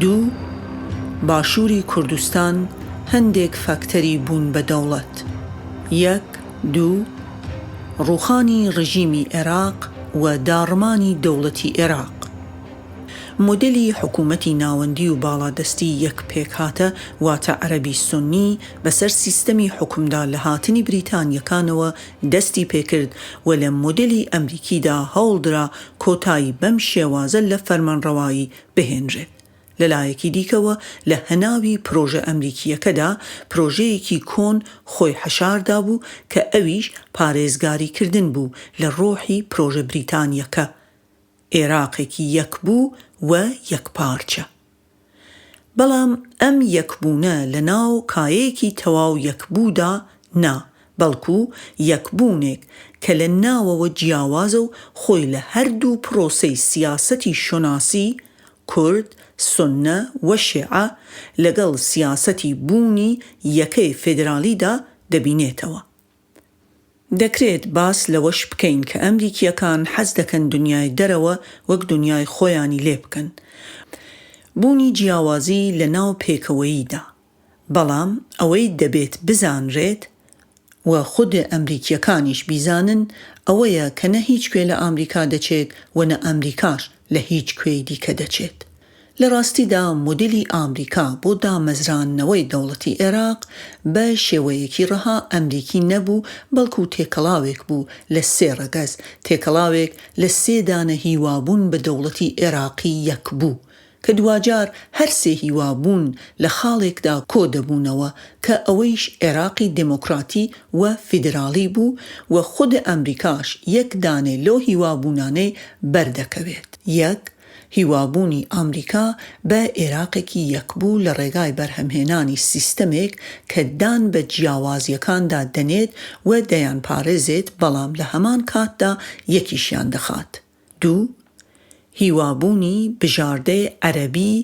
دوو، باشووری کوردستان هەندێک فاکتەری بوون بە دەوڵەت. یەک، دوو، ڕووخانی ڕژیمی ئێراق و داڕمانی دەوڵەتی ئێراق. مۆدێلی حکوومەتی ناوەندی و باڵادەستی یەک پێکهاتە واتە عەرەبی سوننی بەسەر سیستەمی حوکمدا لە هاتنی بریتانییەکانەوە دەستی پێکرد و لە مۆدێلی ئەمریکیدا هەوڵدرا کۆتایی بەم شێوازە لە فەرمانڕەوایی بهێنرێت. لە لایەکی دیکەوە لە هەناوی پرۆژە ئەمریکییەکەدا پرۆژەیەکی کۆن خۆی حەشاردابوو کە ئەویش پارێزگاریکردن بوو لە ڕۆحی پرۆژە بریتانییەکە، ئێراقێکی یەکبوو و یەکپارچە. بەڵام ئەم یەکبوونە لە ناو کایەیەکی تەواو یەکبوودا نا، بەڵکو یەکبوونێک کە لە ناوەوە جیاوازە و خۆی لە هەردوو پرۆسەی سیاسەتی شوناسی، کورد، سوننە و شێعە، لەگەڵ سیاسەتی بوونی یەکەی فێدرالیدا دەبینێتەوە. دەکرێت باس لەوەش بکەین کە ئەمریکییەکان حەز دەکەن دنیای دەرەوە وەک دنیای خۆیانی لێ بکەن. بوونی جیاوازی لە ناو پێکەوەییدا. بەڵام ئەوەی دەبێت بزانرێت، و خود ئەمریکییەکانیش بیزانن، ئەوەیە کە نە هیچ کوێ لە ئامریکا دەچێت و نە ئەمریکاش لە هیچ کوێی دیکە دەچێت. لە ڕاستیدا مۆدێلی ئامریکا بۆ دامەزراندنەوەی دەوڵەتی ئێراق بە شێوەیەکی ڕەها ئەمریکی نەبوو بەڵکو تێکەڵاوێک بوو لە سێ ڕەگەز، تێکەڵاوێک لە سێ دانە هیوابوون بە دەوڵەتی ئێراقی یەکبوو کە دواجار هەر سێ هیوابوون لە خاڵێکدا کۆ دەبوونەوە کە ئەوەیش ئێراقی دێمۆکراتی و فیدراڵی بوو و خود ئەمریکاش یەک دانەی لەو هیوابوونانەی بەردەکەوێت. یەک، هیوابوونی ئامریکا بە ئێراقێکی یەکبوو لە ڕێگای بەرهەمهێنانی سیستەمێک کە دان بە جیاوازییەکاندا دەنێت و دەیانپارێزێت بەڵام لە هەمان کاتدا یەکیشیان دەخات. دوو، هیوابوونی بژاردەی عەرەبی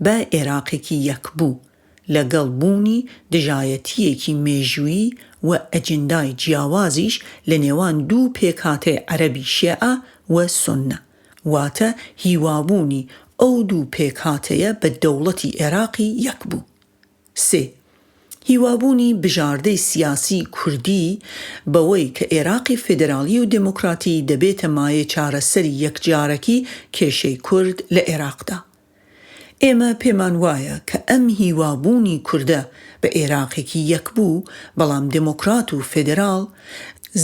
بە ئێراقێکی یەکبوو، لەگەڵ بوونی دژایەتییەکی مێژوویی و ئەجندای جیاوازیش لە نێوان دوو پێکهاتەی عەرەبی شێعە و سوننە. واتە هیوابوونی ئەو دوو پێکهاتەیە بە دەوڵەتی ئێراقی یەکبوو. سێ. هیوابوونی بژاردەی سیاسی کوردی بەوەی کە ئێراقی فیدراڵی و دێمۆکراتی دەبێتە مایەی چارەسەری یەکجارەکی کێشەی کورد لە ئێراقدا. ئێمە پێمان وایە کە ئەم هیوابوونی کوردە بە ئێراقێکی یەکبوو بەڵام دێمۆکرات و فێدراڵ،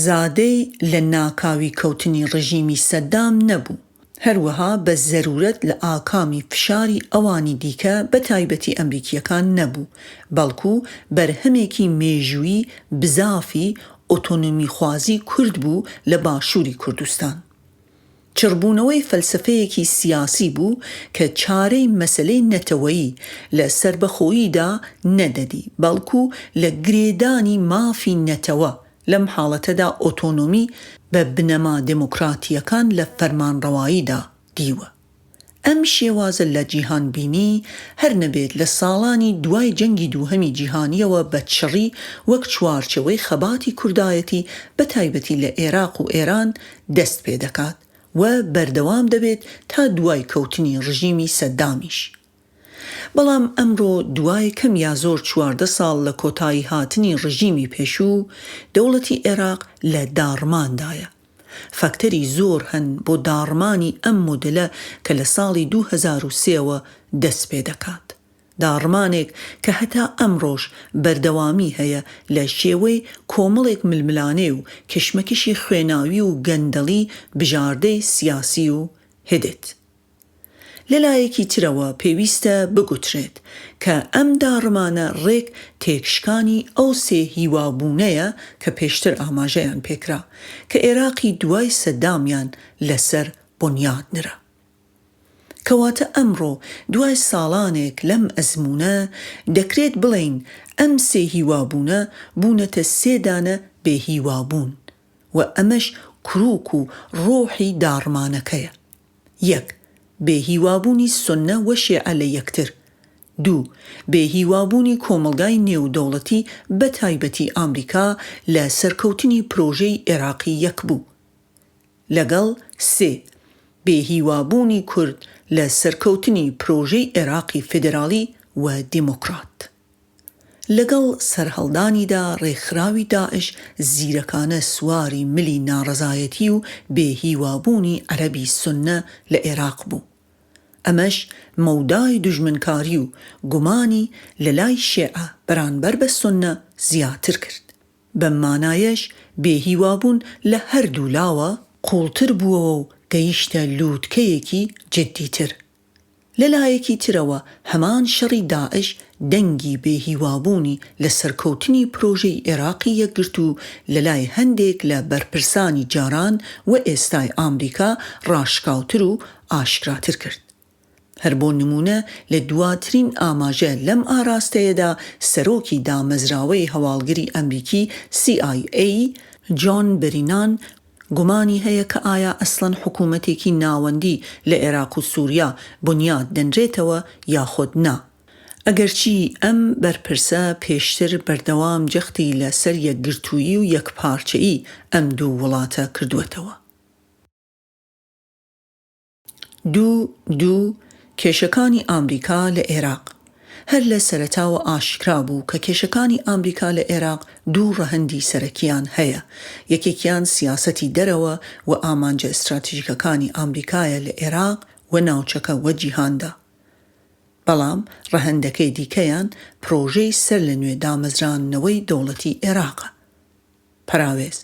زادەی لە ناکاوی کەوتنی ڕژیمی سەدام نەبوو، هەروەها بە زەروورەت لە ئاکامی فشاری ئەوانی دیکە بە تایبەتی ئەمریکییەکان نەبوو، بەڵکوو بەرهەمێکی مێژوویی بزافی ئۆتۆنۆمیخوازی کورد بوو لە باشووری کوردستان. چڕبوونەوەی فەلسەفەیەکی سیاسی بوو کە چارەی مەسەلەی نەتەوەیی لە سەربەخۆییدا نەدەدی، بەڵکو لە گرێدانی مافی نەتەوە، لەم حاڵەتەدا ئۆتۆنۆمی، بە بنەما دێمۆکراتییەکان لە فەرمانڕەواییدا دیوە. ئەم شێوازە لە جیهانبینی، هەر نەبێت لە ساڵانی دوای جەنگی دووهەمی جیهانییەوە بە چڕی وەک چوارچێوەی خەباتی کوردایەتی بە تایبەتی لە ئێراق و ئێران دەست پێ دەکات و بەردەوام دەبێت تا دوای کەوتنی ڕژیمی سەدامیش. بەڵام ئەمڕۆ دوای کەم یا زۆر 14 ساڵ لە کۆتایی هاتنی ڕژیمی پێشوو، دەوڵەتی ئێراق لە داڕماندایە. فاکتەری زۆر هەن بۆ داڕمانی ئەم مۆدێلە کە لە ساڵی 2003 وە دەست پێ دەکات. داڕمانێک کە هەتا ئەمڕۆش بەردەوامی هەیە لە شێوەی کۆمەڵێک ململانێ و کشمەکشی خوێناوی و گەندەڵی بژاردەی سیاسی و هتد. لە لایەکی ترەوە پێویستە بگوترێت کە ئەم داڕمانە ڕێک تێکشکانی ئەو سێ هیوابوونەیە کە پێشتر ئاماژەیان پێکرا کە ئێراقی دوای سەدامیان لەسەر بونیاد نرا. کەواتە ئەمڕۆ دوای ساڵانێک لەم ئەزموونە دەکرێت بڵێین ئەم سێ هیوابوونە بوونەتە سێ دانە بێ هیوابوون و ئەمەش کروک و ڕۆحی داڕمانەکەیە. یەک، بێ هیوابوونی سوننە و شێعە لە یەکتر. دوو، بێ هیوابوونی کۆمەڵگای نێودەوڵەتی بە تایبەتی ئامریکا لە سەرکەوتنی پرۆژەی ئێراقی یەکبوو. لەگەڵ سێ. بێهیوابوونی کورد لە سەرکەوتنی پرۆژەی ئێراقی فیدراڵی و دیموکرات. لەگەڵ سەرهەڵدانیدا ڕێکخراوی داعش زیرەکانە سواری ملی ناڕەزایەتی و بێهیوابوونی عەرەبی سوننە لە ئێراق بوو. ئەمەش مەودای دوژمنکاری و گومانی لەلای شێعە بەرانبەر بە سوننە زیاتر کرد. بەم مانایەش بێهیوابوون لە هەردوو لاوە قووڵتر بووەوە و گەیشتە لووتکەیەکی جددیتر. لە لایەکی ترەوە هەمان شەڕی داعش دەنگی بێهیوابوونی لە سەرکەوتنی پرۆژەی ئێراقی یەکگرتوو لە لای هەندێک لە بەرپرسانی جاران و ئێستای ئامریکا ڕاشکاوتر و ئاشکراتر کرد. هەر بۆ نموونە لە دواترین ئاماژە لەم ئاراستەیەدا سەرۆکی دامەزراوەی هەواڵگری ئەمریکی سی ئای ئەی، جۆن برینان گومانی هەیە کە ئایا ئەسڵەن حکوومەتێکی ناوەندی لە ئێراق و سووریا بنیات دەنرێتەوە یاخود نا. ئەگەرچی ئەم بەرپرسە پێشتر بەردەوام جەختی لە سەر یەکگرتوویی و یەکپارچەیی ئەم دوو وڵاتە کردووەتەوە. دوو دوو، کێشەکانی ئامریکا لە ئێراق هەر لە سەرەتاوە ئاشکرا بوو کە کێشەکانی ئامریکا لە ئێراق دوو ڕەهەندی سەرەکییان هەیە، یەکێکیان سیاسەتی دەرەوە و ئامانجە ئیستراتژیکەکانی ئامریکایە لە ئێراق و ناوچەکە و جیهاندا. بەڵام ڕەهەندەکەی دیکەیان پرۆژەی سەر لە نوێ دامەزراندنەوەی دەوڵەتی ئێراقە. پەراوێز،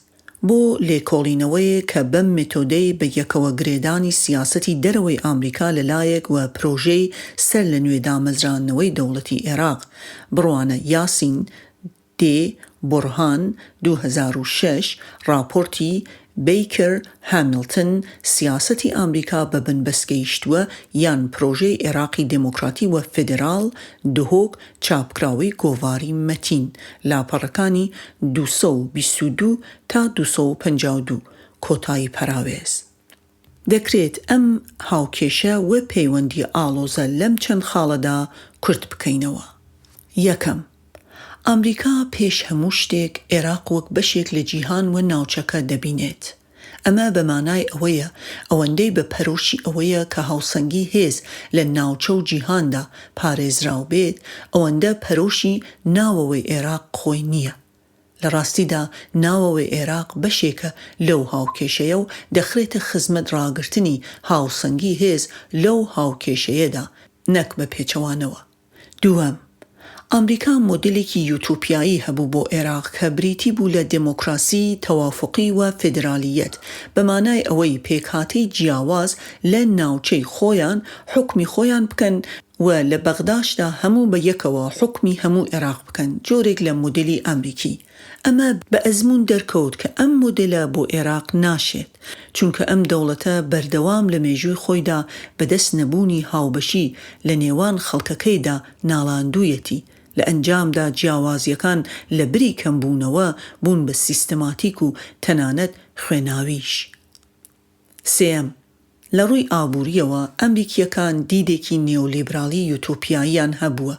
بۆ لێکۆڵینەوەیەک کە بەم مێتۆدەی بە یەکەوە گرێدانی سیاسەتی دەرەوەی ئامریکا لە لایەک و پرۆژەی سەر لە نوێ دامەزراندنەوەی دەوڵەتی ئێراق بڕوانە یاسین دێ بورهان 2006 ڕاپۆرتی بەیکر هامیلتن سیاسەتی ئامریکا بە بنبەست گەیشتووە یان پرۆژەی ئێراقی دێمۆکراتی و فێدێراڵ دهۆک چاپکراوەی گۆڤاری مەتین لاپەڕەکانی 222 تا 252 کۆتایی پەراوێز. دەکرێت ئەم هاوکێشە و پەیوەندییە ئاڵۆزە لەم چەند خاڵەدا کورت بکەینەوە. یەکەم، ئامریکا پێش هەموو شتێک ئێراق وەک بەشێک لە جیهان و ناوچەکە دەبینێت. ئەمە بە مانای ئەوەیە ئەوەندەی بە پەرۆشی ئەوەیە کە هاوسەنگی هێز لە ناوچە و جیهاندا پارێزراو بێت، ئەوەندە پەرۆشی ناوەوەی ئێراق خۆی نییە. لە ڕاستیدا ناوەوەی ئێراق بەشێکە لەو هاوکێشەیە و دەخرێتە خزمەت ڕاگرتنی هاوسەنگی هێز لەو هاوکێشەیەدا نەک بە پێچەوانەوە. دووەم، ئامریکا مۆدێلێکی یوتۆپیایی هەبوو بۆ ئێراق کە بریتی بوو لە دێمۆکراسی تەوافوقی و فێدرالییەت، بە مانای ئەوەی پێکهاتەی جیاواز لە ناوچەی خۆیان حوکمی خۆیان بکەن و لە بەغداشدا هەموو بە یەکەوە حوکمی هەموو ئێراق بکەن، جۆرێک لە مۆدێلی ئامریکی. ئەمە بە ئەزموون دەرکەوت کە ئەم مۆدێلە بۆ ئێراق ناشێت، چونکە ئەم دەوڵەتە بەردەوام لە مێژووی خۆیدا بە دەست نەبوونی هاوبەشی لە نێوان خەڵکەکەیدا ناڵاندوویەتی، لە ئەنجامدا جیاوازییەکان لە بری کەمبوونەوە بوون بە سیستماتیک و تەنانەت خوێناویش. سێیەم، لە ڕووی ئابوورییەوە ئەمریکییەکان دیدێکی نیۆلیبراڵی یوتۆپیاییان هەبووە،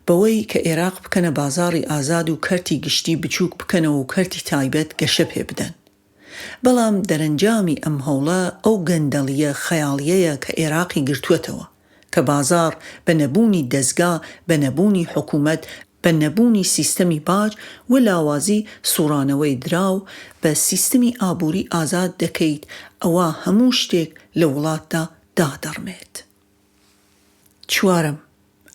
بەوەی کە ئێراق بکەنە بازاڕی ئازاد و کەرتی گشتی بچووک بکەنەوە و کەرتی تایبەت گەشە پێ بدەن. بەڵام دەرەنجامی ئەم هەوڵە ئەو گەندەڵییە خەیاڵییەیە کە ئێراقی گرتووەتەوە. کە بازاڕ بە نەبوونی دەزگا، بە نەبوونی حکوومەت، بە نەبوونی سیستەمی باج و لاوازی سووڕانەوەی دراو، بە سیستمی ئابووری ئازاد دەکەیت، ئەوا هەموو شتێک لە وڵاتدا دادەڕمێت. چوارەم،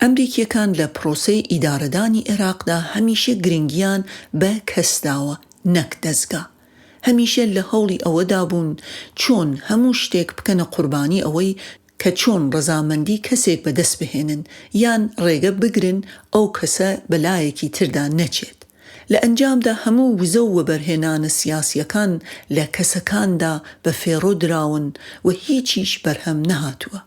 ئەمریکییەکان لە پرۆسەی ئیدارەدانی ئێراقدا هەمیشە گرنگییان بە کەس داوە نەک دەزگا. هەمیشە لە هەوڵی ئەوەدا بوون چۆن هەموو شتێک بکەنە قوربانی ئەوەی کە چۆن ڕەزامەندی کەسێک بەدەست بهێنن یان ڕێگە بگرن ئەو کەسە بە لایەکی تردا نەچێت. لە ئەنجامدا هەموو وزە و وەبەرهێنانە سیاسییەکان لە کەسەکاندا بە فێڕۆ دراون و هیچیش بەرهەم نەهاتووە.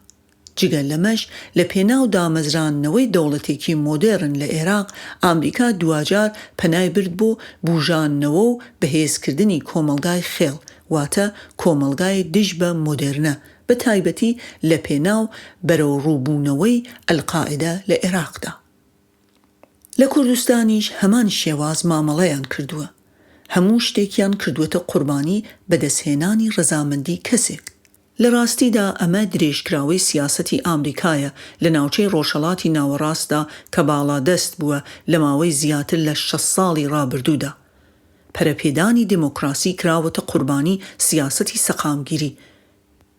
جگە لەمەش لە پێناو دامەزراندنەوەی دەوڵەتێکی مۆدێڕن لە ئێراق، ئامریکا دواجار پەنای برد بۆ بووژاندنەوە و بەهێزکردنی کۆمەڵگای خێڵ، واتە کۆمەڵگای دژ بە مۆدێرنە، بە تایبەتی لە پێناو بەرەوڕووبوونەوەی ئەلقاعیدە لە ئێراقدا. لە کوردستانیش هەمان شێواز مامەڵەیان کردووە. هەموو شتێکیان کردووەتە قوربانی بەدەستهێنانی ڕەزامەندی کەسێک. لە ڕاستیدا ئەمە درێژکراوەی سیاسەتی ئامریکایە لە ناوچەی ڕۆژهەڵاتی ناوەڕاستدا کە باڵادەست بووە لە ماوەی زیاتر لە 60 ساڵی ڕابردوودا. پەرەپێدانی دێمۆکراسی کراوەتە قوربانی سیاسەتی سەقامگیری.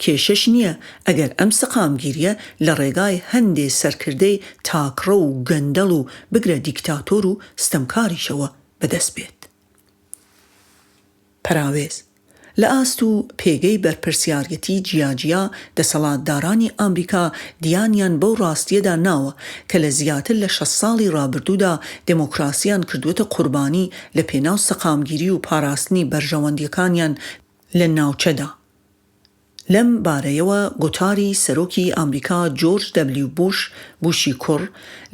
کێشەش نییە ئەگەر ئەم سەقامگیرییە لە ڕێگای هەندێ سەرکردەی تاکڕەو و گەندەڵ و بگرە دیکتاتۆر و ستەمکاریشەوە بەدەست بێت. پەراوێز، لە ئاست و پێگەی بەرپرسیاریەتی جیاجیا دەسەڵاتدارانی ئامریکا دیانیان بەو ڕاستییەدا ناوە کە لە زیاتر لە 60 ساڵی ڕابردوودا دێمۆکراسییان کردووەتە قوربانی لە پێناو سەقامگیری و پاراستنی بەرژەوەندییەکانیان لە ناوچەدا. لەم بارەیەوە گوتاری سەرۆکی ئامریکا جۆرج دەبلیو بوش، بوشی کوڕ،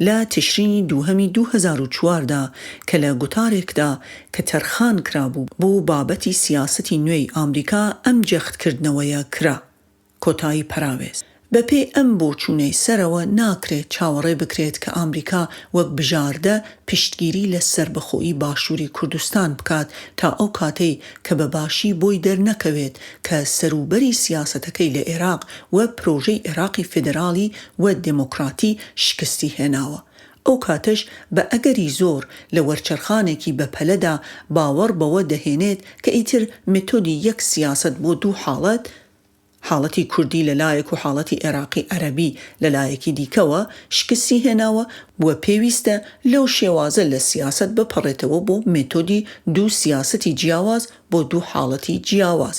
لە تشرینی دووهەمی 2004 دا کە لە گوتارێکدا کە تەرخان کرابوو بۆ بابەتی سیاسەتی نوێی ئامریکا ئەم جەخت کردنەوەیە کرا. کۆتایی پەراوێز. بەپێی ئەم بۆچوونەی سەرەوە ناکرێت چاوەڕێ بکرێت کە ئامریکا وەک بژاردە پشتگیری لە سەربەخۆیی باشووری کوردستان بکات تا ئەو کاتەی کە بە باشی بۆی دەرنەکەوێت کە سەروبەری سیاسەتەکەی لە ئێراق و پرۆژەی ئێراقی فیدراڵی و دێمۆکراتی شکستی هێناوە. ئەو کاتەش بە ئەگەری زۆر لە وەرچەرخانێکی بەپەلەدا باوەڕ بەوە دەهێنێت کە ئیتر مێتۆدی یەک سیاسەت بۆ دوو حاڵەت، حاڵەتی کوردی لە لایەک و حاڵەتی ئێراقی عەرەبی لە لایەکی دیکەوە شکستی هێناوە و پێویستە لەو شێوازە لە سیاسەت بپەڕێتەوە بۆ مێتۆدی دوو سیاسەتی جیاواز بۆ دوو حاڵەتی جیاواز،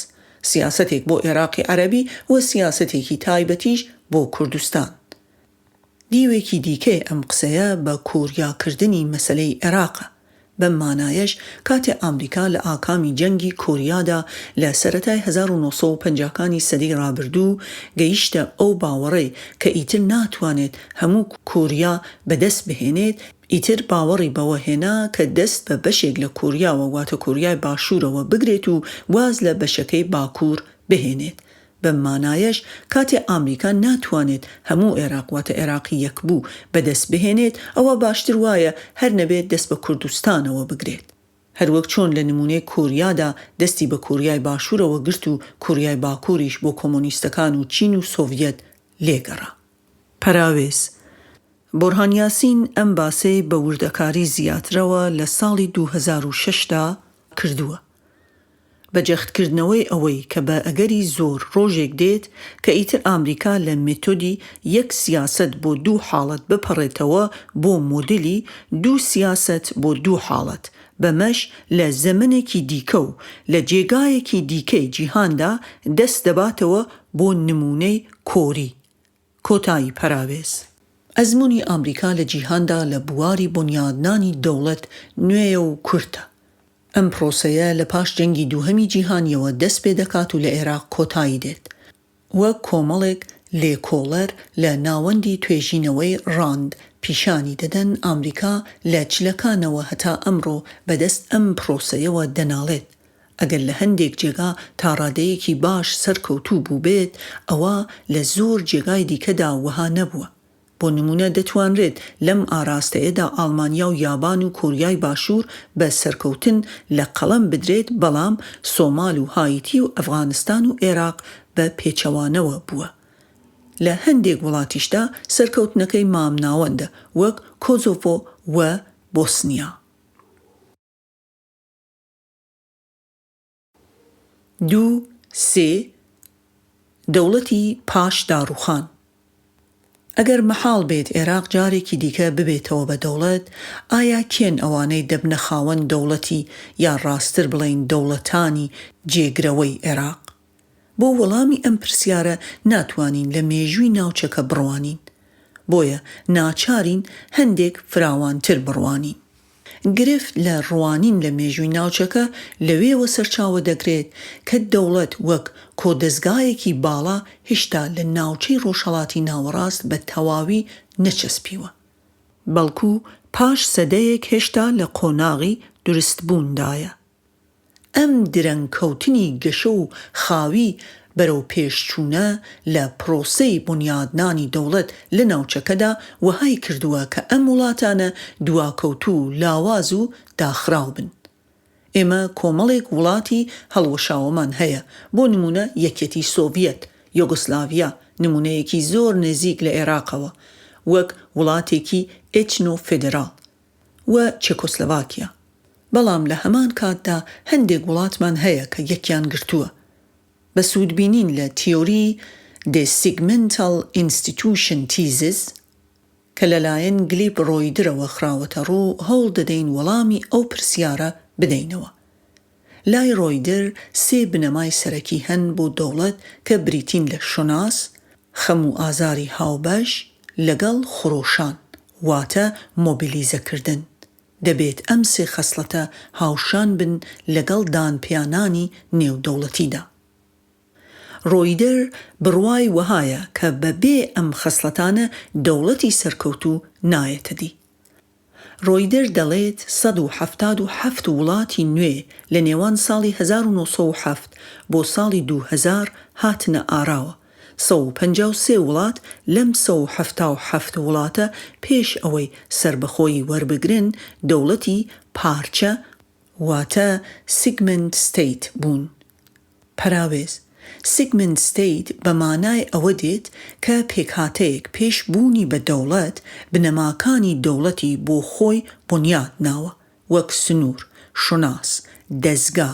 سیاسەتێک بۆ ئێراقی عەرەبی و سیاسەتێکی تایبەتیش بۆ کوردستان. دیوێکی دیکەی ئەم قسەیە بە کۆریا کردنی مەسەلەی عێراقە. بەم مانایەش کاتێ ئامریکا لە ئاکامی جەنگی کۆریادا لە سەرەتای 1950 کانی سەدەی ڕابردوو گەیشتە ئەو باوەڕەی کە ئیتر ناتوانێت هەموو کۆریا بەدەست بهێنێت، ئیتر باوەڕی بەوە هێنا کە دەست بە بەشێک لە کۆریاوە واتە کۆریای باشوورەوە بگرێت و واز لە بەشەکەی باکوور بهێنێت. بەم مانایەش کاتێ ئامریکا ناتوانێت هەموو ئێراق واتە ئێراقی یەکبوو بەدەست بهێنێت ئەوا باشتر وایە هەر نەبێت دەست بە کوردستانەوە بگرێت. هەروەک چۆن لە نموونەی کۆریادا دەستی بە کۆریای باشوورەوە گرت و کۆریای باکووریش بۆ کۆمۆنیستەکان و چین و سۆڤیەت لێگەڕا. پەراوێز، بورهان یاسین ئەم باسەی بە وردەکاری زیاترەوە لە ساڵی 2006 دا کردووە. بە جەختکردنەوەی ئەوەی کە بە ئەگەری زۆر ڕۆژێک دێت کە ئیتر ئامریکا لە مێتۆدی یەک سیاسەت بۆ دوو حاڵەت بپەڕێتەوە بۆ مۆدلی دوو سیاسەت بۆ دوو حاڵەت، بەمەش لە زەمەنێکی دیکە و لە جێگایەکی دیکەی جیهاندا دەست دەباتەوە بۆ نموونەی کۆری. کۆتایی پەراوێز. ئەزموونی ئامریکا لە جیهاندا لە بواری بونیادنانی دەوڵەت نوێیە و کورتە. ئەم پرۆسەیە لە پاش جەنگی دووهەمی جیهانییەوە دەست پێ دەکات و لە ئێراق کۆتایی دێت. وەک کۆمەڵێک لێکۆڵەر لە ناوەندی توێژینەوەی ڕاند پیشانی دەدەن، ئامریکا لە چلەکانەوە هەتا ئەمڕۆ بەدەست ئەم پرۆسەیەوە دەناڵێت. ئەگەر لە هەندێک جێگا تا ڕادەیەکی باش سەرکەوتوو بووبێت، ئەوا لە زۆر جێگای دیکەدا وەها نەبووە. بۆ نموونە دەتوانرێت لەم ئاراستەیەدا ئاڵمانیا و یابان و کۆریای باشوور بە سەرکەوتن لە قەڵەم بدرێت، بەڵام سۆمال و هایتی و ئەفغانستان و ئێراق بە پێچەوانەوە بووە. لە هەندێک وڵاتیشدا سەرکەوتنەکەی مامناوەندە وەک کۆزۆڤۆ و بۆسنیا. دوو، سێ، دەوڵەتی پاش داڕووخان. ئەگەر مەحاڵ بێت ئێراق جارێکی دیکە ببێتەوە بە دەوڵەت، ئایا کێن ئەوانەی دەبنە خاوەن دەوڵەتی یا ڕاستتر بڵێین دەوڵەتانی جێگرەوەی ئێراق؟ بۆ وەڵامی ئەم پرسیارە ناتوانین لە مێژووی ناوچەکە بڕوانین. بۆیە ناچارین هەندێک فراوانتر بڕوانین. گرفت لە ڕوانین لە مێژووی ناوچەکە لەوێوە سەرچاوە دەگرێت کە دەوڵەت وەک کۆدەزگایەکی باڵا هیشتا لە ناوچەی ڕۆژهەڵاتی ناوەڕاست بە تەواوی نەچەسپیوە، بەڵکو پاش سەدەیەک هێشتا لە قۆناغی دروستبووندایە. ئەم درەنگ کەوتنی گەشە و خاوی بەرەوپێشچوونە لە پرۆسەی بونیادنانی دەوڵەت لە ناوچەکەدا وەهای کردووە کە ئەم وڵاتانە دواکەوتوو و لاواز و داخراو بن. ئێمە کۆمەڵێک وڵاتی هەڵوەشاوەمان هەیە، بۆ نموونە یەکیەتی سۆڤیەت. یۆگۆسلاڤیا، نموونەیەکی زۆر نزیک لە ئێراقەوە، وەک وڵاتێکی ئێتنۆ فیدراڵ، و چێکۆسلۆڤاکیا. بەڵام لە هەمان کاتدا هەندێک وڵاتمان هەیە کە یەکیان گرتووە. بە سوودبینین لە تیۆریی The Segmental Institution Thesis، کە لەلایەن گلیب ڕۆیدرەوە خراوەتەڕوو، هەوڵ دەدەین وەڵامی ئەو پرسیارە بدەینەوە. لای ڕۆیدر سێ بنەمای سەرەکی هەن بۆ دەوڵەت کە بریتین لە شوناس، خەم و ئازاری هاوبەش، لەگەڵ خرۆشان، واتە مۆبیلیزەکردن. دەبێت ئەم سێ خەسڵەتە هاوشان بن لەگەڵ دانپیانانی نێودەوڵەتیدا. ڕۆیدر بڕوای وەهایە کە بە بێ ئەم خەسڵەتانە دەوڵەتی سەرکەوتوو نایەتە دی. ڕۆیدر دەڵێت 177 وڵاتی نوێ لە نێوان ساڵی 1907 بۆ ساڵی 2000 هاتنە ئاراوە، 153 وڵات لەم 177 وڵاتە پێش ئەوەی سەربەخۆیی وەربگرن دەوڵەتی پارچە واتە Segment State بوون. پەراوێز، Segment State بە مانای ئەوە دێت کە پێکهاتەیەک پێش بوونی بە دەوڵەت، بنەماکانی دەوڵەتی بۆ خۆی بونیاد ناوە، وەک سنوور، شوناس، دەزگا.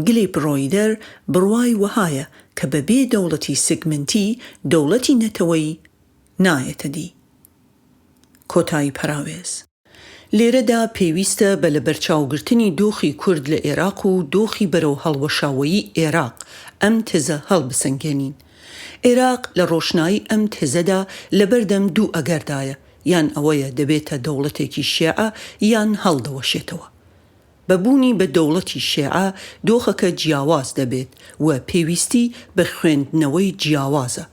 گلیپ ڕۆیدەر بڕوای وەهایە کە بە بێ دەوڵەتی سگمنتی، دەوڵەتی نەتەوەیی نایەتە دی. کۆتایی پەراوێز. لێرەدا پێویستە بە لەبەرچاوگرتنی دۆخی کورد لە ئێراق و دۆخی بەرەو هەڵوەشاوەیی ئێراق ئەم تزە هەڵبسەنگێنین. ئێراق لە ڕۆشنایی ئەم تزەدا لەبەردەم دوو ئەگەردایە، یان ئەوەیە دەبێتە دەوڵەتێکی شێعە یان هەڵدەوەشێتەوە. بە بوونی بە دەوڵەتی شێعە دۆخەکە جیاواز دەبێت و پێویستی بە خوێندنەوەی جیاوازە.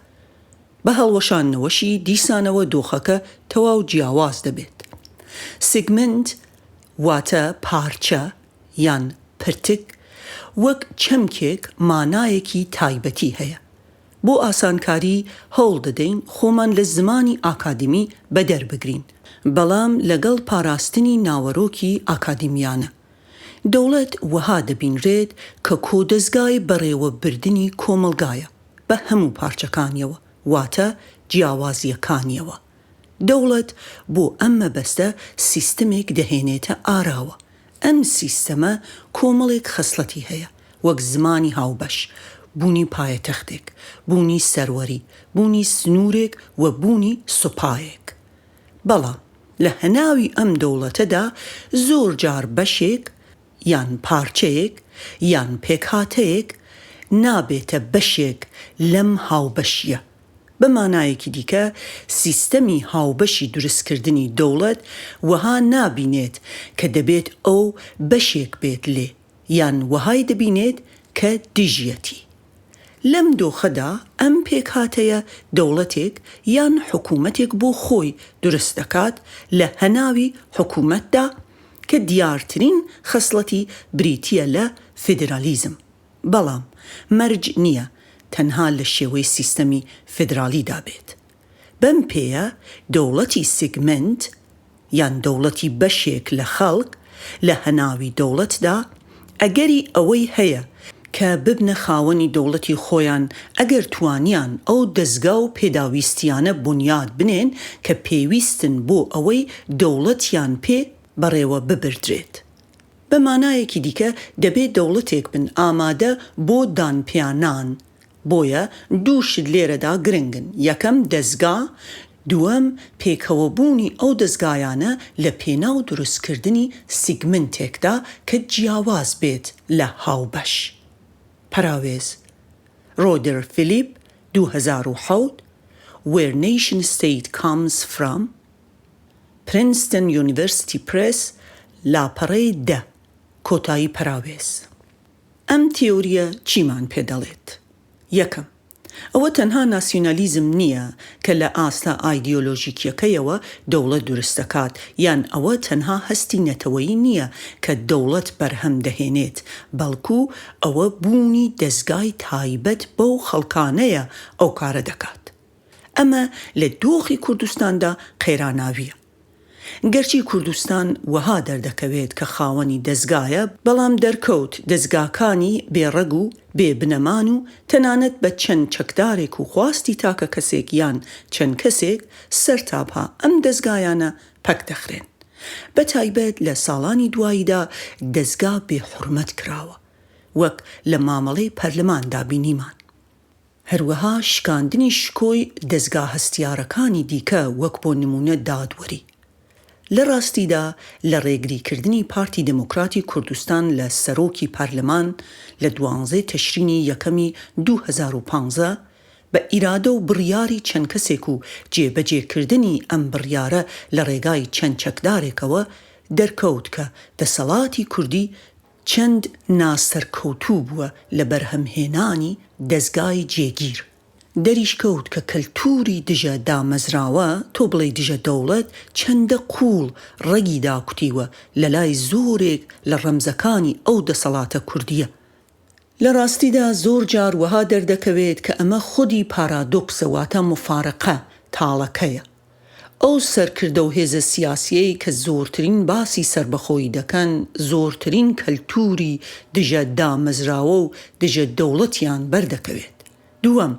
بە هەڵوەشاندنەوەشی دیسانەوە دۆخەکە تەواو جیاواز دەبێت. Segment واتە پارچە یان پرتک وەک چەمکێک مانایەکی تایبەتی هەیە. بۆ ئاسانکاری هەوڵ دەدەین خۆمان لە زمانی ئاکادیمی بەدەر بگرین، بەڵام لەگەڵ پاراستنی ناوەرۆکی ئاکادیمیانە. دەوڵەت وەها دەبینرێت کە کۆدەزگای بەڕێوەبردنی کۆمەڵگایە بە هەموو پارچەکانیەوە، واتە جیاوازییەکانیەوە. دەوڵەت بۆ ئەم مەبەستە سیستمێک دەهێنێتە ئاراوە. ئەم سیستەمە کۆمەڵێک خەسڵەتی هەیە، وەک زمانی هاوبەش، بوونی پایەتەختێک، بوونی سەروەری، بوونی سنوورێک و بوونی سوپایەک. بەڵام لە هەناوی ئەم دەوڵەتەدا زۆر جار بەشێک یان پارچەیەک یان پێکهاتەیەک نابێتە بەشێک لەم هاوبەشییە. بە مانایەکی دیکە سیستەمی هاوبەشی دروستکردنی دەوڵەت وەها نابینێت کە دەبێت ئەو بەشێک بێت لێ یان وەهای دەبینێت کە دژیەتی. لەم دۆخەدا ئەم پێکهاتەیە دەوڵەتێک یان حکوومەتێک بۆ خۆی دروست دەکات لە هەناوی حکوومەتدا کە دیارترین خەسڵەتی بریتییە لە فیدرالیزم. بەڵام مەرج نییە تەنها لە شێوەی سیستەمی فیدراڵیدا بێت. بەم پێیە دەوڵەتی segment یان دەوڵەتی بەشێک لە خەڵک لە هەناوی دەوڵەتدا ئەگەری ئەوەی هەیە کە ببنە خاوەنی دەوڵەتی خۆیان ئەگەر توانیان ئەو دەزگا و پێداویستیانە بونیاد بنێن کە پێویستن بۆ ئەوەی دەوڵەتیان پێ بەڕێوە ببردرێت. بە مانایەکی دیکە دەبێ دەوڵەتێک بن ئامادە بۆ دانپیانان، بۆیە دوو شت لێرەدا گرنگن، یەکەم دەزگا، دووەم پێکەوەبوونی ئەو دەزگایانە لە پێناو دروستکردنی سیگمنتێکدا کە جیاواز بێت لە هاوبەش. پەراوێز، ڕۆدر فیلیپ، 2007، Where Nation State Comes From، Princeton University Press، لاپەڕەی دە، کۆتایی پەراوێز. ئەم تیۆرییە چیمان پێ دەڵێت؟ یەکەم، ئەوە تەنها ناسیونالیزم نییە کە لە ئاستە ئایدیۆلۆژیکییەکەیەوە دەوڵەت دروست دەکات، یان ئەوە تەنها هەستی نەتەوەیی نییە کە دەوڵەت بەرهەم دەهێنێت، بەڵکو ئەوە بوونی دەزگای تایبەت بەو خەڵکانەیە ئەو کارە دەکات. ئەمە لە دۆخی کوردستاندا قەیراناوییە. گەرچی کوردستان وەها دەردەکەوێت کە خاوەنی دەزگایە، بەڵام دەرکەوت دەزگاکانی بێ ڕەگ و بێ بنەمان و تەنانەت بە چەند چەکدارێک و خواستی تاکە کەسێک یان چەند کەسێک سەرتاپا ئەم دەزگایانە پەک دەخرێن. بە تایبەت لە ساڵانی دواییدا دەزگا بێ حورمەت کراوە. وەک لە مامەڵەی پەرلەماندا بینیمان. هەروەها شکاندنی شکۆی دەزگا هەستیارەکانی دیکە وەک بۆ نموونە دادوەری. لە ڕاستیدا لە ڕێگریکردنی پارتی دێموکراتی کوردستان لە سەرۆکی پەرلەمان لە دوانزەی تەشرینی یەکەمی 2015 بە ئیرادە و بڕیاری چەند کەسێک و جێبەجێکردنی ئەم بڕیارە لە ڕێگای چەند چەکدارێکەوە دەرکەوت کە دەسەڵاتی کوردی چەند ناسەرکەوتوو بووە لە بەرهەمهێنانی دەزگای جێگیر. دەریشکەوت کە کەلتووری دژە دامەزراوە، تۆ بڵێی دژە دەوڵەت، چەندە قووڵ ڕەگی داکوتیوە لە لای زۆرێک لە ڕەمزەکانی ئەو دەسەڵاتە کوردییە. لە ڕاستیدا زۆر جار وەها دەردەکەوێت کە ئەمە خودی پارادۆکسە واتە موفارقە تاڵەکەیە. ئەو سەرکردە و هێزە سیاسییەی کە زۆرترین باسی سەربەخۆیی دەکەن، زۆرترین کەلتووری دژە دامەزراوە و دژە دەوڵەتیان بەردەکەوێت. دووەم،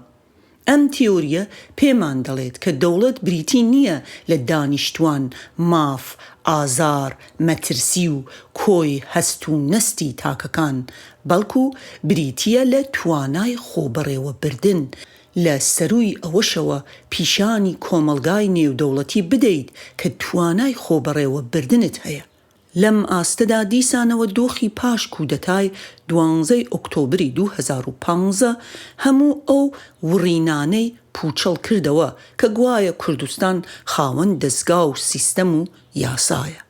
ئەم تیۆرییە پێمان دەڵێت کە دەوڵەت بریتی نییە لە دانیشتوان، ماف، ئازار، مەترسی و کۆی هەست و نەستی تاکەکان، بەڵکو بریتییە لە توانای خۆبەڕێوەبردن، لە سەرووی ئەوەشەوە پیشانی کۆمەڵگای نێودەوڵەتی بدەیت کە توانای خۆبەڕێوەبردنت هەیە. لەم ئاستەدا دیسانەوە دۆخی پاش کودەتای دوانزەی ئۆکتۆبری 2015 هەموو ئەو وڕینانەی پووچەڵ کردەوە کە گوایە کوردستان خاوەن دەزگا و سیستەم و یاسایە.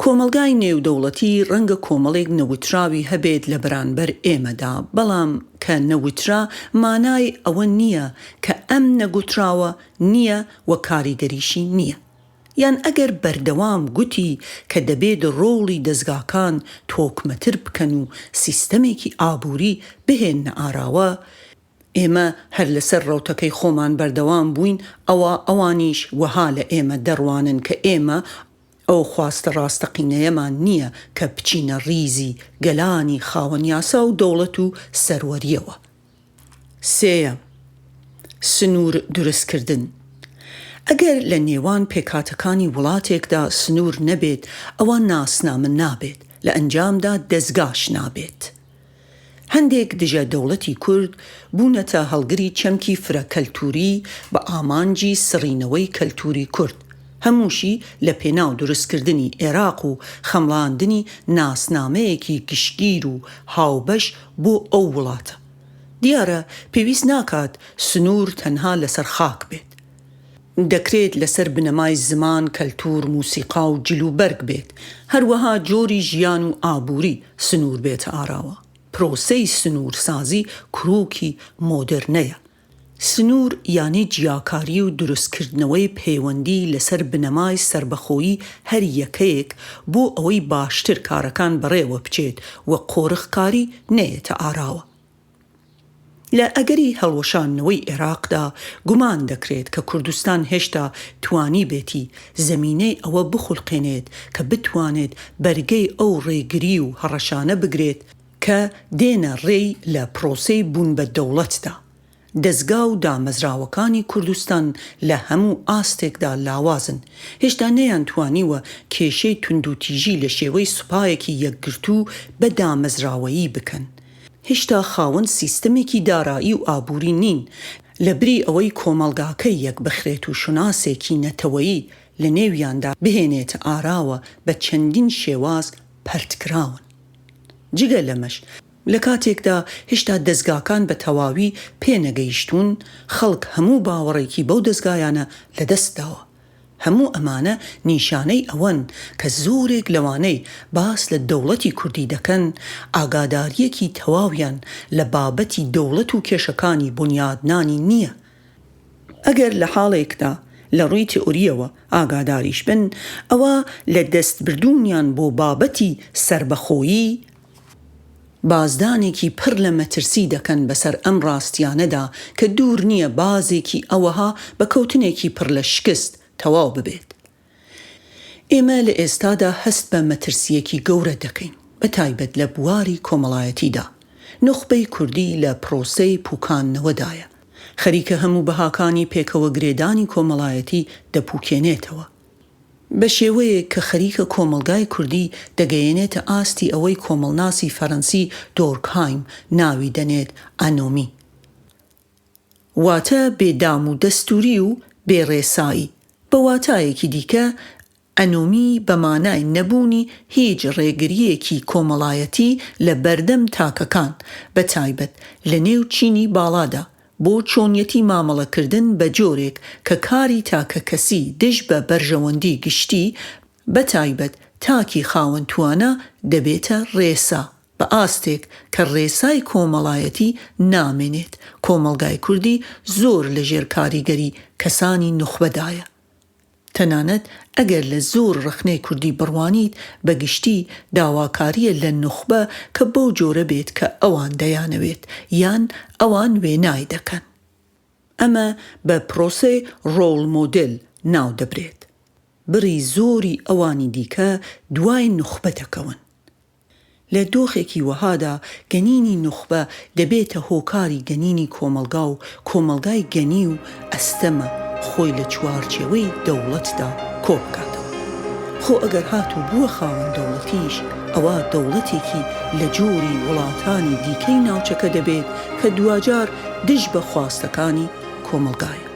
کۆمەڵگای نێودەوڵەتی ڕەنگە کۆمەڵێک نەوتراوی هەبێت لە بەرانبەر ئێمەدا، بەڵام کە نەوترا مانای ئەوە نییە کە ئەم نەگوتراوە نییە و کاریگەریشی نییە. یان ئەگەر بەردەوام گوتی کە دەبێت ڕۆڵی دەزگاکان تۆکمەتر بکەن و سیستەمێکی ئابووری بهێننە ئاراوە، ئێمە هەر لەسەر ڕەوتەکەی خۆمان بەردەوام بووین، ئەوا ئەوانیش وەها لە ئێمە دەڕوانن کە ئێمە ئەو خواستە ڕاستەقینەیەمان نییە کە بچینە ڕیزی گەلانی خاوەن یاسا و دەوڵەت و سەروەرییەوە. سێیەم، سنوور دروستکردن. ئەگەر لە نێوان پێکهاتەکانی وڵاتێکدا سنوور نەبێت، ئەوا ناسنامە نابێت، لە ئەنجامدا دەزگاش نابێت. هەندێک دژە دەوڵەتی کورد بوونەتە هەڵگری چەمکی فرە کەلتووری بە ئامانجی سڕینەوەی کەلتووری کورد، هەمووشی لە پێناو دروستکردنی ئێراق و خەمڵاندنی ناسنامەیەکی گشتگیر و هاوبەش بۆ ئەو وڵاتە. دیارە پێویست ناکات سنوور تەنها لەسەر خاک بێت. دەکرێت لەسەر بنەمای زمان، کەلتوور، موسیقا و جل و بەرگ بێت، هەروەها جۆری ژیان و ئابووری سنوور بێتە ئاراوە. پرۆسەی سنوورسازی کرۆکی مۆدێرنەیە. سنوور یانی جیاکاری و دروستکردنەوەی پەیوەندی لەسەر بنەمای سەربەخۆیی هەر یەکەیەک بۆ ئەوەی باشتر کارەکان بەڕێوە بچێت و قۆرخکاری نەیەتە ئاراوە. لە ئەگەری هەڵوەشاندنەوەی ئێراقدا گومان دەکرێت کە کوردستان هێشتا توانیبێتی زەمینەی ئەوە بخولقێنێت کە بتوانێت بەرگەی ئەو ڕێگری و هەڕەشانە بگرێت کە دێنە ڕێی لە پرۆسەی بوون بە دەوڵەتدا. دەزگا و دامەزراوەکانی کوردستان لە هەموو ئاستێکدا لاوازن، هێشتا نەیانتوانیوە کێشەی توندوتیژی لە شێوەی سوپایەکی یەکگرتوو بە دامەزراوەیی بکەن. هێشتا خاوەن سیستەمێکی دارایی و ئابووری نین، لە بری ئەوەی کۆمەڵگاکە یەکبخرێت و شوناسێکی نەتەوەیی لە نێویاندا بهێنێتە ئاراوە بە چەندین شێواز پەرتکراون. جگە لەمەش لە کاتێکدا هێشتا دەزگاکان بە تەواوی پێنەگەیشتوون، خەڵک هەموو باوەڕێکی بەو دەزگایانە لەدەست داوە. هەموو ئەمانە نیشانەی ئەوەن کە زۆرێک لەوانەی باس لە دەوڵەتی کوردی دەکەن، ئاگادارییەکی تەواویان لە بابەتی دەوڵەت و کێشەکانی بونیادنانی نییە. ئەگەر لە حاڵێکدا لە ڕووی تئورییەوە ئاگاداریش بن، ئەوا لە دەستبردوونیان بۆ بابەتی سەربەخۆیی، بازدانێکی پڕ لە مەترسی دەکەن بەسەر ئەم ڕاستیانەدا کە دوور نییە بازێکی ئەوەها بە کەوتنێکی پڕ لە شکست تەواو ببێت. ئێمە لە ئێستادا هەست بە مەترسییەکی گەورە دەکەین، بە تایبەت لە بواری کۆمەڵایەتیدا. نوخبەی کوردی لە پرۆسەی پوکاندنەوەدایە. خەریکە هەموو بەهاکانی پێکەوەگرێدانی کۆمەڵایەتی دەپوکێنێتەوە. بە شێوەیەک کە خەریکە کۆمەڵگای کوردی دەگەیەنێتە ئاستی ئەوەی کۆمەڵناسی فەرەنسی دۆرکهایم ناوی دەنێت ئانۆمی. واتە بێ دام و دەستووری و بێ ڕێسایی، بە واتایەکی دیکە ئەنۆمی بە مانای نەبوونی هیچ ڕێگرییەکی کۆمەڵایەتی لە بەردەم تاکەکان، بە تایبەت لە نێو چینی باڵادا، بۆ چۆنیەتی مامەڵەکردن بە جۆرێک کە کاری تاکەکەسی دژ بە بەرژەوەندی گشتی، بە تایبەت تاکی خاوەن توانا دەبێتە ڕێسا. بە ئاستێک کە ڕێسای کۆمەڵایەتی نامێنێت، کۆمەڵگای کوردی زۆر لە ژێر کاریگەری کەسانی نوخبەدایە. تەنانەت ئەگەر لە زۆر ڕەخنەی کوردی بڕوانیت، بە گشتی داواکارییە لە نوخبە کە بەو جۆرە بێت کە ئەوان دەیانەوێت، یان ئەوان وێنای دەکەن. ئەمە بە پرۆسەی ڕۆڵ مۆدێل ناو دەبرێت. بڕی زۆری ئەوانی دیکە دوای نوخبە دەکەون. لە دۆخێکی وەهادا گەنینی نوخبە دەبێتە هۆکاری گەنینی کۆمەڵگا و کۆمەڵگای گەنیو ئەستەمە خۆی لە چوارچێوەی دەوڵەتدا کۆبکاتەوە. خۆ ئەگەر هاتوو بووە خاوەن دەوڵەتیش ئەوا دەوڵەتێکی لە جۆری وڵاتانی دیکەی ناوچەکە دەبێت کە دواجار دژ بە خواستەکانی کۆمەڵگایە.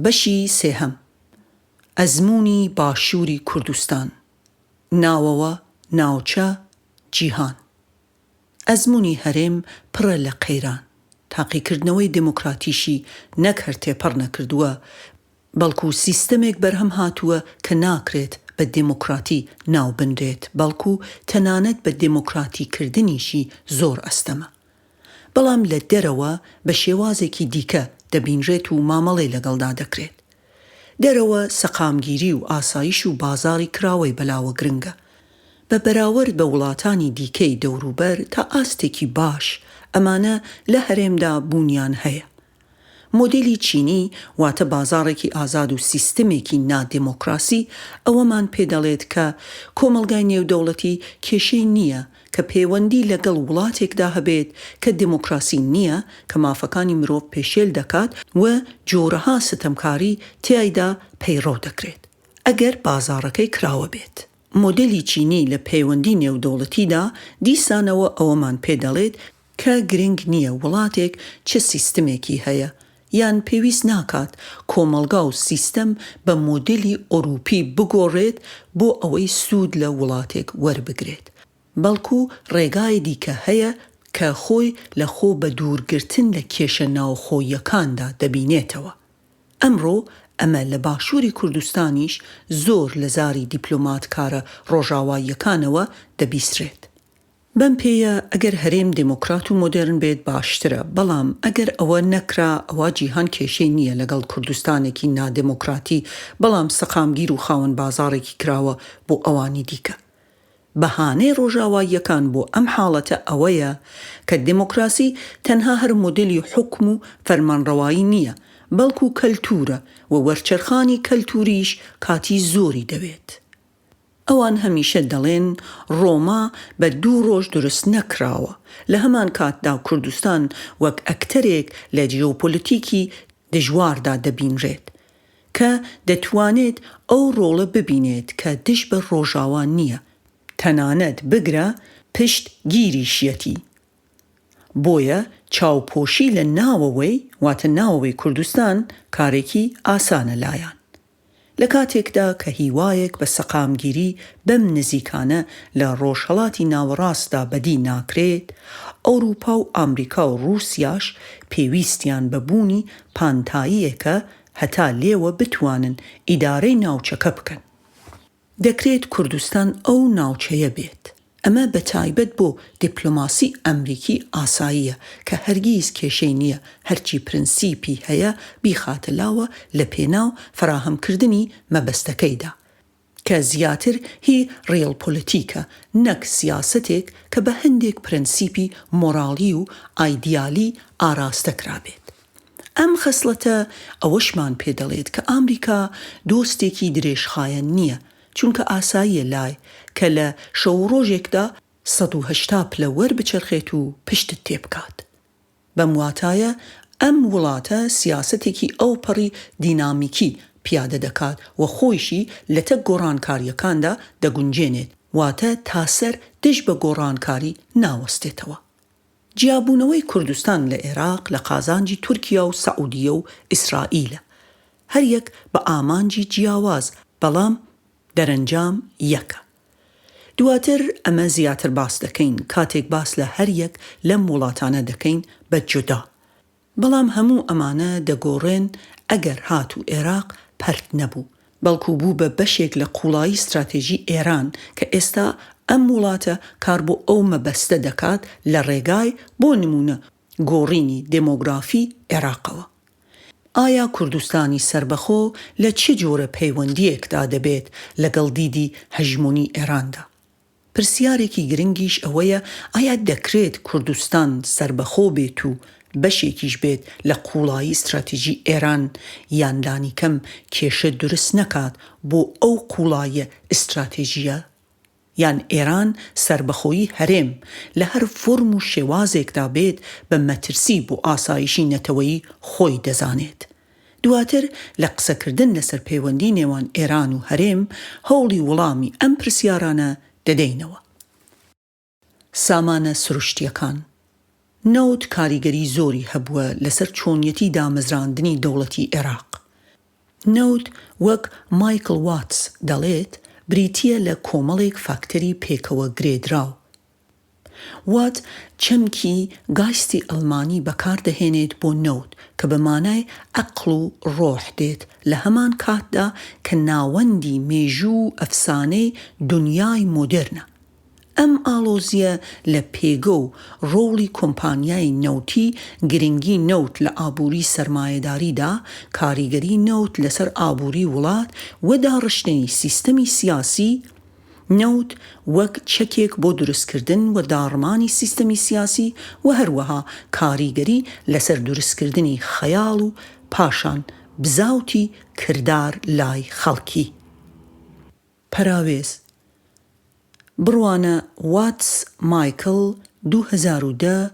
بەشی سێهەم، ئەزموونی باشووری کوردستان، ناوەوە، ناوچە، جیهان. ئەزموونی هەرێم پڕە لە قەیران، تاقیکردنەوەی دێمۆکراتیشی نەک هەر تێپەڕ نەکردووە، بەڵکو سیستەمێک بەرهەم هاتووە کە ناکرێت بە دێمۆکراتی ناو بنرێت، بەڵکو تەنانەت بە دێمۆکراتیکردنیشی زۆر ئەستەمە. بەڵام لە دەرەوە بە شێوازێکی دیکە دەبینرێت و مامەڵەی لەگەڵدا دەکرێت. دەرەوە سەقامگیری و ئاسایش و بازاڕی کراوەی بەلاوە گرنگە. بە بەراورد بە وڵاتانی دیکەی دەوروبەر تا ئاستێکی باش ئەمانە لە هەرێمدا بوونیان هەیە. مۆدێلی چینی، واتە بازاڕێکی ئازاد و سیستمێکی نادێمۆکراسی، ئەوەمان پێ دەڵێت کە کۆمەڵگای نێودەوڵەتی کێشەی نییە کە پێوەندی لەگەڵ وڵاتێکدا هەبێت کە دێمۆکراسی نییە، کە مافەکانی مرۆڤ پێشێل دەکات و جۆرەها ستەمکاری تیایدا پەیڕەو دەکرێت، ئەگەر بازاڕەکەی کراوە بێت. مۆدێلی چینی لە پەیوەندی نێودەوڵەتیدا دیسانەوە ئەوەمان پێ دەڵێت کە گرنگ نییە وڵاتێک چ سیستمێکی هەیە، یان پێویست ناکات کۆمەڵگا و سیستەم بە مۆدێلی ئەوروپی بگۆڕێت بۆ ئەوەی سوود لە وڵاتێک وەربگرێت، بەڵکو ڕێگای دیکە هەیە کە خۆی لە خۆ بەدوورگرتن لە کێشە ناوخۆییەکاندا دەبینێتەوە. ئەمڕۆ ئەمە لە باشووری کوردستانیش زۆر لە زاری دیپلۆماتکارە ڕۆژاواییەکانەوە دەبیسرێت. بەم پێیە ئەگەر هەرێم دێمۆکرات و مۆدێرن بێت باشترە، بەڵام ئەگەر ئەوە نەکرا ئەوا جیهان کێشەی نییە لەگەڵ کوردستانێکی نادێمۆکراتی بەڵام سەقامگیر و خاوەن بازاڕێکی کراوە بۆ ئەوانی دیکە. بەهانەی ڕۆژاواییەکان بۆ ئەم حاڵەتە ئەوەیە کە دێمۆکراسی تەنها هەر مۆدێلی حوکم و فەرمانڕەوایی نییە بەڵکو کەلتوورە و وەرچەرخانی کەلتووریش کاتی زۆری دەوێت. ئەوان هەمیشە دەڵێن ڕۆما بە دوو ڕۆژ دروست نەکراوە، لە هەمان کاتدا کوردستان وەک ئەکتەرێک لە جیۆپۆلەتیکی دژواردا دەبینرێت، کە دەتوانێت ئەو ڕۆڵە ببینێت کە دژ بە ڕۆژاوا نییە، تەنانەت بگرە پشتگیریشیەتی. بۆیە چاوپۆشی لە ناوەوەی، واتە ناوەوەی کوردستان، کارێکی ئاسانە لایان. لە کاتێکدا کە هیوایەک بە سەقامگیری بەم نزیکانە لە ڕۆژهەڵاتی ناوەڕاستدا بەدی ناکرێت، ئەوروپا و ئامریکا و ڕووسیاش پێویستیان بە بوونی پانتاییەکە هەتا لێوە بتوانن ئیدارەی ناوچەکە بکەن. دەکرێت کوردستان ئەو ناوچەیە بێت. ئەمە بە تایبەت بۆ دیپلۆماسی ئەمریکی ئاساییە کە هەرگیز کێشەی نییە هەرچی پرنسیپی هەیە بیخاتە لاوە لە پێناو فەراهەمکردنی مەبەستەکەیدا. کە زیاتر هی ڕیڵپۆلیتیکە نەک سیاسەتێک کە بە هەندێک پرەنسیپی مۆراڵی و ئایدیالی ئاراستە کرابێت. ئەم خەسڵەتە ئەوەشمان پێ دەڵێت کە ئامریکا دۆستێکی درێژخایەن نییە، چونکە ئاساییە لای کە لە شەو و ڕۆژێکدا 180 پلە وەربچەرخێت و پشتت تێ بکات. بەم واتایە ئەم وڵاتە سیاسەتێکی ئەوپەڕی دینامیکی پیادە دەکات و خۆیشی لەتەک گۆڕانکارییەکاندا دەگونجێنێت، واتە تاسەر دژ بە گۆڕانکاری ناوەستێتەوە. جیابوونەوەی کوردستان لە ئێراق لە قازانجی تورکیا و سەعودیە و ئیسرائیلە، هەریەک بە ئامانجی جیاواز، بەڵام دەرەنجام یەکە. دواتر ئەمە زیاتر باس دەکەین کاتێک باس لە هەریەک لەم وڵاتانە دەکەین بە جودا. بەڵام هەموو ئەمانە دەگۆڕێن ئەگەر هاتوو ئێراق پەرت نەبوو، بەڵکو بوو بە بەشێک لە قوڵایی ستراتێژی ئێران کە ئێستا ئەم وڵاتە کار بۆ ئەو مەبەستە دەکات لە ڕێگای بۆ نموونە گۆڕینی دێمۆگرافی ئێراقەوە. ئایا کوردستانی سەربەخۆ لە چ جۆرە پەیوەندییەکدا دەبێت لەگەڵ دیدی هەژموونی ئێراندا؟ پرسیارێکی گرنگیش ئەوەیە ئایا دەکرێت کوردستان سەربەخۆ بێت و بەشێکیش بێت لە قووڵایی ستراتیجی ئێران یان لانیکەم کێشە دورست نەکات بۆ ئەو قووڵاییە ئیستراتێژییە؟ یان ئێران سەربەخۆیی هەرێم لە هەر فۆرم و شێوازێکدا بێت بە مەترسی بۆ ئاسایشی نەتەوەیی خۆی دەزانێت. دواتر لە قسەکردن لەسەر پەیوەندی نێوان ئێران و هەرێم هەوڵی وڵامی ئەم پرسیارانە دەدەینەوە. سامانە سروشتییەکان، نەوت کاریگەری زۆری هەبووە لەسەر چۆنیەتی دامەزراندنی دەوڵەتی ئێراق. نەوت وەک مایکڵ واتس دەڵێت بریتییە لە کۆمەڵێک فاکتەری پێکەوە گرێدراو. وات چەمکی گایستی ئەڵمانی بەکاردەهێنێت بۆ نەوت کە بە مانای عەقڵ و ڕۆح دێت لە هەمان کاتدا کە ناوەندی مێژوو و ئەفسانەی دونیای مۆدێرنە. ئەم ئاڵۆزییە لە پێگە و ڕۆڵی کۆمپانیای نەوتی، گرنگی نەوت لە ئابووری سەرمایەداریدا، کاریگەری نەوت لەسەر ئابووری وڵات و داڕشتنی سیستەمی سیاسی، نەوت وەک چەکێک بۆ دروستکردن و داڕمانی سیستەمی سیاسی و هەروەها کاریگەری لەسەر دروستکردنی خەیاڵ و پاشان بزاوتی کردار لای خەڵکی. پەراوێز، بڕوانە واتس مایکڵ 2010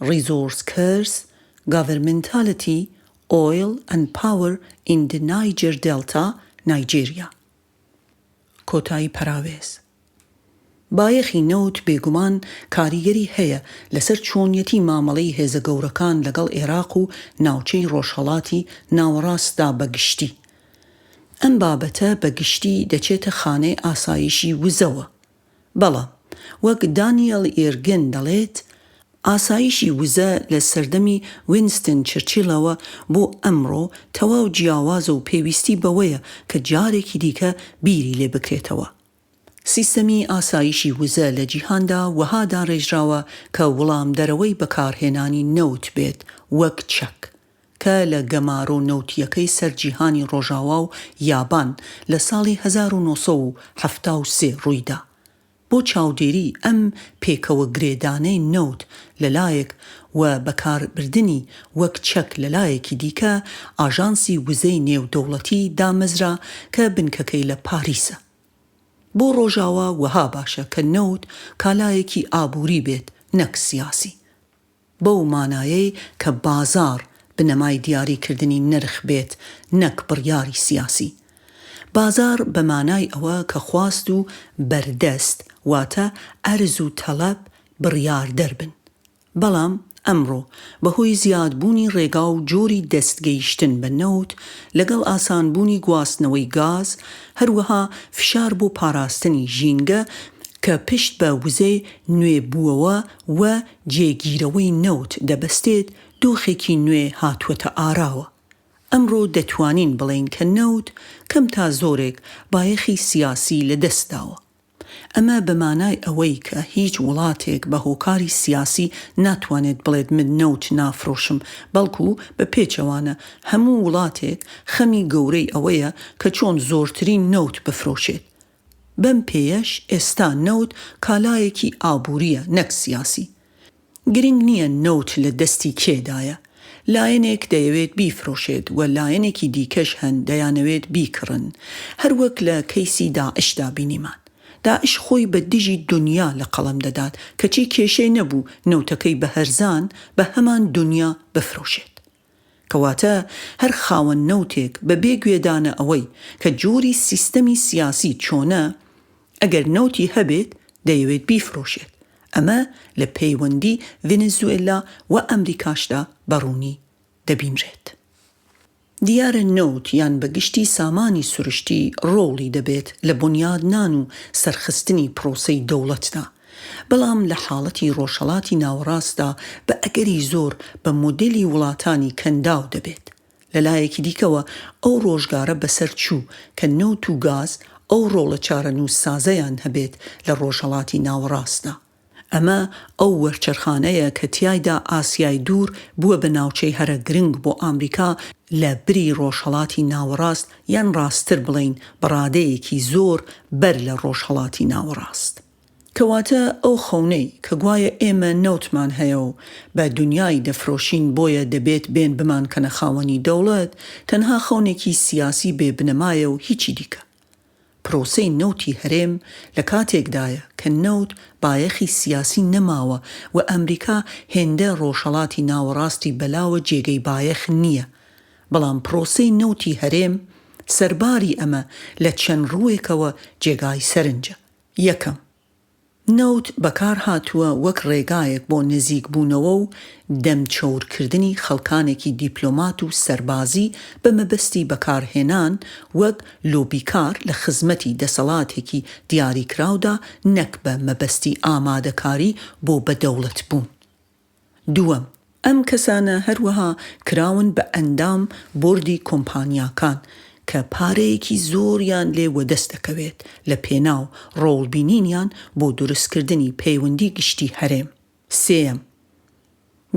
Resource Curse، Governmentality، Oil and Power in the Niger Delta، Nigeria. کۆتایی پەراوێز. بایەخی نەوت بێگومان کاریگەری هەیە لەسەر چۆنیەتی مامەڵەی هێزە گەورەکان لەگەڵ ئێراق و ناوچەی ڕۆژهەڵاتی ناوەڕاستدا بە گشتی. ئەم بابەتە بە گشتی دەچێتە خانەی ئاسایشی وزەوە. بەڵام وەک دانیەل ئیرگن دەڵێت، ئاسایشی وزە لە سەردەمی وینستن چرچیلەوە بۆ ئەمڕۆ تەواو جیاوازە و پێویستی بەوەیە کە جارێکی دیکە بیری لێ بکرێتەوە. سیستەمی ئاسایشی وزە لە جیهاندا وەها داڕێژراوە کە وڵامدەرەوەی بەکارهێنانی نەوت بێت وەک چەک، کە لە گەمارۆ نەوتییەکەی سەر جیهانی ڕۆژاوا و یابان لە ساڵی 1973 ڕوویدا. بۆ چاودێری ئەم پێکەوە گرێدانەی نەوت لە لایەک و بەکاربردنی وەک چەک لە لایەکی دیکە، ئاژانسی وزەی نێودەوڵەتی دامەزرا کە بنکەکەی لە پاریسە. بۆ ڕۆژاوا وەها باشە کە نەوت کالایەکی ئابووری بێت نەک سیاسی. بەو مانایەی کە بازاڕ بنەمای دیاریکردنی نرخ بێت نەک بڕیاری سیاسی. بازاڕ بە مانای ئەوە کە خواست و بەردەست واتە عەرز و تەڵەب بڕیاردەر بن. بەڵام ئەمڕۆ بەهۆی زیادبوونی ڕێگا و جۆری دەستگەیشتن بە نەوت لەگەڵ ئاسانبوونی گواستنەوەی گاز، هەروەها فشار بۆ پاراستنی ژینگە کە پشت بە وزەی نوێبووەوە و جێگیرەوەی نەوت دەبەستێت، دۆخێکی نوێ هاتووەتە ئاراوە. ئەمڕۆ دەتوانین بڵێین کە نەوت کەم تا زۆرێک بایەخی سیاسی لەدەستداوە. ئەمە بە مانای ئەوەی کە هیچ وڵاتێک بە هۆکاری سیاسی ناتوانێت بڵێت من نەوت نافرۆشم، بەڵکو بە پێچەوانە هەموو وڵاتێک خەمی گەورەی ئەوەیە کە چۆن زۆرترین نەوت بفرۆشێت. بەم پێیەش ئێستا نەوت کالایەکی ئابوورییە نەک سیاسی. گرنگ نییە نەوت لە دەستی کێدایە، لایەنێک دەیەوێت بیفرۆشێت و لایەنێکی دیکەش هەن دەیانەوێت بیکڕن، هەروەک لە کەیسی داعشدا بینیمان. داعش خۆی بە دژی دونیا لە قەڵەم دەدات، کەچی کێشەی نەبوو نەوتەکەی بە هەرزان بە هەمان دونیا بفرۆشێت. کەواتە هەر خاوەن نەوتێک بە بێ گوێدانە ئەوەی کە جۆری سیستەمی سیاسی چۆنە، ئەگەر نەوتی هەبێت دەیەوێت بیفرۆشێت، ئەمە لە پەیوەندی ڤێنێزوێلا و ئەمریکاشدا بە ڕوونی دەبینرێت. دیارە نەوت یان بە گشتی سامانی سروشتی ڕۆڵی دەبێت لە بونیادنان و سەرخستنی پرۆسەی دەوڵەتدا، بەڵام لە حاڵەتی ڕۆژهەڵاتی ناوەڕاستدا بە ئەگەری زۆر بە مۆدێلی وڵاتانی کەنداو دەبێت. لە لایەکی دیکەوە ئەو ڕۆژگارە بەسەر چوو کە نەوت و گاز ئەو ڕۆڵە چارەنووسسازەیان هەبێت لە ڕۆژهەڵاتی ناوەڕاستدا. ئەمە ئەو وەرچەرخانەیە کە تیایدا ئاسیای دوور بووە بە ناوچەی هەرە گرنگ بۆ ئامریکا لە بری ڕۆژهەڵاتی ناوەڕاست یان ڕاستتر بڵێین بە ڕادەیەکی زۆر بەر لە ڕۆژهەڵاتی ناوەڕاست. کەواتە ئەو خەونەی کە گوایە ئێمە نەوتمان هەیە و بە دونیای دەفرۆشین بۆیە دەبێت بێن بمانکەنە خاوەنی دەوڵەت تەنها خەونێکی سیاسی بێ بنەمایە و هیچی دیکە. پرۆسەی نەوتی هەرێم لە کاتێکدایە کە نەوت بایەخی سیاسی نەماوە و ئەمریکا هێندە ڕۆژهەڵاتی ناوەڕاستی بەلاوە جێگەی بایەخ نییە، بەڵام پرۆسەی نەوتی هەرێم سەرباری ئەمە لە چەند ڕووێکەوە جێگای سەرنجە. یەکەم، نەوت بەکار هاتووە وەک ڕێگایەک بۆ نزیکبوونەوە و دەم چەورکردنی خەڵکانێکی دیپلۆمات و سەربازی بە مەبەستی بەکارهێنان وەک لۆبیکار لە خزمەتی دەسەڵاتێکی دیاریکراودا نەک بە مەبەستی ئامادەکاری بۆ بەدەوڵەتبوون. دووەم، ئەم کەسانە هەروەها کراون بە ئەندام بۆردی کۆمپانیاکان کە پارەیەکی زۆریان لێ وەدەست دەکەوێت لە پێناو ڕۆڵبینینیان بۆ دروستکردنی پەیوەندی گشتی هەرێم. سێیەم،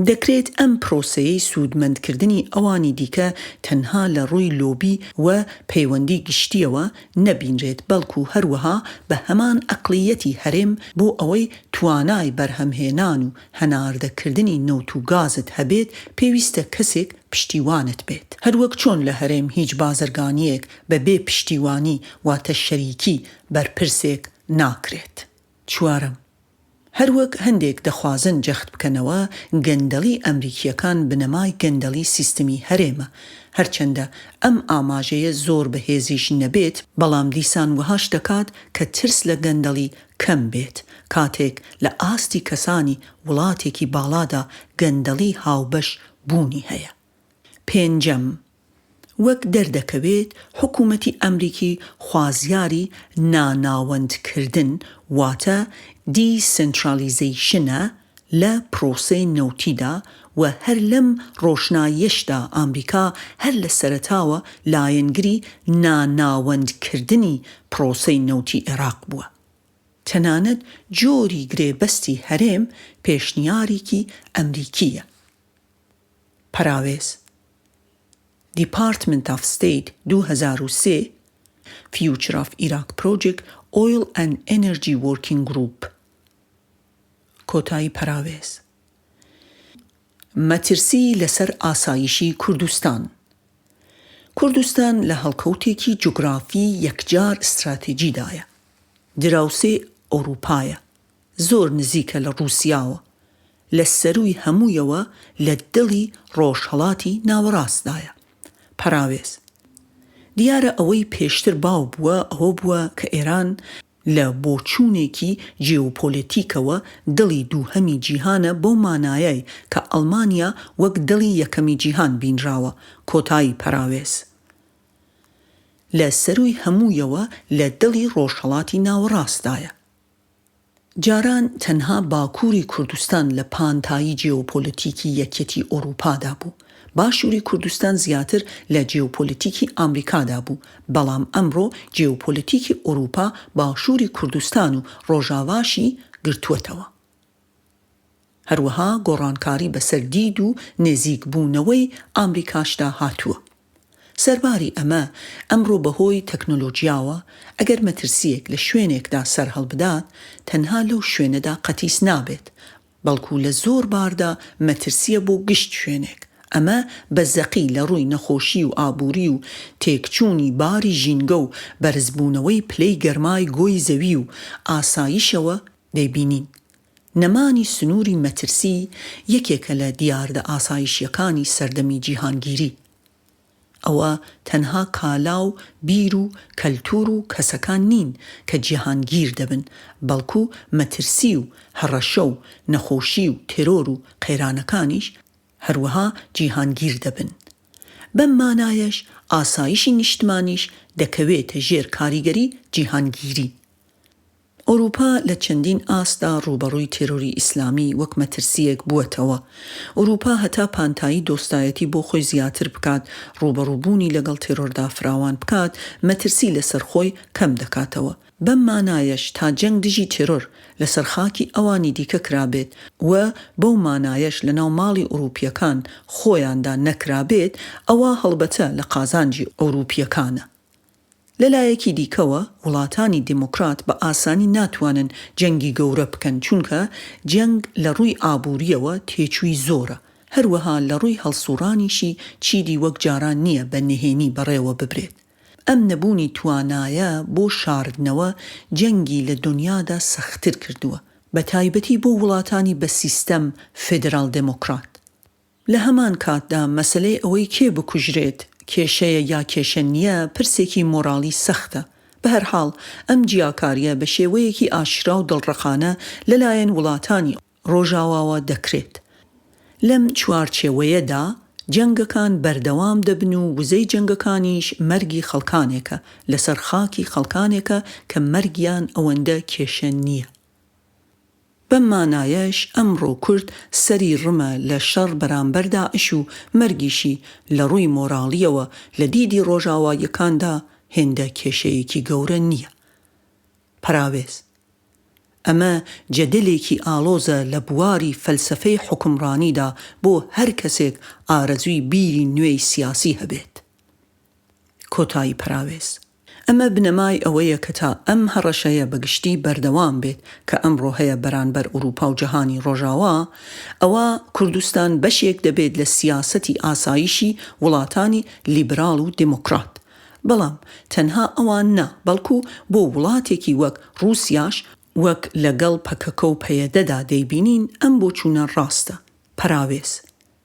دەکرێت ئەم پرۆسەیەی سوودمەندکردنی ئەوانی دیکە تەنها لە ڕووی لۆبی و پەیوەندی گشتییەوە نەبینرێت بەڵکو هەروەها بە هەمان ئەقڵییەتی هەرێم بۆ ئەوەی توانای بەرهەمهێنان و هەناردەکردنی نەوت و گازت هەبێت پێویستە کەسێک پشتیوانت بێت. هەروەک چۆن لە هەرێم هیچ بازرگانییەک بە بێ پشتیوانی واتە شەریکی بەرپرسێک ناکرێت. چوارەم، هەروەک هەندێک دەخوازن جەخت بکەنەوە گەندەڵی ئەمریکییەکان بنەمای گەندەڵی سیستمی هەرێمە، هەرچەندە ئەم ئاماژەیە زۆر بەهێزیش نەبێت، بەڵام دیسان وەهاش دەکات کە ترس لە گەندەڵی کەم بێت، کاتێک لە ئاستی کەسانی وڵاتێکی باڵادا گەندەڵی هاوبەش بوونی هەیە. پێنجەم، وەک دەردەکەوێت حکوومەتی ئەمریکی خوازیاری ناناوەندکردن واتە Decentralization ە لە پرۆسەی نەوتیدا و هەر لەم ڕۆشناییەشدا ئامریکا هەر لە سەرەتاوە لایەنگری ناناوەندکردنی پرۆسەی نەوتی عێراق بووە. تەنانەت جۆری گرێبەستی هەرێم پێشنیارێکی ئەمریکییە. پەراوێز، Department of State 2003، Future of Iraq Project Oil and Energy Working Group. کۆتایی پەراوێز. مەترسی لەسەر ئاسایشی کوردستان کوردستان لە هەڵکەوتێکی جوگرافی یەکجار ستراتیجیدایە. دراوسێی ئەوروپایە. زۆر نزیکە لە ڕووسیاوە. لە سەرووی هەموویەوە لە دڵی ڕۆژهەڵاتی ناوەڕاستدایە. پەراوێز. دیارە ئەوەی پێشتر باو بووە ئەوە بووە کە ئێران لە بۆچوونێکی جیۆپۆلەتیکەوە دڵی دووهەمی جیهانە بەو مانایەی کە ئەڵمانیا وەک دڵی یەکەمی جیهان بینراوە، کۆتایی پەراوێز. لە سەرووی هەموویەوە لە دڵی ڕۆژهەڵاتی ناوەڕاستدایە. جاران تەنها باکووری کوردستان لە پانتایی جیۆپۆلەتیکی یەکیەتی ئۆرووپادا بوو. باشووری کوردستان زیاتر لە جیۆپۆلەتیکی ئامریکادا بوو، بەڵام ئەمڕۆ جیۆپۆلەتیکی ئۆرووپا باشووری کوردستان و ڕۆژاڤاشی گرتووەتەوە. هەروەها گۆڕانکاری بەسەر دید و نزیکبوونەوەی ئامریکاشدا هاتووە. سەرباری ئەمە، ئەمڕۆ بەهۆی تەکنۆلۆجیاوە، ئەگەر مەترسییەک لە شوێنێکدا سەرهەڵبدات، تەنها لەو شوێنەدا قەتیس نابێت، بەڵکو لە زۆر باردا مەترسییە بۆ گشت شوێنێک، ئەمە بە زەقی لە ڕووی نەخۆشی و ئابووری و تێکچوونی باری ژینگە و بەرزبوونەوەی پلەی گەرمای گۆی زەوی و ئاسایشەوە دەیبینین. نەمانی سنووری مەترسی یەکێکە لە دیاردە ئاسایشییەکانی سەردەمی جیهانگیری. ئەوە تەنها کالا و بیر و کەلتور و کەسەکان نین کە جیهانگیر دەبن، بەڵکو مەترسی و هەڕەشە و نەخۆشی و تێرۆر و قەیرانەکانیش هەروەها جیهانگیر دەبن. بەم مانایەش ئاسایشی نیشتمانیش دەکەوێتە ژێر کاریگەری جیهانگیری. ئەوروپا لە چەندین ئاستدا ڕووبەڕووی تێرۆری ئیسلامی وەک مەترسییەک بووەتەوە. ئەوروپا هەتا پانتایی دۆستایەتی بۆ خۆی زیاتر بکات، ڕووبەڕووبوونی لەگەڵ تێرۆردا فراوان بکات، مەترسی لەسەر خۆی کەم دەکاتەوە. بەم مانایەش تا جەنگ دژی تێرۆر لەسەر خاکی ئەوانی دیکە کرابێت و بەو مانایەش لەناو ماڵی ئەوروپییەکان خۆیاندا نەکرابێت، ئەوا هەڵبەتە لە قازانجی ئەوروپییەکانە. لە لایەکی دیکەوە وڵاتانی دیموکرات بە ئاسانی ناتوانن جەنگی گەورە بکەن چونکە جەنگ لە ڕووی ئابوورییەوە تێچووی زۆرە، هەروەها لە ڕووی هەڵسوڕانیشی چیدی وەک جاران نییە بە نهێنی بەڕێوە ببرێت. ئەم نەبوونی توانایە بۆ شاردنەوە جەنگی لە دونیادا سەختتر کردووە، بە تایبەتی بۆ وڵاتانی بە سیستەم فیدراڵ دێموکرات. لە هەمان کاتدا مەسەلەی ئەوەی کێ بکوژرێت کێشەیە یا کێشە نییە پرسێکی مۆراڵی سەختە. بەهەرحاڵ ئەم جیاکارییە بە شێوەیەکی ئاشکرا و دڵڕەقانە لەلایەن وڵاتانی ڕۆژاواوە دەکرێت. لەم چوارچێوەیەدا جەنگەکان بەردەوام دەبن و وزەی جەنگەکانیش مەرگی خەڵکانێکە لەسەر خاکی خەڵکانێکە کە مەرگیان ئەوەندە کێشە نییە. بەم مانایەش ئەمڕۆ کورد سەری ڕمە لە شەڕ بەرامبەر داعش و مەرگیشی لە ڕووی مۆراڵییەوە لە دیدی ڕۆژاواییەکاندا هێندە کێشەیەکی گەورە نییە. پەراوێز. ئەمە جەدەلێکی ئاڵۆزە لە بواری فەلسەفەی حوکمڕانیدا بۆ هەر کەسێک ئارەزووی بیری نوێی سیاسی هەبێت. کۆتایی پەراوێز. ئەمە بنەمای ئەوەیە کە تا ئەم هەڕەشەیە بە گشتی بەردەوام بێت کە ئەمڕۆ هەیە بەرانبەر ئورووپا و جەهانی ڕۆژاوا، ئەوا کوردستان بەشێک دەبێت لە سیاسەتی ئاسایشی وڵاتانی لیبراڵ و دێمۆکڕات. بەڵام تەنها ئەوان نا، بەڵکو بۆ وڵاتێکی وەک ڕووسیاش، وەک لەگەڵ پەکەکە و پەیەدەدا دەیبینین، ئەم بۆچوونە ڕاستە. پەراوێز.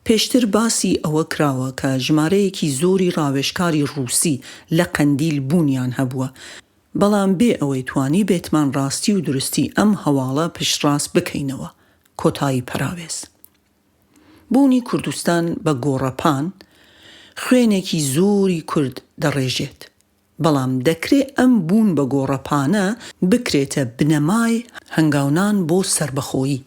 پێشتر باسی ئەوە کراوە کە ژمارەیەکی زۆری ڕاوێژکاری ڕووسی لە قەندیل بوونیان هەبووە، بەڵام بێ ئەوەی توانیبێتمان ڕاستی و دروستی ئەم هەواڵە پشتڕاست بکەینەوە. کۆتایی پەراوێز. بوونی کوردستان بە گۆڕەپان، خوێنێکی زۆری کورد دەڕێژێت. بەڵام دەکرێ ئەم بوون بە گۆڕەپانە بکرێتە بنەمای هەنگاونان بۆ سەربەخۆیی.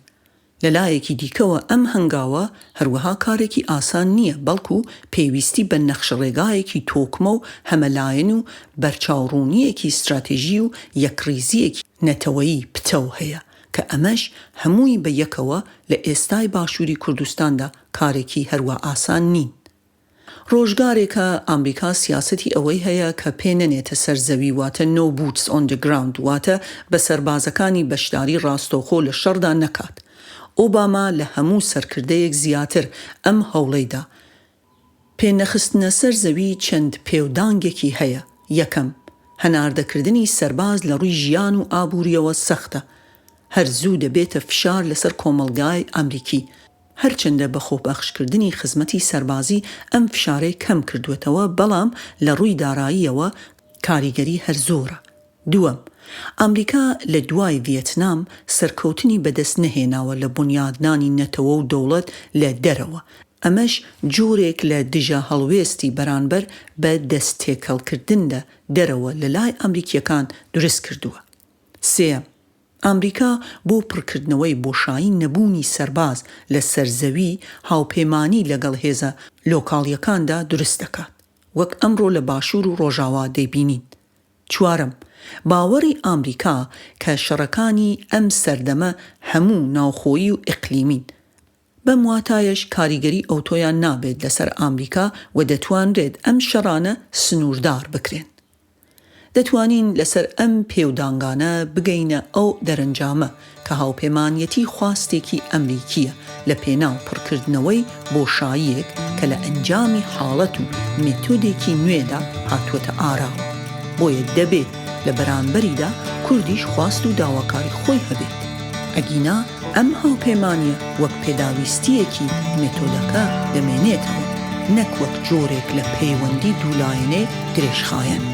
لە لایەکی دیکەوە ئەم هەنگاوە هەروەها کارێکی ئاسان نییە بەڵکو پێویستی بە نەخشەڕێگایەکی تۆکمە و هەمەلایەن و بەرچاوڕوونییەکی ستراتێژی و یەکڕیزییەکی نەتەوەیی پتەو هەیە کە ئەمەش هەمووی بە یەکەوە لە ئێستای باشووری کوردستاندا کارێکی هەروا ئاسان نین. ڕۆژگارێکە ئامریکا سیاسەتی ئەوەی هەیە کە پێ نەنێتە سەر زەوی واتە No boots on the ground واتە بە سەربازەکانی بەشداری ڕاستەوخۆ لە شەڕدا نەکات. ئۆباما لە هەموو سەرکردەیەک زیاتر ئەم هەوڵەی دا. پێ نەخستنە سەر زەوی چەند پێودانگێکی هەیە، یەکەم، هەناردەکردنی سەرباز لە ڕووی ژیان و ئابوورییەوە سەختە، هەر زوو دەبێتە فشار لەسەر کۆمەڵگای ئامریکی، هەرچەندە بە خۆبەخشکردنی خزمەتی سەربازی ئەم فشارەی کەم کردووەتەوە، بەڵام لە ڕووی داراییەوە کاریگەری هەر زۆرە. دووەم، ئامریکا لە دوای ڤیەتنام سەرکەوتنی بەدەست نەهێناوە لە بونیادنانی نەتەوە و دەوڵەت لە دەرەوە، ئەمەش جۆرێک لە دژە هەڵوێستی بەرانبەر بە دەست تێکەڵکردن لە دەرەوە لە لای ئامریکییەکان دروست کردووە. سێیەم، ئامریکا بۆ پڕکردنەوەی بۆشایی نەبوونی سەرباز لە سەر زەوی، هاوپەیمانی لەگەڵ هێزە لۆکاڵییەکاندا دروست دەکات، وەک ئەمڕۆ لە باشوور و ڕۆژاوا دەیبینین. چوارەم، باوەڕی ئامریکا کە شەڕەکانی ئەم سەردەمە هەموو ناوخۆیی و ئیقلیمین. بەم واتایەش کاریگەری ئەوتۆیان نابێت لەسەر ئامریکا و دەتوانرێت ئەم شەڕانە سنووردار بکرێن. دەتوانین لەسەر ئەم پێودانگانە بگەینە ئەو دەرەنجامە کە هاوپەیمانیەتی خواستێکی ئەمریکییە لە پێناو پڕکردنەوەی بۆشاییەک کە لە ئەنجامی حاڵەت و مێتۆدێکی نوێدا هاتووەتە ئاراوە، بۆیە دەبێت لە بەرانبەریدا کوردیش خواست و داواکاری خۆی هەبێت. ئەگینا ئەم هاوپەیمانییە وەک پێداویستییەکی مێتۆدەکە دەمێنێتەوە نەک وەک جۆرێک لە پەیوەندی دوولایەنەی درێژخایەن.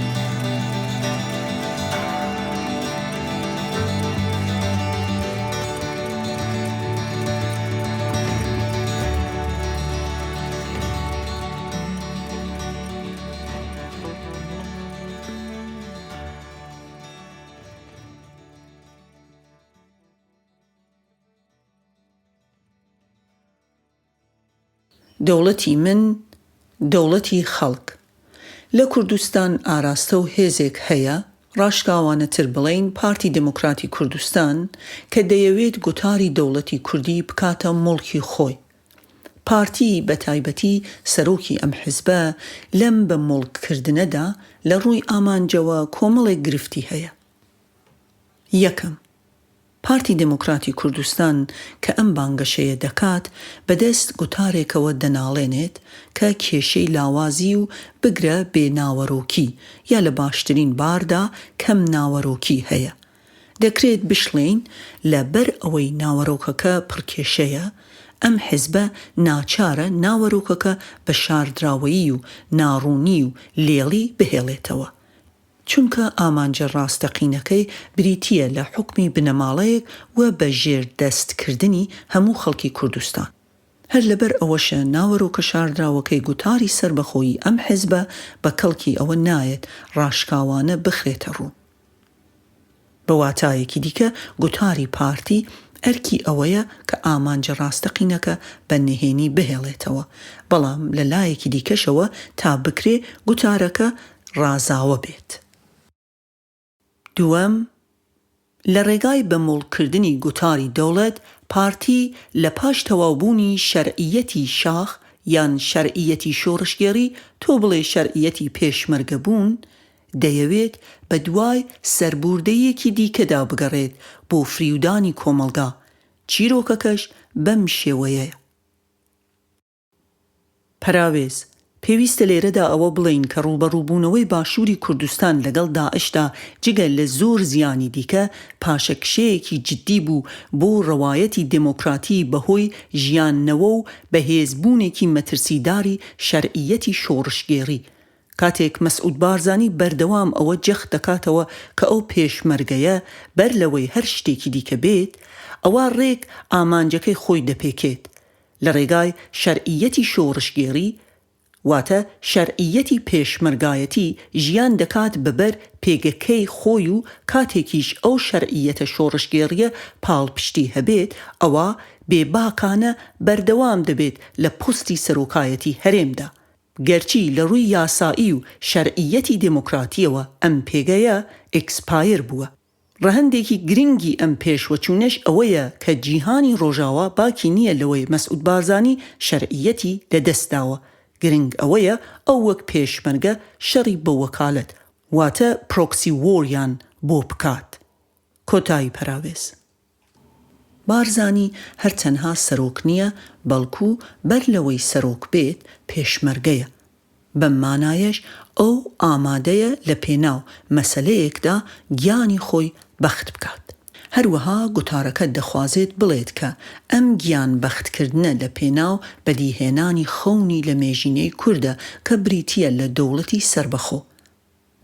دەوڵەتی من، دەوڵەتی خەڵک. لە کوردستان ئاراستە و هێزێک هەیە، ڕاشکاوانەتر بڵێین پارتی دێموکراتی کوردستان، کە دەیەوێت گوتاری دەوڵەتی کوردی بکاتە موڵکی خۆی. پارتی، بە تایبەتی سەرۆکی ئەم حزبە، لەم بە موڵک کردنەدا لە ڕووی ئامانجەوە کۆمەڵێک گرفتی هەیە. یەکەم، پارتی دێموکراتی کوردستان کە ئەم بانگەشەیە دەکات، بە دەست گوتارێکەوە دەناڵێنێت کە کێشەی لاوازی و بگرە بێ ناوەرۆکی یا لە باشترین باردا کەم ناوەرۆکی هەیە. دەکرێت بشڵێین لە بەر ئەوەی ناوەرۆکەکە پڕکێشەیە، ئەم حیزبە ناچارە ناوەرۆکەکە بە شاردراوەیی و ناڕوونی و لێڵی بهێڵێتەوە. چونکە ئامانجە ڕاستەقینەکەی بریتییە لە حوکمی بنەماڵەیەک و بە ژێر دەست کردنی هەموو خەڵکی کوردستان. هەر لەبەر ئەوەشە ناوەرۆکە شاردراوەکەی گوتاری سەربەخۆیی ئەم حیزبە بە کەڵکی ئەوە نایەت ڕاشکاوانە بخرێتە ڕوو. بە واتایەکی دیکە گوتاری پارتی ئەرکی ئەوەیە کە ئامانجە ڕاستەقینەکە بە نهێنی بهێڵێتەوە، بەڵام لە لایەکی دیکەشەوە تا بکرێ گوتارەکە ڕازاوە بێت. دووەم، لە ڕێگای بە موڵککردنی گوتاری دەوڵەت، پارتی لە پاش تەواوبوونی شەرعییەتی شاخ یان شەرعییەتی شۆڕشگێڕی، تۆ بڵێ شەرعییەتی پێشمەرگەبوون، دەیەوێت بە دوای سەربووردەیەکی دیکەدا بگەڕێت بۆ فریودانی کۆمەڵگا، چیرۆکەکەش بەم شێوەیەیە. پەراوێز، پێویستە لێرەدا ئەوە بڵێین کە ڕووبەڕووبوونەوەی باشووری کوردستان لەگەڵ داعشدا جگە لە زۆر زیانی دیکە، پاشەکشەیەکی جددی بوو بۆ ڕەوایەتی دێمۆکراتی بەهۆی ژیاندنەوە و بەهێزبوونێکی مەترسیداری شەرعییەتی شۆڕشگێڕی کاتێک مەسعود بارزانی بەردەوام ئەوە جەخت دەکاتەوە کە ئەو پێشمەرگەیە بەر لەوەی هەر شتێکی دیکە بێت، ئەوا ڕێک ئامانجەکەی خۆی دەپێکێت لە ڕێگای شەرعییەتی شۆڕشگێڕی، واتە شەرعییەتی پێشمەرگایەتی ژیان دەکات بە بەر پێگەکەی خۆی و کاتێکیش ئەو شەرعییەتە شۆڕشگێڕییە پاڵپشتی هەبێت ئەوا بێباکانە بەردەوام دەبێت لە پۆستی سەرۆکایەتی هەرێمدا. گەرچی لە ڕووی یاسایی و شەرعییەتی دێمۆکراتییەوە ئەم پێگەیە expire بووە. ڕەهەندێکی گرنگی ئەم پێشوەچوونەش ئەوەیە کە جیهانی ڕۆژاوا باکی نییە لەوەی مەسعود بارزانی شەرعییەتی لە دەست داوە، گرنگ ئەوەیە ئەو وەک پێشمەرگە شەڕی بە وەکالەت واتە proxy war یان بۆ بکات. کۆتایی پەراوێز. بارزانی هەر تەنها سەرۆک نییە، بەڵکو بەر لەوەی سەرۆک بێت، پێشمەرگەیە. بەم مانایەش ئەو ئامادەیە لە پێناو مەسەلەیەکدا گیانی خۆی بەخت بکات. هەروەها گوتارەکە دەخوازێت بڵێت کە ئەم گیان بەختکردنە لە پێناو بەدیهێنانی خەونی لەمێژینەی کوردە کە بریتییە لە دەوڵەتی سەربەخۆ.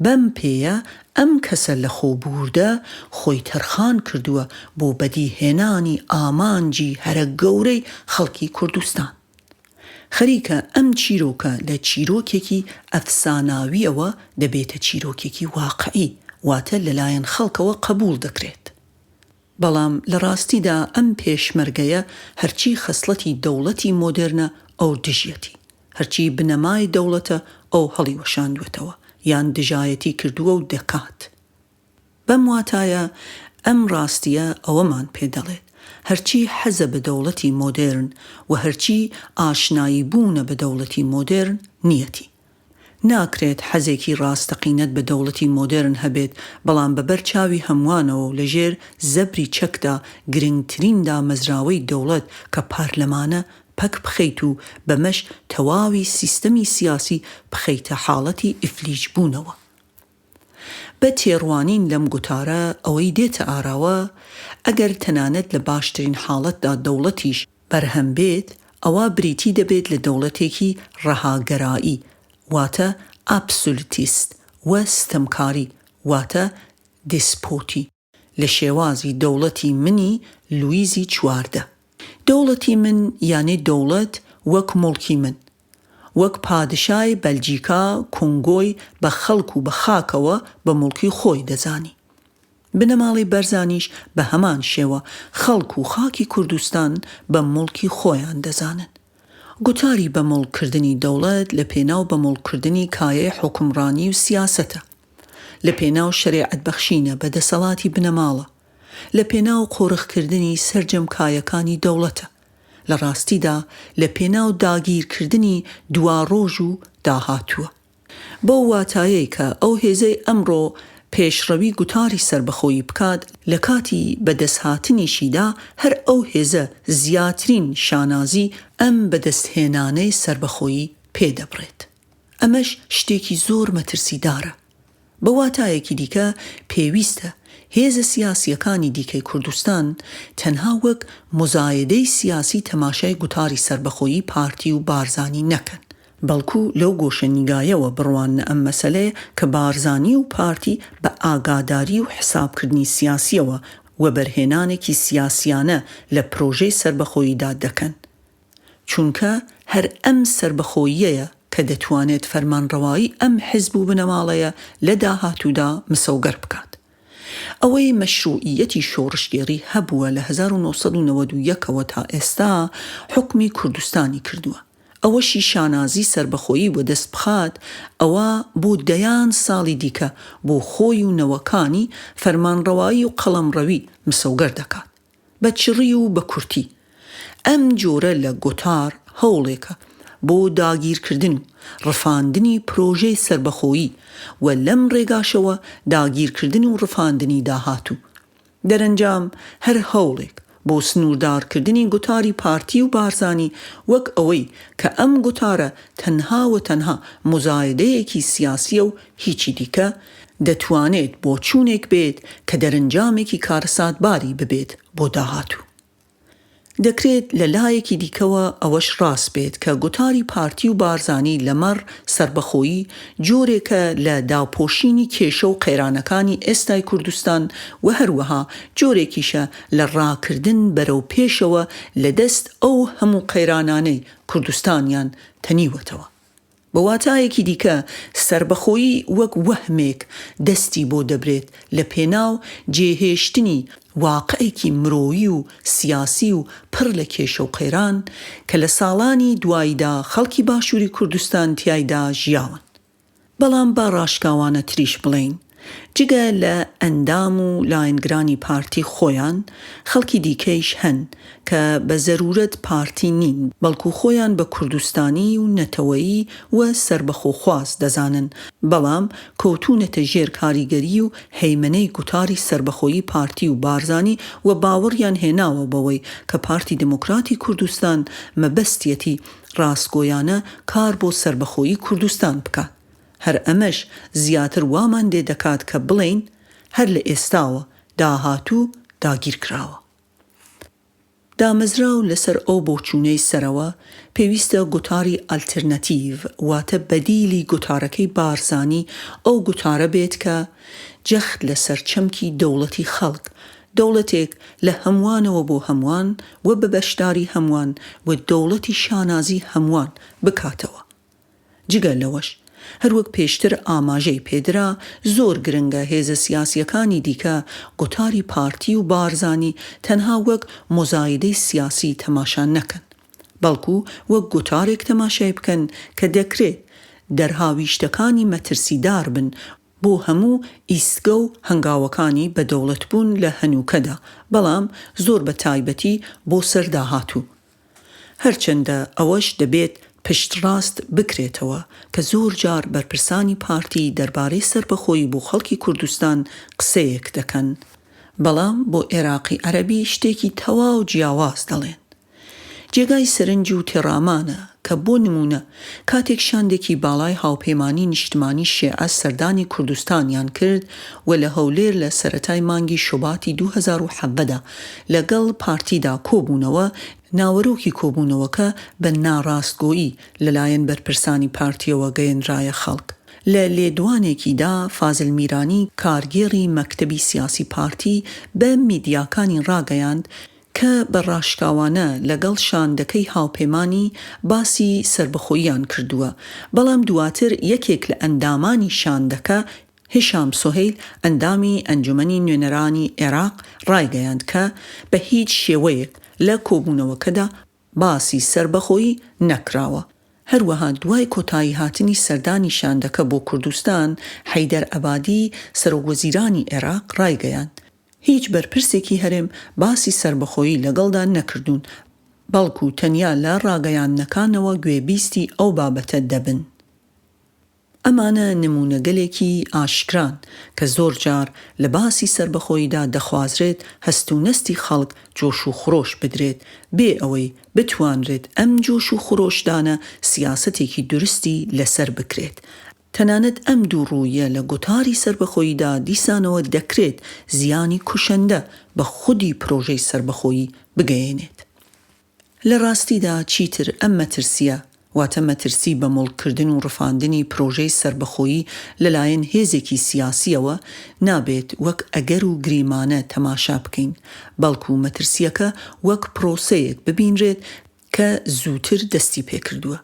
بەم پێیە ئەم کەسە لەخۆبووردە خۆی تەرخان کردووە بۆ بەدیهێنانی ئامانجی هەرە گەورەی خەڵکی کوردستان. خەریکە ئەم چیرۆکە لە چیرۆکێکی ئەفساناوییەوە دەبێتە چیرۆکێکی واقعی، واتە لەلایەن خەڵکەوە قەبووڵ دەکرێت. بەڵام لە ڕاستیدا ئەم پێشمەرگەیە هەرچی خەسڵەتی دەوڵەتی مۆدێرنە ئەو دژیەتی، هەرچی بنەمای دەوڵەتە ئەو هەڵیوەشاندوەتەوە یان دژایەتی کردووە و دەکات. بەم واتایە ئەم ڕاستییە ئەوەمان پێ دەڵێت. هەرچی حەزە بە دەوڵەتی مۆدێرن و هەرچی ئاشنایی بوونە بە دەوڵەتی مۆدێرن نییەتی. ناکرێت حەزێکی ڕاستەقینەت بە دەوڵەتی مۆدێرن هەبێت بەڵام بە بەر چاوی هەمووانەوە و لە ژێر زەبری چەکدا گرنگترین دامەزراوەی دەوڵەت کە پارلەمانە پەک بخەیت و بەمەش تەواوی سیستەمی سیاسی بخەیتە حاڵەتی ئیفلیج بوونەوە. بە تێڕوانین لەم گوتارە ئەوەی دێتە ئاراوە، ئەگەر تەنانەت لە باشترین حاڵەتدا دەوڵەتیش بەرهەم بێت، ئەوا بریتی دەبێت لە دەوڵەتێکی ڕەهاگەرایی، واتە ئابسولتیست و ستەمکاری، واتە دێسپۆتی. لە شێوازی دەوڵەتی منی لویزی 14. دەوڵەتی من یانێ دەوڵەت وەک موڵکی من. وەک پادشای بەلجیکا کونگۆی بە خەڵک و بە خاکەوە بە موڵکی خۆی دەزانی. بنەماڵەی بەرزانیش بە هەمان شێوە خەڵک و خاکی کوردستان بە موڵکی خۆیان دەزانن. گوتاری بە موڵک کردنی دەوڵەت لە پێناو بە موڵک کردنی کایەی حوکمڕانی و سیاسەتە. لە پێناو شەرێعەت بەخشینە بە دەسەڵاتی بنەماڵە. لە پێناو قۆرخ کردنی سەرجەم کایەکانی دەوڵەتە. لە ڕاستیدا لە پێناو داگیر کردنی دواڕۆژ و داهاتووە. بەو واتایەی کە ئەو هێزەی ئەمڕۆ پێشڕەوی گوتاری سەربەخۆیی بکات، لە کاتی بەدەستهاتنیشیدا هەر ئەو هێزە زیاترین شانازی ئەم بەدەستهێنانەی سەربەخۆیی پێ دەبڕێت. ئەمەش شتێکی زۆر مەترسیدارە. بە واتایەکی دیکە پێویستە هێزە سیاسییەکانی دیکەی کوردستان تەنها وەک موزایەدەی سیاسی تەماشای گوتاری سەربەخۆیی پارتی و بارزانی نەکەن، بەڵکو لەو گۆشەنیگایەوە بڕواننە ئەم مەسەلەیە کە بارزانی و پارتی بە ئاگاداری و حسابکردنی سیاسییەوە وەبەرهێنانێکی سیاسیانە لە پرۆژەی سەربەخۆییدا دەکەن. چونکە هەر ئەم سەربەخۆییەیە کە دەتوانێت فەرمانڕەوایی ئەم حزب و بنەماڵەیە لە داهاتوودا مسۆگەر بکات. ئەوەی مەشروعییەتی شۆڕشگێڕی هەبووە لە 1991 ەوە تا ئێستا حوکمی کوردستانی کردووە، ئەوەشی شانازی سەربەخۆیی وەدەست بخات، ئەوا بۆ دەیان ساڵی دیکە بۆ خۆی و نەوەکانی فەرمانڕەوایی و قەڵەمڕەوی مسۆگەر دەکات. بە چڕی و بە کورتی، ئەم جۆرە لە گۆتار هەوڵێکە بۆ داگیرکردن و ڕفاندنی پرۆژەی سەربەخۆیی و لەم ڕێگاشەوە داگیرکردن و ڕفاندنی داهاتوو. دەرەنجام هەر هەوڵێک بۆ سنووردارکردنی گوتاری پارتی و بارزانی وەک ئەوەی کە ئەم گوتارە تەنها و تەنها موزایەدەیەکی سیاسییە و هیچی دیکە، دەتوانێت بۆچوونێک بێت کە دەرەنجامێکی کارەساتباری ببێت بۆ داهاتوو. دەکرێت لە لایەکی دیکەوە ئەوەش ڕاست بێت کە گوتاری پارتی و بارزانی لەمەڕ سەربەخۆیی جۆرێکە لە داپۆشینی کێشە و قەیرانەکانی ئێستای کوردستان و هەروەها جۆرێکیشە لە ڕاکردن بەرەو پێشەوە لە دەست ئەو هەموو قەیرانانەی کوردستانیان تەنیوەتەوە. بە واتایەکی دیکە سەربەخۆیی وەک وەهمێک دەستی بۆ دەبرێت لە پێناو جێهێشتنی واقعێکی مرۆیی و سیاسی و پڕ لە کێشە و قەیران کە لە ساڵانی دواییدا خەڵکی باشووری کوردستان تیایدا ژیاون. بەڵام با ڕاشکاوانەتریش بڵێین، جگە لە ئەندام و لایەنگرانی پارتی خۆیان، خەڵکی دیکەیش هەن کە بە زەروورەت پارتی نین، بەڵکو خۆیان بە کوردستانی و نەتەوەیی و سەربەخۆخواز دەزانن، بەڵام کەوتوونەتە ژێر کاریگەریی و هەیمەنەی گوتاری سەربەخۆیی پارتی و بارزانی و باوەڕیان هێناوە بەوەی کە پارتی دیموکراتی کوردستان مەبەستیەتی ڕاستگۆیانە کار بۆ سەربەخۆیی کوردستان بکات. هەر ئەمەش زیاتر وامان لێ دەکات کە بڵێین هەر لە ئێستاوە داهاتوو داگیرکراوە. دامەزراو لەسەر ئەو بۆچوونەی سەرەوە، پێویستە گوتاری ئەلترناتیڤ واتە بەدیلی گوتارەکەی بارزانی ئەو گوتارە بێت کە جەخت لەسەر چەمکی دەوڵەتی خەڵک، دەوڵەتێک لە هەمووانەوە بۆ هەمووان و بە بەشداری هەمووان و دەوڵەتی شانازی هەمووان بکاتەوە. جگە لەوەش، هەروەک پێشتر ئاماژەی پێدرا، زۆر گرنگە هێزە سیاسییەکانی دیکە گوتاری پارتی و بارزانی تەنها وەک موزایدەی سیاسی تەماشا نەکەن، بەڵکو وەک گوتارێک تەماشای بکەن کە دەکرێت دەرهاویشتەکانی مەترسیدار بن. بۆ هەموو ئیستگە و هەنگاوەکانی بە دەوڵەتبوون لە هەنووکەدا، بەڵام زۆر بە تایبەتی بۆ سەر داهاتوو. هەرچەندە ئەوەش دەبێت پشتڕاست بکرێتەوە کە زۆر جار بەرپرسانی پارتی دەربارەی سەربەخۆیی بۆ خەڵکی کوردستان قسەیەک دەکەن، بەڵام بۆ ئێراقی عەرەبی شتێکی تەواو جیاواز دەڵێن. جێگای سەرنج و تێڕامانە کە بۆ نموونە کاتێک شاندێکی باڵای هاوپەیمانی نیشتمانی شێعە سەردانی کوردستانیان کرد و لە هەولێر لە سەرەتای مانگی شوباتی 2017 دا لەگەڵ پارتیدا کۆبوونەوە، ناوەرۆکی کۆبوونەوەکە بە ناڕاستگۆیی لەلایەن بەرپرسانی پارتیەوە گەیەنرایە خەڵک. لە لێدوانێکیدا فازل میرانی کارگێڕی مەکتەبی سیاسی پارتی بە میدیاکانی ڕاگەیاند کە بە ڕاشکاوانە لەگەڵ شاندەکەی هاوپەیمانی باسی سەربەخۆییان کردووە، بەڵام دواتر یەکێک لە ئەندامانی شاندەکە هیشام سوهەیل ئەندامی ئەنجومەنی نوێنەرانی عێراق ڕایگەیاند کە بە هیچ شێوەیەک لە کۆبوونەوەکەدا باسی سەربەخۆیی نەکراوە. هەروەها دوای کۆتاییهاتنی سەردانی شاندەکە بۆ کوردستان، حەیدەر عەبادی سەرۆکوەزیرانی عێراق ڕایگەیاند، هیچ بەرپرسێکی هەرێم باسی سەربەخۆیی لەگەڵدا نەکردوون، بەڵکو تەنیا لە ڕاگەیاندنەکانەوە گوێبیستی ئەو بابەتە دەبن. ئەمانە نموونەگەلێکی ئاشکران کە زۆر جار لە باسی سەربەخۆییدا دەخوازرێت هەست و نەستی خەڵک جۆش و خرۆش بدرێت، بێ ئەوەی بتوانرێت ئەم جۆش و خرۆشدانە سیاسەتێکی دورستی لەسەر بکرێت. تەنانەت ئەم دووڕووییە لە گوتاری سەربەخۆییدا دیسانەوە دەکرێت زیانی کوشەندە بە خودی پرۆژەی سەربەخۆیی بگەیەنێت. لە ڕاستیدا چیتر ئەم مەترسییە، واتە مەترسی بە موڵککردن و ڕفاندنی پرۆژەی سەربەخۆیی لەلایەن هێزێکی سیاسییەوە، نابێت وەک ئەگەر و گریمانە تەماشا بکەین، بەڵکو مەترسییەکە وەک پرۆسەیەک ببینرێت کە زووتر دەستی پێکردووە.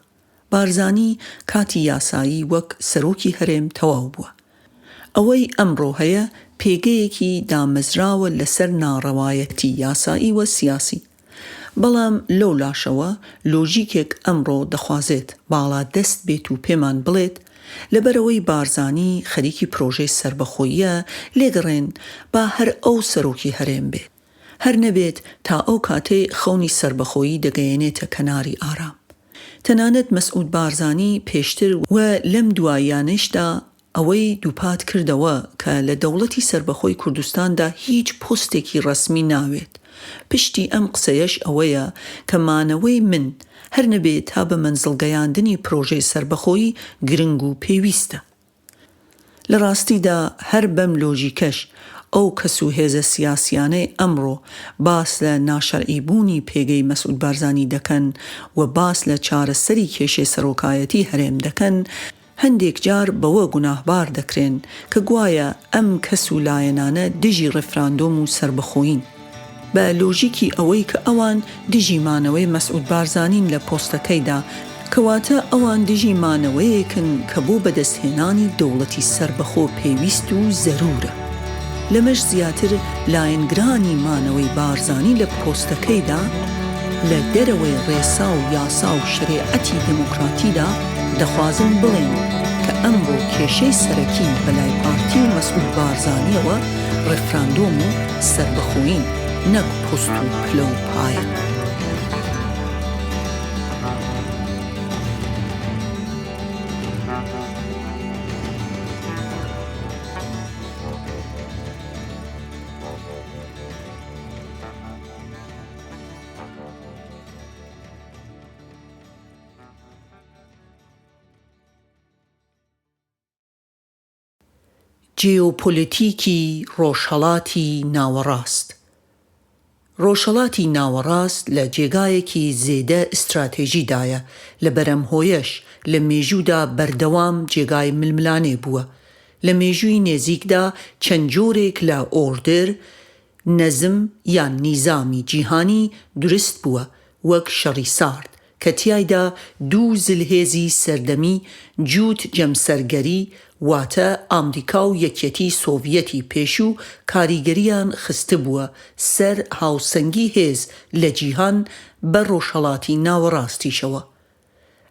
بارزانی کاتی یاسایی وەک سەرۆکی هەرێم تەواو بووە. ئەوەی ئەمڕۆ هەیە پێگەیەکی دامەزراوە لەسەر ناڕەوایەتی یاسایی و سیاسی. بەڵام لەو لاشەوە لۆژیکێک ئەمڕۆ دەخوازێت باڵا دەست بێت و پێمان بڵێت لەبەرئەوەی بارزانی خەریکی پرۆژەی سەربەخۆییە لێگەڕێن با هەر ئەو سەرۆکی هەرێم بێت. هەر نەبێت تا ئەو کاتەی خەونی سەربەخۆیی دەگەیەنێتە کەناری ئارام. تەنانەت مەسعود بارزانی پێشتر و لەم دواییانەشدا ئەوەی دووپات کردەوە کە لە دەوڵەتی سەربەخۆی کوردستاندا هیچ پۆستێکی ڕەسمی ناوێت. پشتی ئەم قسەیەش ئەوەیە کە مانەوەی من هەر نەبێ تا بە مەنزڵگەیاندنی پرۆژەی سەربەخۆیی گرنگ و پێویستە. لە ڕاستیدا هەر بەم لۆژیکەش ئەو کەس و هێزە سیاسیانەی ئەمڕۆ باس لە ناشەرعیبوونی پێگەی مەسعود بارزانی دەکەن و باس لە چارەسەری کێشەی سەرۆکایەتی هەرێم دەکەن، هەندێک جار بەوە گوناهبار دەکرێن کە گوایە ئەم کەس و لایەنانە دژی ڕێفراندۆم و سەربەخۆیین. بە لۆژیکی ئەوەی کە ئەوان دژی مانەوەی مەسعود بارزانین لە پۆستەکەیدا، کەواتە ئەوان دژی مانەوەیەکن کە بۆ بەدەستهێنانی دەوڵەتی سەربەخۆ پێویست و زەروورە. لەمەش زیاتر لایەنگرانی مانەوەی بارزانی لە پۆستەکەیدا لە دەرەوەی ڕێسا و یاسا و شەریعەتی دێموکراتیدا دەخوازن بڵێن کە ئەمڕۆ کێشەی سەرەکی بەلای پارتی و مەسعود بارزانییەوە ڕێفراندۆم و سەربەخۆیین نەک پۆست و پلە و پایە. جیۆپۆلیتیکی ڕۆژهەڵاتی ناوەڕاست ڕۆژهەڵاتی ناوەڕاست لە جێگایەکی زێدە ئیستراتێژی دایە، لە بەرەم هۆیەش لە مێژوودا بەردەوام جێگای ململانێ بووە. لە مێژووی نێزیکدا چەند جۆرێک لە ئۆردر، نەزم یان نیزامی جیهانی دورست بووە وەک شەڕی سارد کە تیایدا دوو زلهێزی سەردەمی جووت جەمسەرگەری واتە ئامریکا و یەکیەتی سۆڤیەتی پێشوو کاریگەریان خستبووە سەر هاوسەنگی هێز لە جیهان بە ڕۆژهەڵاتی ناوەڕاستیشەوە.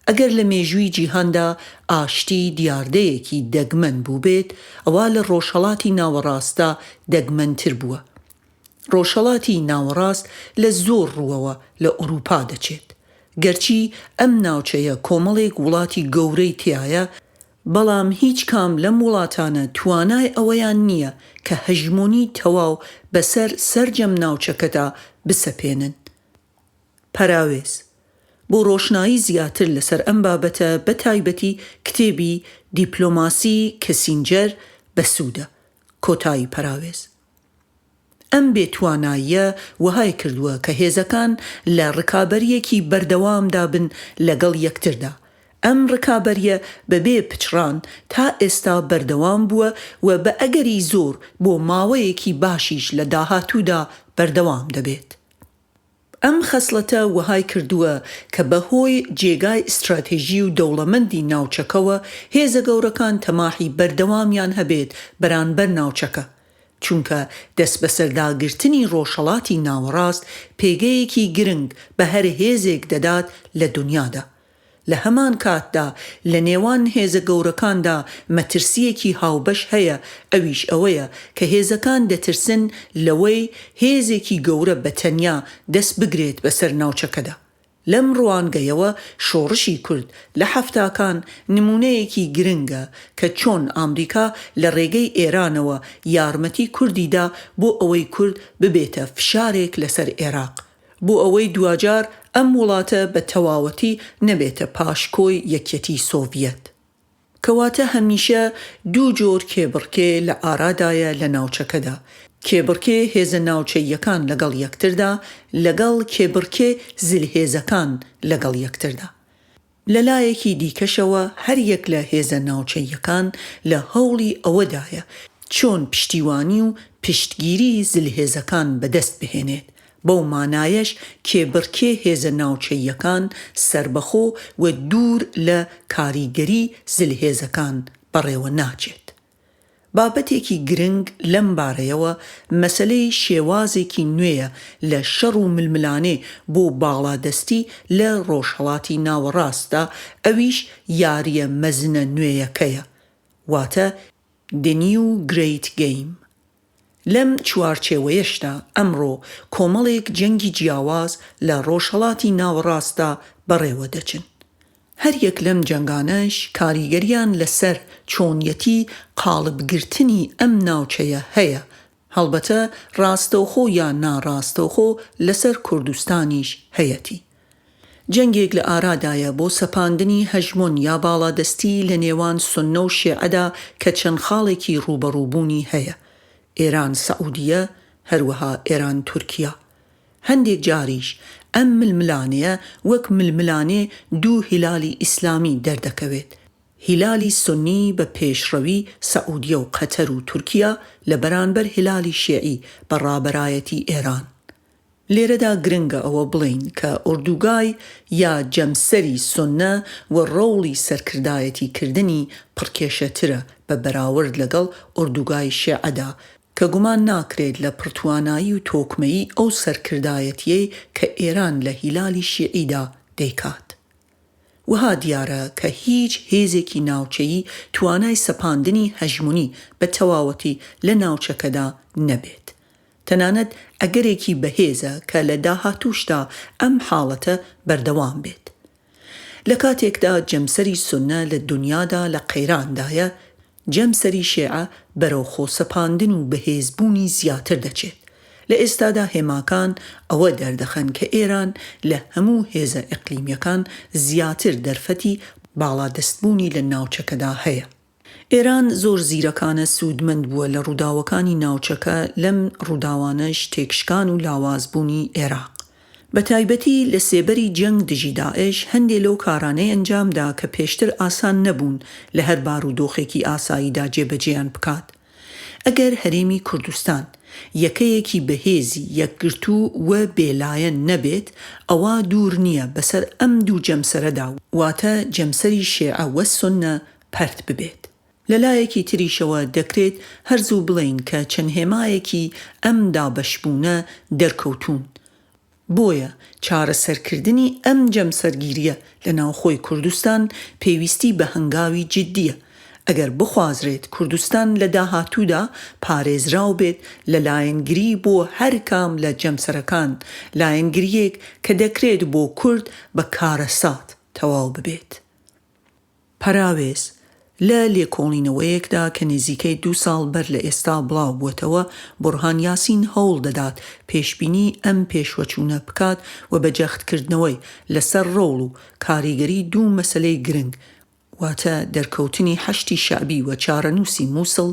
ئەگەر لە مێژووی جیهاندا ئاشتی دیاردەیەکی دەگمەن بووبێت، ئەوا لە ڕۆژهەڵاتی ناوەڕاستدا دەگمەنتر بووە. ڕۆژهەڵاتی ناوەڕاست لە زۆر ڕووەوە لە ئورووپا دەچێت. گەرچی ئەم ناوچەیە کۆمەڵێک وڵاتی گەورەی تیایە، بەڵام هیچ کام لەم وڵاتانە توانای ئەوەیان نییە کە هەژمۆنی تەواو بەسەر سەرجەم ناوچەکەدا بسەپێنن. پەراوێز، بۆ ڕۆشنایی زیاتر لەسەر ئەم بابەتە بە تایبەتی کتێبی دیپلۆماسی کسینجەر بەسوودە. کۆتایی پەراوێز. ئەم بێ تواناییە وەهای کردووە کە هێزەکان لە ڕکابەرییەکی بەردەوامدا بن لەگەڵ یەکتردا. ئەم ڕکابەرییە بەبێ پچڕان تا ئێستا بەردەوام بووە و بە ئەگەری زۆر بۆ ماوەیەکی باشیش لە داهاتوودا بەردەوام دەبێت. ئەم خەسڵەتە وەهای کردووە کە بە هۆی جێگای ئیستراتێژی و دەوڵەمەندی ناوچەکەوە هێزە گەورەکان تەماحی بەردەوامیان هەبێت بەرانبەر ناوچەکە، چونکە دەستبەسەرداگرتنی ڕۆژهەڵاتی ناوەڕاست پێگەیەکی گرنگ بە هەر هێزێک دەدات لە دونیادا. لە هەمان کاتدا لە نێوان هێزە گەورەکاندا مەترسییەکی هاوبەش هەیە ئەویش ئەوەیە کە هێزەکان دەترسن لەوەی هێزێکی گەورە بە تەنیا دەست بگرێت بەسەر ناوچەکەدا. لەم ڕوانگەیەوە شۆڕشی کورد لە حەفتاکان نموونەیەکی گرنگە کە چۆن ئامریکا لە ڕێگەی ئێرانەوە یارمەتی کوردی دا بۆ ئەوەی کورد ببێتە فشارێک لەسەر ئێراق بۆ ئەوەی دواجار ئەم وڵاتە بە تەواوەتی نەبێتە پاشکۆی یەکیەتی سۆڤیەت. کەواتە هەمیشە دوو جۆر کێبڕکێ لە ئارادایە لە ناوچەکەدا، کێبڕکێ هێزە ناوچەییەکان لەگەڵ یەکتردا، لەگەڵ کێبڕکێ زلهێزەکان لەگەڵ یەکتردا. لە لایەکی دیکەشەوە هەر یەک لە هێزە ناوچەییەکان لە هەوڵی ئەوەدایە چۆن پشتیوانی و پشتگیری زلهێزەکان بەدەست بهێنێت، بەو مانایەش کێبڕکێ هێزە ناوچەییەکان سەربەخۆ و دوور لە کاریگەری زلهێزەکان بەڕێوە ناچێت. بابەتێکی گرنگ لەم بارەیەوە مەسەلەی شێوازێکی نوێیە لە شەڕ و ململانێ بۆ باڵادەستی لە ڕۆژهەڵاتی ناوەڕاستدا ئەویش یارییە مەزنە نوێیەکەیە واتە The New Great Game. لەم چوارچێوەیەشدا ئەمڕۆ کۆمەڵێک جەنگی جیاواز لە ڕۆژهەڵاتی ناوەڕاستدا بەڕێوە دەچن. هەر یەک لەم جەنگانەش کاریگەریان لەسەر چۆنیەتی قاڵبگرتنی ئەم ناوچەیە هەیە، هەڵبەتە ڕاستەوخۆ یا ناڕاستەوخۆ لەسەر کوردستانیش هەیەتی. جەنگێک لە ئارادایە بۆ سەپاندنی هەژمۆن یا باڵادەستی لە نێوان سوننە و شێعەدا کە چەند خاڵێکی ڕووبەڕووبوونی هەیە، ئێران سعودیە، هەروەها ئێران تورکیا. هەندێک جاریش ئەم ململانێیە وەک ململانێ دوو هیلالی ئیسلامی دەردەکەوێت، هیلالی سوننی بە پێشڕەوی سعودیە و قەتەر و تورکیا لە بەرانبەر هیلالی شیعی بە ڕابەرایەتی ئێران. لێرەدا گرنگە ئەوە بڵێین کە ئۆردوگای یا جەمسەری سوننە و ڕۆڵی سەرکردایەتی کردنی پڕکێشەترە بە بەراورد لەگەڵ ئۆردوگای شیعەدا کە گومان ناکرێت لە پڕتوانایی و تۆکمەیی ئەو سەرکردایەتیەی کە ئێران لە هیلالی شیعیدا دەیکات. وەها دیارە کە هیچ هێزێکی ناوچەیی توانای سەپاندنی هەژمونی بە تەواوەتی لە ناوچەکەدا نەبێت. تەنانەت ئەگەرێکی بەهێزە کە لە داهاتووشدا ئەم حاڵەتە بەردەوام بێت. لە کاتێکدا جەمسەری سوننە لە دونیادا لە قەیراندایە، جەمسەری شێعە بەرەو خۆسەپاندن و بەهێزبوونی زیاتر دەچێت. لە ئێستادا هێماکان ئەوە دەردەخەن کە ئێران لە هەموو هێزە ئیقلیمیەکان زیاتر دەرفەتی باڵادەستبوونی لە ناوچەکەدا هەیە. ئێران زۆر زیرەکانە سوودمەند بووە لە ڕووداوەکانی ناوچەکە لەم ڕووداوانەش تێکشکان و لاوازبوونی ئێراق. بە تایبەتی لە سێبەری جەنگ دژی داعش هەندێ لەو کارانەی ئەنجام دا کە پێشتر ئاسان نەبوون لە هەر بارودۆخێکی ئاساییدا جێبەجێیان بکات. ئەگەر هەرێمی کوردستان یەکەیەکی بەهێزی یەکگرتوو و بێلایەن نەبێت ئەوا دوور نییە بەسەر ئەم دوو جەمسەرەدا واتە جەمسەری شێعە و سوننە پەرت ببێت. لە لایەکی تریشەوە دەکرێت هەر زوو بڵێین کە چەند هێمایەکی ئەم دابەشبوونە دەرکەوتوون. بۆیە چارەسەرکردنی ئەم جەمسەرگیرییە لە ناوخۆی کوردستان پێویستی بە هەنگاوی جیددییە، ئەگەر بخوازرێت کوردستان لە داهاتوودا پارێزراو بێت لە لایەنگری بۆ هەر کام لە جەمسەرەکان، لایەنگرییەک کە دەکرێت بۆ کورد بە کارەسات تەواو ببێت. پەراوێز، لە لێکۆڵینەوەیەکدا کە نزیکەی دوو ساڵ بەر لە ئێستا بڵاو بووەتەوە، بوڕهان یاسین هەوڵ دەدات پێشبینی ئەم پێشوەچوونە بکات و بە جەختکردنەوەی لەسەر ڕۆڵ و کاریگەری دوو مەسەلەی گرنگ واتە دەرکەوتنی حەشدی شەعبی و چارەنووسی موسڵ،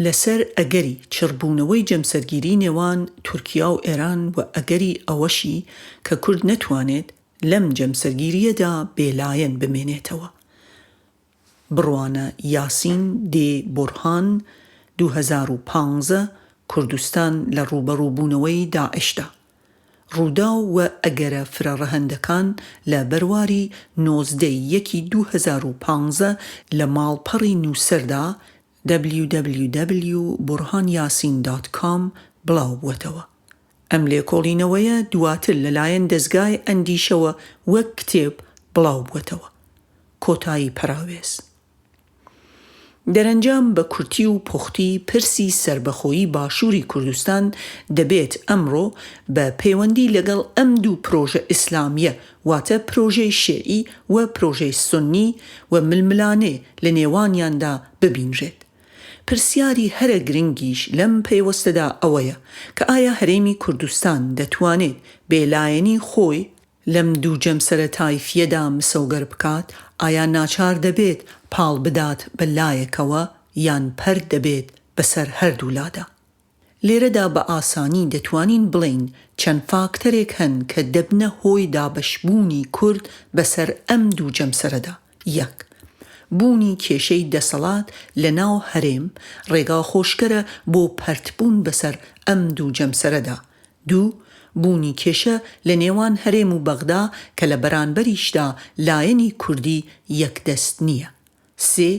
لەسەر ئەگەری چڕبوونەوەی جەمسەرگیری نێوان تورکیا و ئێران و ئەگەری ئەوەشی کە کورد نەتوانێت لەم جەمسەرگیرییەدا بێلایەن بمێنێتەوە. بڕوانە یاسین دێ بورهان، 2015، کوردستان لە ڕووبەڕووبوونەوەی داعشدا. ڕووداو و ئەگەرە فرەڕەهەندەکان لە بەرواری 19 ی یەکی 2015 لە ماڵپەڕی نووسەردا www burhan yassin dot com بڵاوبووەتەوە. ئەم لێکۆڵینەوەیە دواتر لەلایەن دەزگای ئەندیشەوە وەک کتێب بڵاوبووەتەوە. کۆتایی پەراوێز. دەرەنجام بە کورتی و پوختی پرسی سەربەخۆیی باشووری کوردستان دەبێت ئەمڕۆ بە پەیوەندی لەگەڵ ئەم دوو پرۆژە ئیسلامییە واتە پرۆژەی شیعی و پرۆژەی سوننی و ململانێ لە نێوانیاندا ببینرێت. پرسیاری هەرە گرنگیش لەم پەیوەستەدا ئەوەیە کە ئایا هەرێمی کوردستان دەتوانێت بێلایەنی خۆی لەم دوو جەمسەرە تایفییەدا مسۆگەر بکات؟ ئایا ناچار دەبێت پاڵ بدات بە لایەکەوە یان پەرت دەبێت بەسەر هەردوولادا؟ لێرەدا بە ئاسانی دەتوانین بڵێین چەند فاکتەرێک هەن کە دەبنە هۆی دابەشبوونی کورد بەسەر ئەم دوو جەمسەرەدا، یەک. بوونی کێشەی دەسەڵات لە ناو هەرێم ڕێگاخۆشکەرە بۆ پەرتبوون بەسەر ئەم دوو جەمسەرەدا. دوو. بوونی کێشە لە نێوان هەرێم و بەغدا کە لە بەرانبەریشدا لایەنی کوردی یەکدەست نییە. سێ،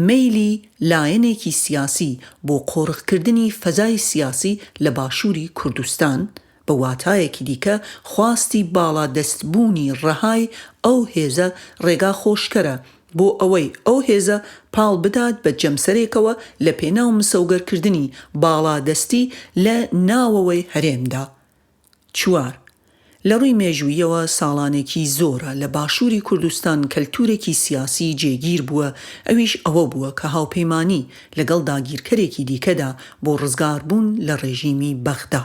مەیلی لایەنێکی سیاسی بۆ قۆرخکردنی فەزای سیاسی لە باشووری کوردستان، بە واتایەکی دیکە خواستی باڵادەستبوونی ڕەهای ئەو هێزە ڕێگاخۆشکەرە بۆ ئەوەی ئەو هێزە پاڵ بدات بە جەمسەرێکەوە لە پێناو مسۆگەرکردنی باڵادەستی لە ناوەوەی هەرێمدا. چوار، لە ڕووی مێژووییەوە ساڵانێکی زۆرە لە باشووری کوردستان کەلتوورێکی سیاسی جێگیر بووە ئەویش ئەوە بووە کە هاوپەیمانی لەگەڵ داگیرکەرێکی دیکەدا بۆ ڕزگاربوون لە ڕێژیمی بەغدا.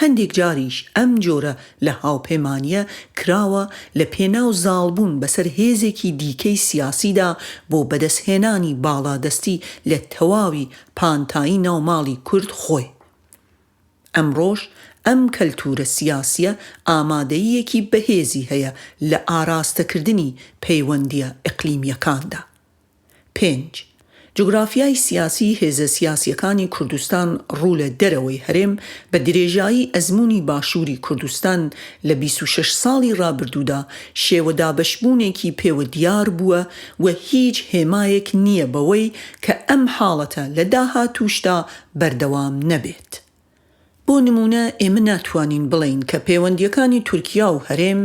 هەندێک جاریش ئەم جۆرە لە هاوپەیمانییە کراوە لە پێناو زاڵبوون بەسەر هێزێکی دیکەی سیاسیدا بۆ بەدەستهێنانی باڵادەستی لە تەواوی پانتایی ناو ماڵی کورد خۆی. ئەمڕۆش ئەم کەلتوورە سیاسییە ئامادەییەکی بەهێزی هەیە لە ئاراستەکردنی پەیوەندییە ئیقلیمییەکاندا. پێنج، جوگرافیای سیاسی هێزە سیاسییەکانی کوردستان ڕوو لە دەرەوەی هەرێم بە درێژایی ئەزموونی باشووری کوردستان لە 26 ساڵی ڕابردوودا شێوە دابەشبوونێکی پێوە دیار بووە و هیچ هێمایەک نییە بەوەی کە ئەم حاڵەتە لە داهاتووشدا بەردەوام نەبێت. بۆ نموونە ئێمە ناتوانین بڵێین کە پێوەندییەکانی تورکیا و هەرێم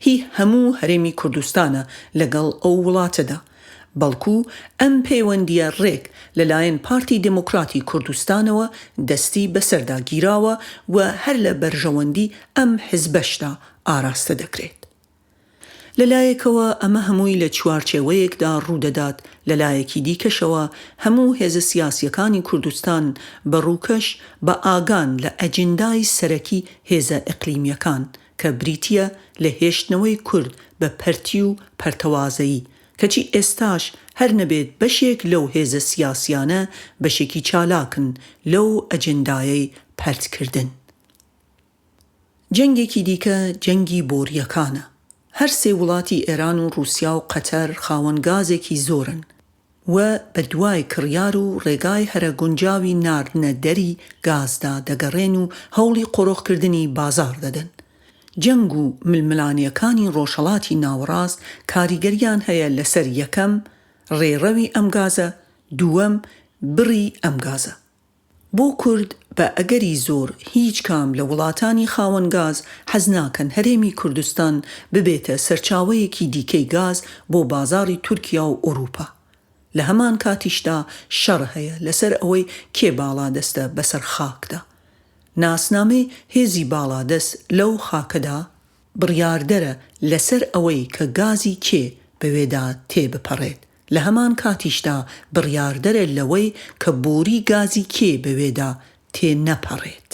هی هەموو هەرێمی کوردستانە لەگەڵ ئەو وڵاتەدا، بەڵکو ئەم پەیوەندییە ڕێک لەلایەن پارتی دێمۆکراتی کوردستانەوە دەستی بەسەردا گیراوە و هەر لە بەرژەوەندی ئەم حزبەشدا ئاراستە دەکرێت. لە لایەکەوە ئەمە هەمووی لە چوارچێوەیەکدا ڕوودەدات، لە لایەکی دیکەشەوە هەموو هێزە سیاسییەکانی کوردستان بە ڕووکەش بە ئاگان لە ئەجندای سەرەکی هێزە ئیقلیمییەکان کە بریتییە لە هێشتنەوەی کورد بە پەرتی و پەرتەوازەیی، کەچی ئێستاش هەر نەبێت بەشێک لەو هێزە سیاسییانە بەشێکی چالاکن لەو ئەجندایەی پەرتکردن. جەنگێکی دیکە جەنگی بۆرییەکانە. هەر سێ وڵاتی ئێران و ڕووسیا و قەتەر خاوەن گازێکی زۆرن و بە دوای کڕیار و ڕێگای هەرە گونجاوی ناردنە دەری گازدا دەگەڕێن و هەوڵی قۆرخکردنی بازاڕ دەدەن. جەنگ و ململانێکانی ڕۆژهەڵاتی ناوەڕاست کاریگەریان هەیە لەسەر یەکەم، ڕێڕەوی ئەم گازە، دووەم، بڕی ئەم گازە. بۆ کورد بە ئەگەری زۆر هیچ کام لە وڵاتانی خاوەن گاز حەز ناکەن هەرێمی کوردستان ببێتە سەرچاوەیەکی دیکەی گاز بۆ بازاڕی تورکیا و ئەوروپا. لە هەمان کاتیشدا شەڕ هەیە لەسەر ئەوەی کێ باڵادەستە بەسەر خاکدا. ناسنامەی هێزی باڵادەست لەو خاکەدا بڕیاردەرە لەسەر ئەوەی کە گازی کێ بەوێدا تێبپەڕێت، لە هەمان کاتیشدا بڕیاردەرە لەوەی کە بۆری گازی کێ بەوێدا تێنەپەڕێت.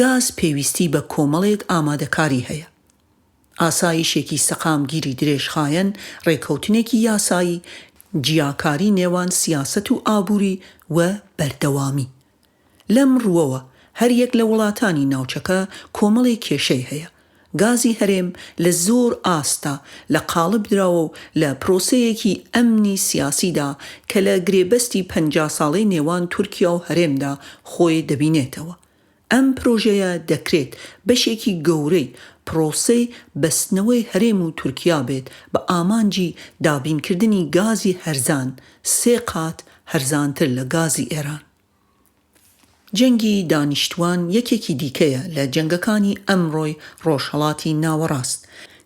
گاز پێویستی بە کۆمەڵێک ئامادەکاری هەیە. ئاسایشێکی سەقامگیری درێژخایەن، ڕێکەوتنێکی یاسایی، جیاکاری نێوان سیاسەت و ئابووری و بەردەوامی. لەم ڕووەوە هەریەک لە وڵاتانی ناوچەکە کۆمەڵێک کێشەی هەیە. گازی هەرێم لە زۆر ئاستدا لە قاڵب دراوە و لە پرۆسەیەکی ئەمنی سیاسیدا کە لە گرێبەستی 50 ساڵەی نێوان تورکیا و هەرێمدا خۆی دەبینێتەوە. ئەم پرۆژەیە دەکرێت بەشێکی گەورەی پرۆسەی بەستنەوەی هەرێم و تورکیا بێت بە ئامانجی دابینکردنی گازی هەرزان، سێ قات هەرزانتر لە گازی ئێران. جەنگی دانیشتوان یەکێکی دیکەیە لە جەنگەکانی ئەمڕۆی ڕۆژهەڵاتی ناوەڕاست،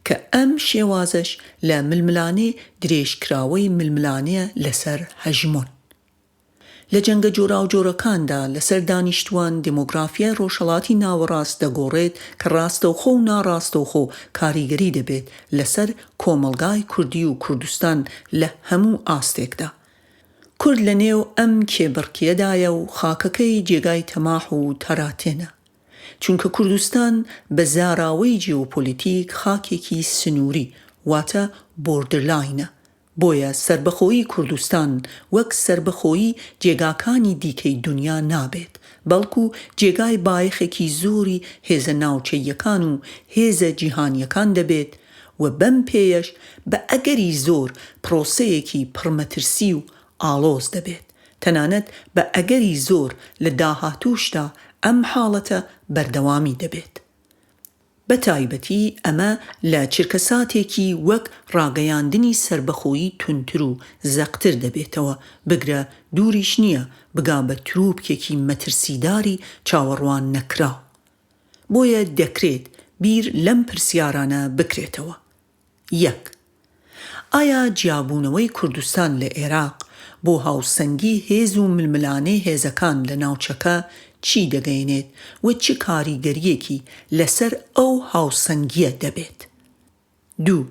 کە ئەم شێوازەش لە ململانێ درێژکراوەی ململانێیە لەسەر هەژمۆن. لە جەنگە جۆراوجۆرەکاندا لەسەر دانیشتوان، دێمۆگرافیای ڕۆژهەڵاتی ناوەڕاست دەگۆڕێت کە ڕاستەوخۆ و ناڕاستەوخۆ کاریگەری دەبێت لەسەر کۆمەڵگای کوردی و کوردستان لە هەموو ئاستێکدا. کورد لە نێو ئەم کێبڕکێیەدایە و خاکەکەی جێگای تەماح و تەراتێنە. چونکە کوردستان بە زاراوەی جیۆپۆلیتیک خاکێکی سنووری واتە borderline ە. بۆیە سەربەخۆیی کوردستان وەک سەربەخۆیی جێگاکانی دیکەی دونیا نابێت، بەڵکو جێگای بایەخێکی زۆری هێزە ناوچەییەکان و هێزە جیهانییەکان دەبێت و بەم پێیەش بە ئەگەری زۆر پرۆسەیەکی پڕمەترسی و ئاڵۆز دەبێت، تەنانەت بە ئەگەری زۆر لە داهاتووشدا ئەم حاڵەتە بەردەوامی دەبێت. بە تایبەتی ئەمە لە چرکەساتێکی وەک ڕاگەیاندنی سەربەخۆیی توندتر و زەقتر دەبێتەوە، بگرە دووریش نییە بگا بە تروپکێکی مەترسیداری چاوەڕوان نەکراو. بۆیە دەکرێت بیر لەم پرسیارانە بکرێتەوە. یەک. ئایا جیابوونەوەی کوردستان لە ئێراق بۆ هاوسەنگی هێز و ململانێ هێزەکان لە ناوچەکە چی دەگەینێت و چ کاریگەرییەکی لەسەر ئەو هاوسەنگییە دەبێت؟ دوو.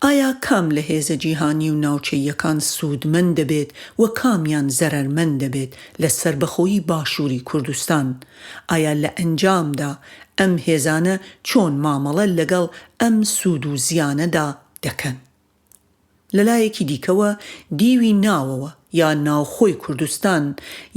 ئایا کام لە هێزە جیهانی و ناوچەییەکان سوودمەند دەبێت و کامیان زەرەرمەند دەبێت لە سەربەخۆیی باشووری کوردستان؟ ئایا لە ئەنجامدا ئەم هێزانە چۆن مامەڵە لەگەڵ ئەم سوود و زیانەدا دەکەن؟ لە لایەکی دیکەوە دیوی ناوەوە یا ناوخۆی کوردستان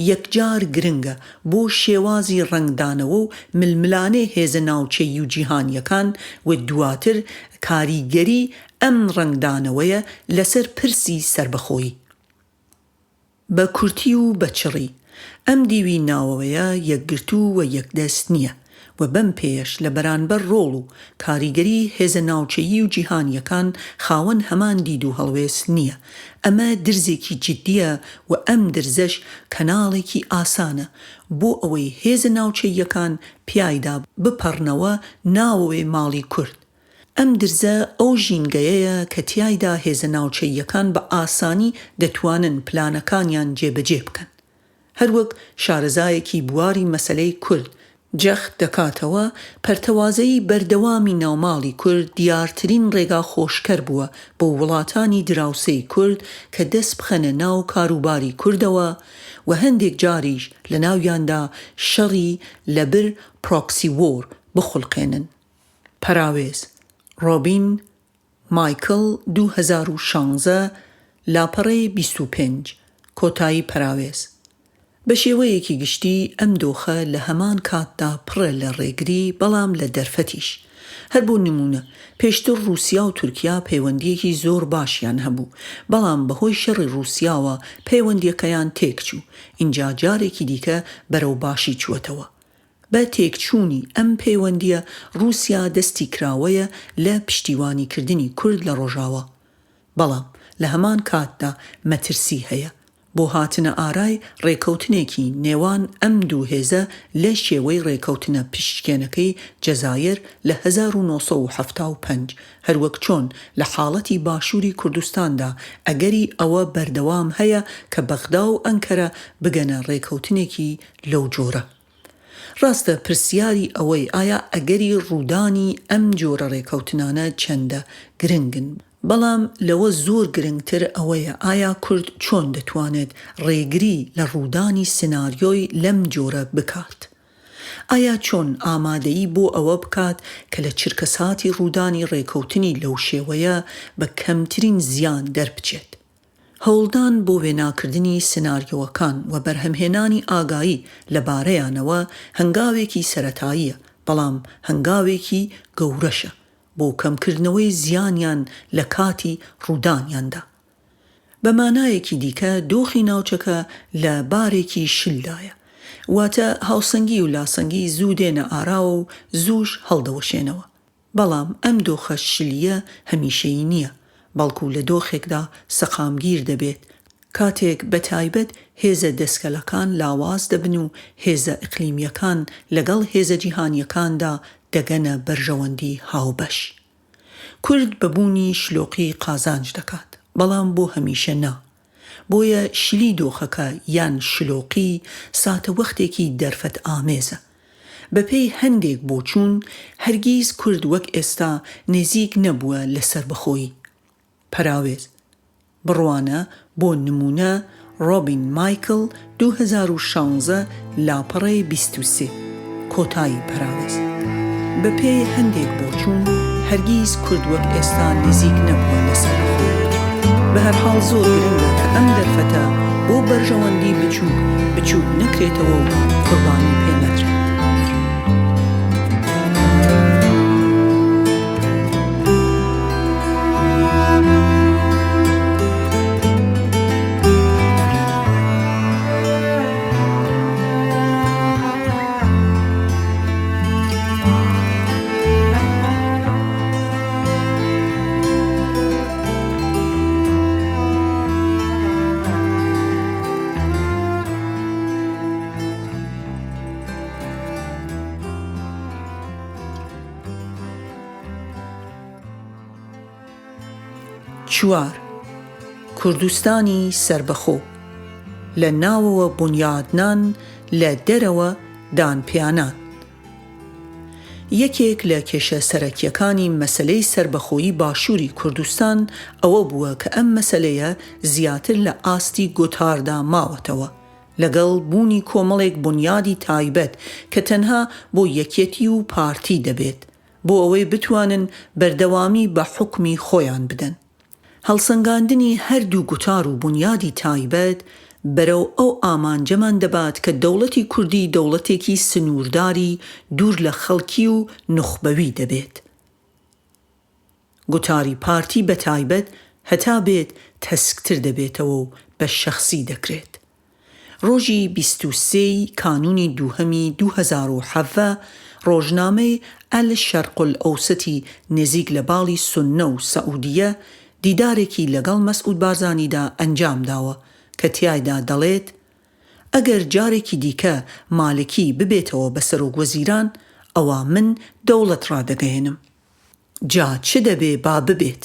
یەکجار گرنگە بۆ شێوازی ڕەنگدانەوە و ململانێ هێزە ناوچەیی و جیهانییەکان و دواتر کاریگەری ئەم ڕەنگدانەوەیە لەسەر پرسی سەربەخۆیی. بە کورتی و بە چڕی، ئەم دیوی ناوەوەیە یەکگرتوو و یەکدەست نییە و بەم پێیەش لە بەرانبەر ڕۆڵ و کاریگەری هێزە ناوچەیی و جیهانییەکان خاوەن هەمان دید و هەڵوێست نییە. ئەمە درزێکی جیددییە و ئەم درزەش کەناڵێکی ئاسانە بۆ ئەوەی هێزە ناوچەییەکان پیایدا بپەڕنەوە ناوەوەی ماڵی کورد. ئەم درزە ئەو ژینگەیەیە کە تیایدا هێزە ناوچەییەکان بە ئاسانی دەتوانن پلانەکانیان جێبەجێ بکەن. هەروەک شارەزایەکی بواری مەسەلەی کورد جەخت دەکاتەوە، پەرتەوازەیی بەردەوامی ناوماڵی کورد دیارترین ڕێگا خۆشکەر بووە بۆ وڵاتانی دراوسێی کورد کە دەست بخەنە ناو کاروباری کوردەوە و هەندێک جاریش لەناویاندا شەڕی لەبر proxy war بخولقێنن. پەراوێز، ڕۆبین، مایکڵ، 2016، لاپەڕەی 25، کۆتایی پەراوێز. بە شێوەیەکی گشتی ئەم دۆخە لە هەمان کاتدا پڕە لە ڕێگری بەڵام لە دەرفەتیش. هەر بۆ نموونە پێشتر ڕووسیا و تورکیا پەیوەندییەکی زۆر باشیان هەبوو بەڵام بەهۆی شەڕی ڕووسیاوە پەیوەندییەکەیان تێکچوو ئینجا جارێکی دیکە بەرەو باشی چووەتەوە. بە تێکچوونی ئەم پەیوەندییە ڕووسیا دەستی کراوەیە لە پشتیوانیکردنی کورد لە ڕۆژاوا. بەڵام لە هەمان کاتدا مەترسی هەیە. بۆ هاتنە ئارای ڕێکەوتنێکی نێوان ئەم دوو هێزە لە شێوەی ڕێکەوتنە پشتشکێنەکەی جەزایر لە 1975 هەروەک چۆن لە حاڵەتی باشووری کوردستاندا ئەگەری ئەوە بەردەوام هەیە کە بەغدا و ئەنکەرە بگەنە ڕێکەوتنێکی لەو جۆرە. ڕاستە پرسیاری ئەوەی ئایا ئەگەری ڕوودانی ئەم جۆرە ڕێکەوتنانە چەندە گرنگن، بەڵام لەوە زۆر گرنگتر ئەوەیە ئایا کورد چۆن دەتوانێت ڕێگری لە ڕوودانی سیناریۆی لەم جۆرە بکات؟ ئایا چۆن ئامادەیی بۆ ئەوە بکات کە لە چرکەساتی ڕوودانی ڕێکەوتنی لەو شێوەیە بە کەمترین زیان دەربچێت؟ هەوڵدان بۆ وێناکردنی سیناریۆوەکان و بەرهەمهێنانی ئاگایی لە بارەیانەوە هەنگاوێکی سەرەتاییە، بەڵام هەنگاوێکی گەورەشە بۆ کەمکردنەوەی زیانیان لە کاتی ڕوودانیاندا. بە مانایەکی دیکە دۆخی ناوچەکە لە بارێکی شلدایە. واتە هاوسەنگی و لاسەنگی زوو دێنە ئاراوە و زووش هەڵدەوەشێنەوە. بەڵام ئەم دۆخە شلییە هەمیشەیی نییە، بەڵکو لە دۆخێکدا سەقامگیر دەبێت کاتێک بەتایبەت هێزە دەسکەلەکان لاواز دەبن و هێزە ئیقلیمییەکان لەگەڵ هێزە جیهانییەکاندا دەگەنە بەرژەوەندی هاوبەش. کورد بە بوونی شلۆقی قازانج دەکات، بەڵام بۆ هەمیشە نا. بۆیە شلی دۆخەکە یان شلۆقی ساتەوەختێکی دەرفەتئامێزە. بەپێی هەندێک بۆچوون، هەرگیز کورد وەک ئێستا نزیک نەبووە لە سەربەخۆیی. پەراوێز. بڕوانە بۆ نموونە ڕۆبین مایکل 2016 لاپەڕەی 23 کۆتایی پەراوێز. بە پێی هەندێک بۆچوون هەرگیز کورد وەک ئێستا نزیک نەبووە لە سەربەخۆیی. بە هەرحاڵ زۆر گرنگە کە ئەم دەرفەتە بۆ بەرژەوەندی بچووک بچووک نەکرێتەوە و قوربانی پێ نەدرێت. چوار، کوردستانی سەربەخۆ، لە ناوەوە بونیادنان، لە دەرەوە دانپیانان. یەکێک لە کێشە سەرەکییەکانی مەسەلەی سەربەخۆیی باشووری کوردستان ئەوە بووە کە ئەم مەسەلەیە زیاتر لە ئاستی گوتاردا ماوەتەوە، لەگەڵ بوونی کۆمەڵێک بونیادی تایبەت کە تەنها بۆ یەکێتی و پارتی دەبێت بۆ ئەوەی بتوانن بەردەوامی بە حوکمی خۆیان بدەن. هەڵسەنگاندنی هەردوو گوتار و بونیادی تایبەت بەرەو ئەو ئامانجەمان دەبات کە دەوڵەتی کوردی دەوڵەتێکی سنوورداری دوور لە خەڵکی و نوخبەوی دەبێت. گوتاری پارتی بەتایبەت هەتا بێت تەسکتر دەبێتەوە و بە شەخسی دەکرێت. ڕۆژی 23 ی کانوونی دووهەمی 2017 ڕۆژنامەی الشرق الاوسطی نزیک لە باڵی سوننە و سعودیە دیدارێکی لەگەڵ مەسعود بارزانیدا ئەنجام داوە کە تیایدا دەڵێت ئەگەر جارێکی دیکە مالکی ببێتەوە بە سەرۆک وەزیران ئەوا من دەوڵەت ڕادەگەیەنم. جا چ دەبێ با ببێت.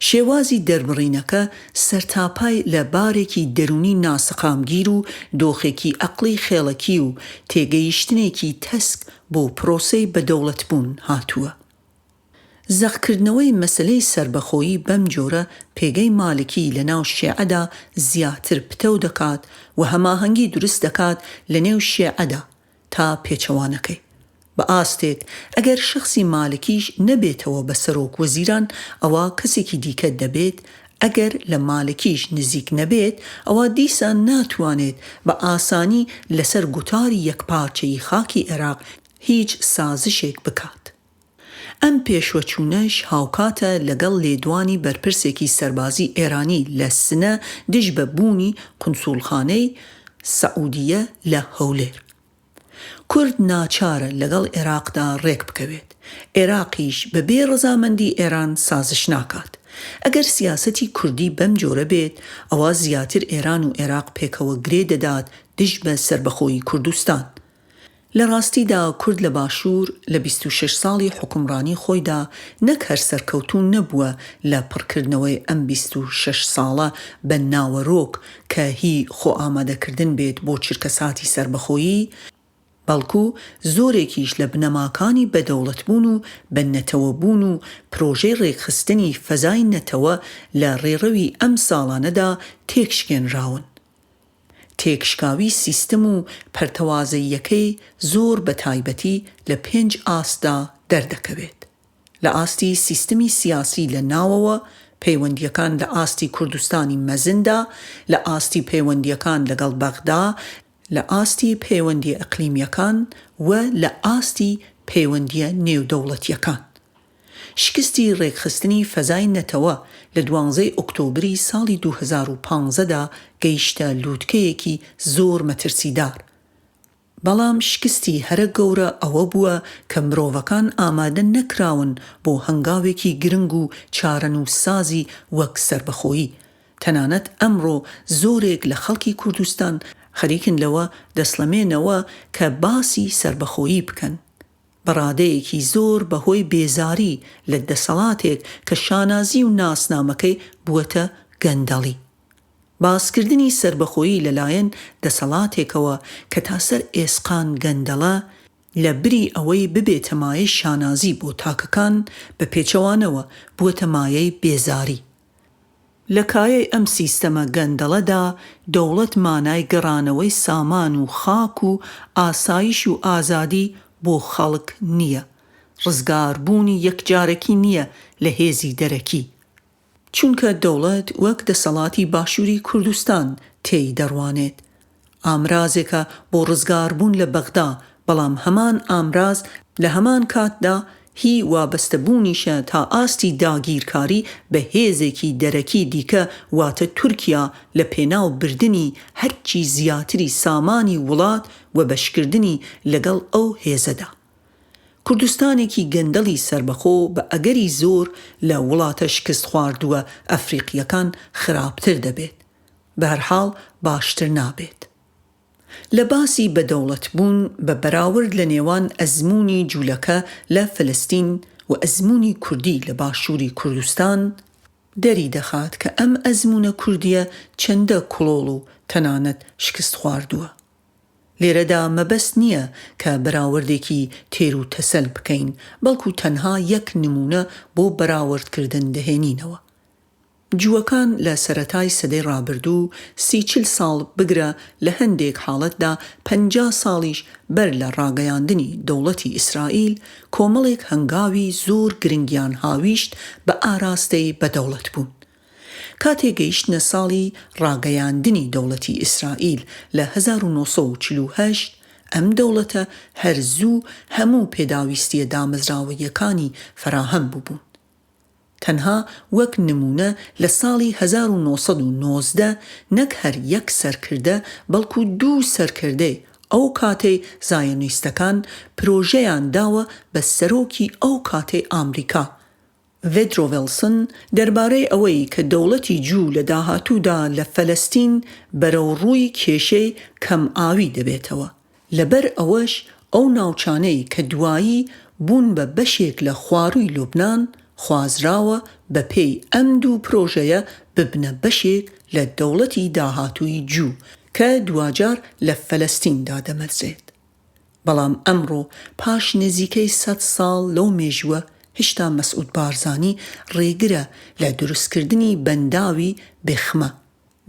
شێوازی دەربڕینەکە سەرتاپای لە بارێکی دەروونی ناسەقامگیر و دۆخێکی ئەقڵی خێڵەکی و تێگەیشتنێکی تەسک بۆ پرۆسەی بەدەوڵەتبوون هاتووە. زەقکردنەوەی مەسەلەی سەربەخۆیی بەم جۆرە پێگەی مالکی لەناو شێعەدا زیاتر پتەو دەکات و هەماهەنگی دروست دەکات لەنێو شێعەدا تا پێچەوانەکەی. بە ئاستێک ئەگەر شەخسی مالکیش نەبێتەوە بە سەرۆک وەزیران ئەوا کەسێکی دیکە دەبێت، ئەگەر لە مالکیش نزیک نەبێت ئەوا دیسان ناتوانێت بە ئاسانی لەسەر گوتاری یەکپارچەیی خاکی عێراق هیچ سازشێک بکات. ئەم پێشوەچوونەش هاوکاتە لەگەڵ لێدوانی بەرپرسێکی سەربازی ئێرانی لە سنە دژ بە بوونی قونسوڵخانەی سەعودیە لە هەولێر. کورد ناچارە لەگەڵ عێراقدا ڕێک بکەوێت، عێراقیش بە بێ ڕەزامەندی ئێران سازش ناکات. ئەگەر سیاسەتی کوردی بەم جۆرە بێت، ئەوا زیاتر ئێران و ئێراق پێکەوە گرێ دەدات دژ بە سەربەخۆیی کوردستان. لە ڕاستیدا کورد لە باشوور لە 26 ساڵی حوکمڕانی خۆیدا نەک هەر سەرکەوتوو نەبووە لە پڕکردنەوەی ئەم 26 ساڵە بە ناوەرۆک کە هی خۆئامادەکردن بێت بۆ چرکەساتی سەربەخۆیی، بەڵکو زۆرێکیش لە بنەماکانی بە دەوڵەتبوون و بە نەتەوەبوون و پرۆژەی ڕێکخستنی فەزای نەتەوە لە ڕێڕەوی ئەم ساڵانەدا تێکشکێنراون. تێکشکاوی سیستم و پەرتەوازەییەکەی زۆر بە تایبەتی لە پێنج ئاستدا دەردەکەوێت. لە ئاستی سیستمی سیاسی لە ناوەوە، پەیوەندییەکان لە ئاستی کوردستانی مەزندا، لە ئاستی پەیوەندییەکان لەگەڵ بەغدا، لە ئاستی پەیوەندییە ئیقلیمییەکان و لە ئاستی پەیوەندییە نێودەوڵەتییەکان. شکستی ڕێکخستنی فەزای نەتەوە لە دوانزەی ئۆکتۆبری ساڵی 2015 دا گەیشتە لووتکەیەکی زۆر مەترسیدار. بەڵام شکستی هەرە گەورە ئەوە بووە کە مرۆڤەکان ئامادە نەکراون بۆ هەنگاوێکی گرنگ و چارەنووسسازی وەک سەربەخۆیی. تەنانەت ئەمڕۆ زۆرێک لە خەڵکی کوردستان خەریکن لەوە دەسڵەمێنەوە کە باسی سەربەخۆیی بکەن. بە ڕادەیەکی زۆر بە هۆی بێزاری لە دەسەڵاتێک کە شانازی و ناسنامەکەی بووەتە گەندەڵی. باسکردنی سەربەخۆیی لە لایەن دەسەڵاتێکەوە کە تا سەر ئێسقان گەندەڵە، لە بری ئەوەی ببێتە مایەی شانازی بۆ تاکەکان، بە پێچەوانەوە بووەتە مایەی بێزاری. لە کایەی ئەم سیستەمە گەندەڵەدا دەوڵەت مانای گەڕانەوەی سامان و خاک و ئاسایش و ئازادی بۆ خەڵک نییە، ڕزگاربوونی یەکجارەکی نییە لە هێزی دەرەکی. چونکە دەوڵەت وەک دەسەڵاتی باشووری کوردستان تێی دەڕوانێت. ئامرازێکە بۆ ڕزگاربوون لە بەغدا، بەڵام هەمان ئامراز لە هەمان کاتدا هی وابەستەبوونیشە تا ئاستی داگیرکاری بە هێزێکی دەرەکی دیکە واتە تورکیا لە پێناو بردنی هەرچی زیاتری سامانی وڵات و بەشکردنی لەگەڵ ئەو هێزەدا. کوردستانێکی گەندەڵی سەربەخۆ بە ئەگەری زۆر لە وڵاتە شکستخواردووە ئەفریقییەکان خراپتر دەبێت. بەهەرحاڵ باشتر نابێت. لە باسی بە دەوڵەتبوون بە بەراورد لە نێوان ئەزموونی جولەکە لە فەلەستین و ئەزموونی کوردی لە باشووری کوردستان، دەری دەخات کە ئەم ئەزموونە کوردییە چەندە کڵۆڵ و تەنانەت شکستخواردووە. لێرەدا مەبەست نییە کە بەراوردێکی تێر و تەسەل بکەین، بەڵکو تەنها یەک نموونە بۆ بەراوردکردن دەهێنینەوە. جووەکان لە سەرەتای سەدەی ڕابردوو، سی چل ساڵ، بگرە لە هەندێک حاڵەتدا 50 ساڵیش بەر لە ڕاگەیاندنی دەوڵەتی ئیسرائیل، کۆمەڵێک هەنگاوی زۆر گرنگیان هاویشت بە ئاراستەی بەدەوڵەتبوون. کاتێ گەیشتنە ساڵی ڕاگەیاندنی دەوڵەتی ئیسرائیل لە 1948، ئەم دەوڵەتە هەر زوو هەموو پێداویستییە دامەزراوەییەکانی فەراهەم بووبوون. تەنها وەک نموونە لە ساڵی 1919 نەک هەر یەک سەرکردە بەڵکو دوو سەرکردەی ئەو کاتەی زایۆنیستەکان پرۆژەیان داوە بە سەرۆکی ئەو کاتەی ئامریکا ڤێدرۆ وێڵسن دەربارەی ئەوەی کە دەوڵەتی جوو لە داهاتوودا لە فەلەستین بەرەوڕووی کێشەی کەم ئاوی دەبێتەوە، لەبەر ئەوەش ئەو ناوچانەی کە دوایی بوون بە بەشێک لە خوارووی لوبنان، خوازراوە بەپێی ئەم دوو پرۆژەیە ببنە بەشێک لە دەوڵەتی داهاتووی جوو کە دواجار لە فەلەستین دادەمەزرێت. بەڵام ئەمڕۆ پاش نزیکەی سەد ساڵ لەو مێژووە هێشتا مەسعود بارزانی ڕێگرە لە دروستکردنی بەنداوی بێخمە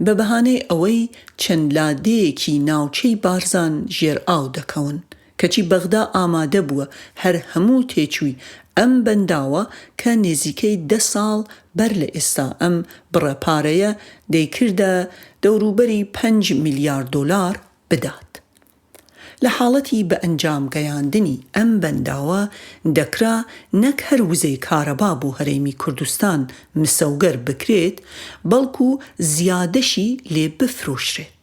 بە بەهانەی ئەوەی چەند لادێیەکی ناوچەی بارزان ژێرئاو دەکەون کەچی بەغدا ئامادەبووە هەر هەموو تێچووی ئەم بەنداوە کە نزیکەی دە ساڵ بەر لە ئێستا ئەم بڕە پارەیە دەیکردە دەوروبەری پەنج ملیار دۆلار بدات. لە حاڵەتی بە ئەنجام گەیاندنی ئەم بەنداوە دەکرا نەک هەر وزەی کارەبا بۆ هەرێمی کوردستان مسەوگەر بکرێت بەڵکو زیادەشی لێ بفرۆشرێت.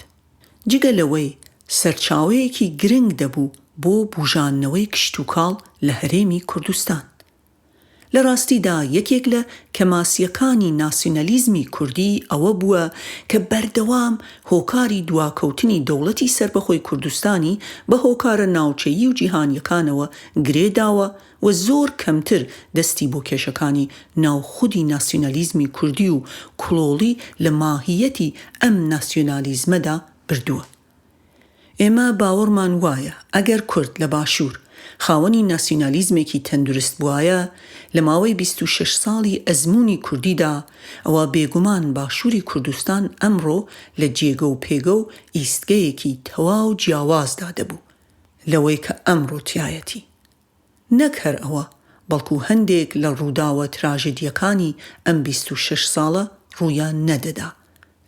جگە لەوەی سەرچاوەیەکی گرنگ دەبوو بۆ بوژاندنەوەی کشتوکاڵ لە هەرێمی کوردستان. لە ڕاستیدا یەکێک لە کەماسییەکانی ناسیونالیزمی کوردی ئەوە بووە کە بەردەوام هۆکاری دواکەوتنی دەوڵەتی سەربەخۆی کوردستانی بە هۆکارە ناوچەیی و جیهانییەکانەوە گرێ داوە و زۆر کەمتر دەستی بۆ کێشەکانی ناو خودی ناسیونالیزمی کوردی و کڵۆڵی لە ماهییەتی ئەم ناسیونالیزمەدا بردووە. ئێمە باوەڕمان وایە ئەگەر کورد لە باشوور خاوەنی ناسیونالیزمێکی تەندروست بوایە لە ماوەی 26 ساڵی ئەزموونی کوردیدا ئەوا بێگومان باشووری کوردستان ئەمڕۆ لە جێگە و پێگە و ئیستگەیەکی تەواو جیاوازدا دەبوو لەوەی کە ئەمڕۆ تیایەتی. نەک هەر ئەوە، بەڵکو هەندێک لە ڕووداوە تراژیدییەکانی ئەم 26 ساڵە ڕوویان نەدەدا،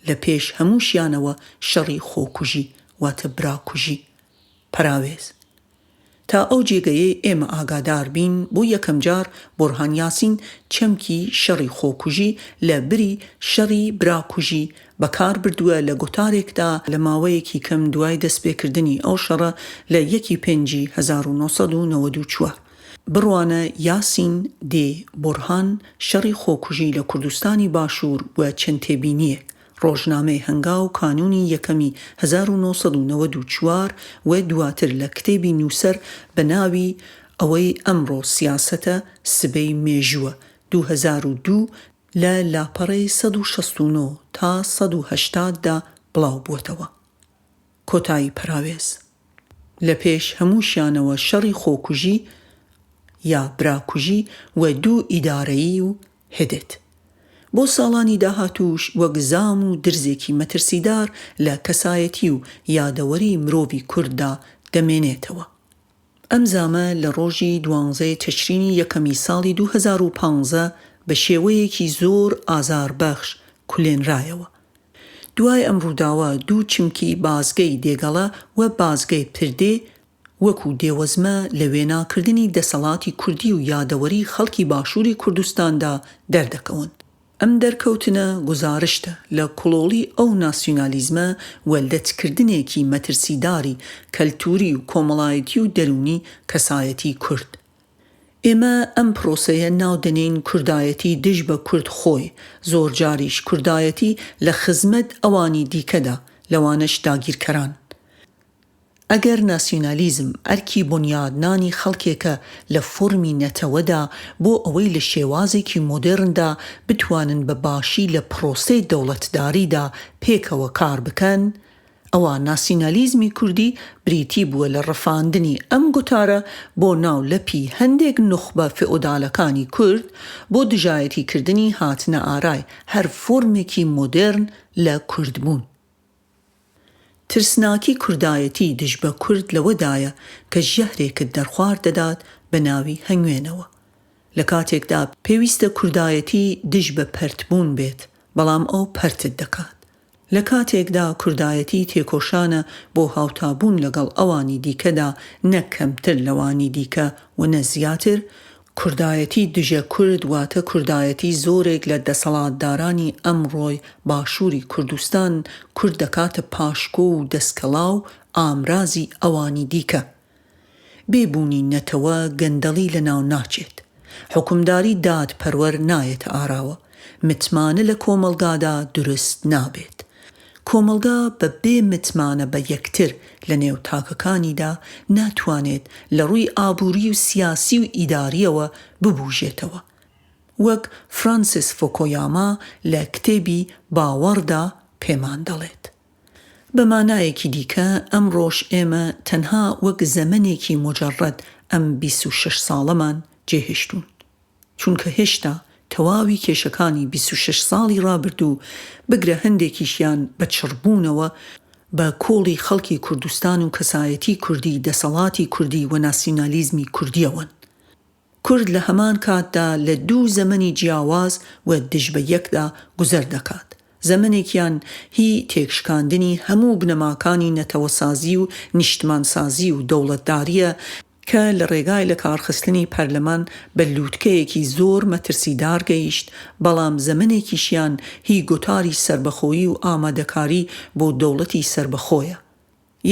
لە پێش هەمووشیانەوە شەڕی خۆکوژی، واتە براکوژی. پەراوێز. تا ئەو جێگەیەی ئێمە ئاگادار بین، بۆ یەکەمجار بورهان یاسین چەمکی شەڕی خۆکوژی لە بری شەڕی براکوژی بەکار بردووە لە گۆتارێکدا لە ماوەیەکی کەم دوای دەستپێکردنی ئەو شەڕە لە یەکی پێنجی 1994. بڕوانە یاسین دێ بورهان شەڕی خۆکوژی لە کوردستانی باشوور و چەند تێبینییەک، ڕۆژنامەی هەنگاو کانوونی یەکەمی 1994 و دواتر لە کتێبی نووسەر بە ناوی ئەوەی ئەمڕۆ سیاسەتە سبەی مێژووە 2002 لە لاپەڕەی 169 تا 180 دا بڵاو بووەتەوە. کۆتایی پەراوێز. لە پێش هەمووشیانەوە شەڕی خۆکوژی یا براکوژی و دوو ئیدارەیی و هتد. بۆ ساڵانی داهاتووش وەک زام و درزێکی مەترسیدار لە کەسایەتی و یادەوەری مرۆڤی کورددا دەمێنێتەوە. ئەم زامە لە ڕۆژی دوانزەی تشرینی یەکەمی ساڵی 2015 بە شێوەیەکی زۆر ئازاربەخش کولێنرایەوە. دوای ئەم ڕووداوە دوو چمکی بازگەی دێگەڵە و بازگەی پردێ وەکو دێوەزمە لە وێناکردنی دەسەڵاتی کوردی و یادەوەری خەڵکی باشووری کوردستاندا دەردەکەون. ئەم دەرکەوتنە گوزارشتە لە کڵۆڵی ئەو ناسیونالیزمە و لەتکردنێکی مەترسیداری کەلتووری و کۆمەڵایەتی و دەروونی کەسایەتی کورد. ئێمە ئەم پرۆسەیە ناو دەنێین کوردایەتی دژ بە کورد خۆی، زۆرجاریش کوردایەتی لە خزمەت ئەوانی دیکەدا، لەوانەش داگیرکەران. ئەگەر ناسیونالیزم ئەرکی بونیادنانی خەڵکێکە لە فۆرمی نەتەوەدا بۆ ئەوەی لە شێوازێکی مۆدێرندا بتوانن بە باشی لە پرۆسەی دەوڵەتداریدا پێکەوە کار بکەن، ئەوا ناسیونالیزمی کوردی بریتی بووە لە ڕفاندنی ئەم گوتارە بۆ ناو لەپی هەندێک نوخبە فئۆدالەکانی کورد بۆ دژایەتیکردنی هاتنەئارای هەر فۆرمێکی مۆدێرن لە کوردبوون. ترسناکی کوردایەتی دژ بە کورد لەوەدایە کە ژەهرێکت دەرخوارد دەدات بە ناوی هەنگوێنەوە. لە کاتێکدا پێویستە کوردایەتی دژ بە پەرتبوون بێت، بەڵام ئەو پەرتت دەکات. لە کاتێکدا کوردایەتی تێکۆشانە بۆ هاوتابوون لەگەڵ ئەوانی دیکەدا نە کەمتر لەوانی دیکە و نە زیاتر، کوردایەتی دژە کورد واتە کوردایەتی زۆرێک لە دەسەڵاتدارانی ئەمڕۆی باشووری کوردستان کورد دەکاتە پاشکۆ و دەسکەڵا و ئامرازی ئەوانی دیکە. بێ بوونی نەتەوە گەندەڵی لەناو ناچێت. حوکمداری دادپەروەر نایەتە ئاراوە. متمانە لە کۆمەڵگادا دروست نابێت. کۆمەڵگا بە بێ متمانە بە یەکتر لە نێو تاکەکانیدا ناتوانێت لە ڕووی ئابووری و سیاسی و ئیدارییەوە ببوژێتەوە. وەک فرانسیس فۆکۆیاما لە کتێبی باوەڕدا پێمان دەڵێت. بە مانایەکی دیکە ئەمڕۆش ئێمە تەنها وەک زەمەنێکی موجەڕەد ئەم 26 ساڵەمان جێهێشتوون. چونکە هێشتا تەواوی کێشەکانی 26 ساڵی ڕابردوو، بگرە هەندێکیشیان بە چڕبوونەوە، بە کۆڵی خەڵکی کوردستان و کەسایەتی کوردی، دەسەڵاتی کوردی و ناسیونالیزمی کوردییەوەن. کورد لە هەمان کاتدا لە دوو زەمەنی جیاواز و دژ بە یەکدا گوزەر دەکات. زەمەنێکیان هی تێکشکاندنی هەموو بنەماکانی نەتەوەسازی و نیشتمانسازی و دەوڵەتدارییە کە لە ڕێگای لەکارخستنی پەرلەمان بە لووتکەیەکی زۆر مەترسیدار گەیشت، بەڵام زەمەنێکیشیان هی گوتاری سەربەخۆیی و ئامادەکاری بۆ دەوڵەتی سەربەخۆیە.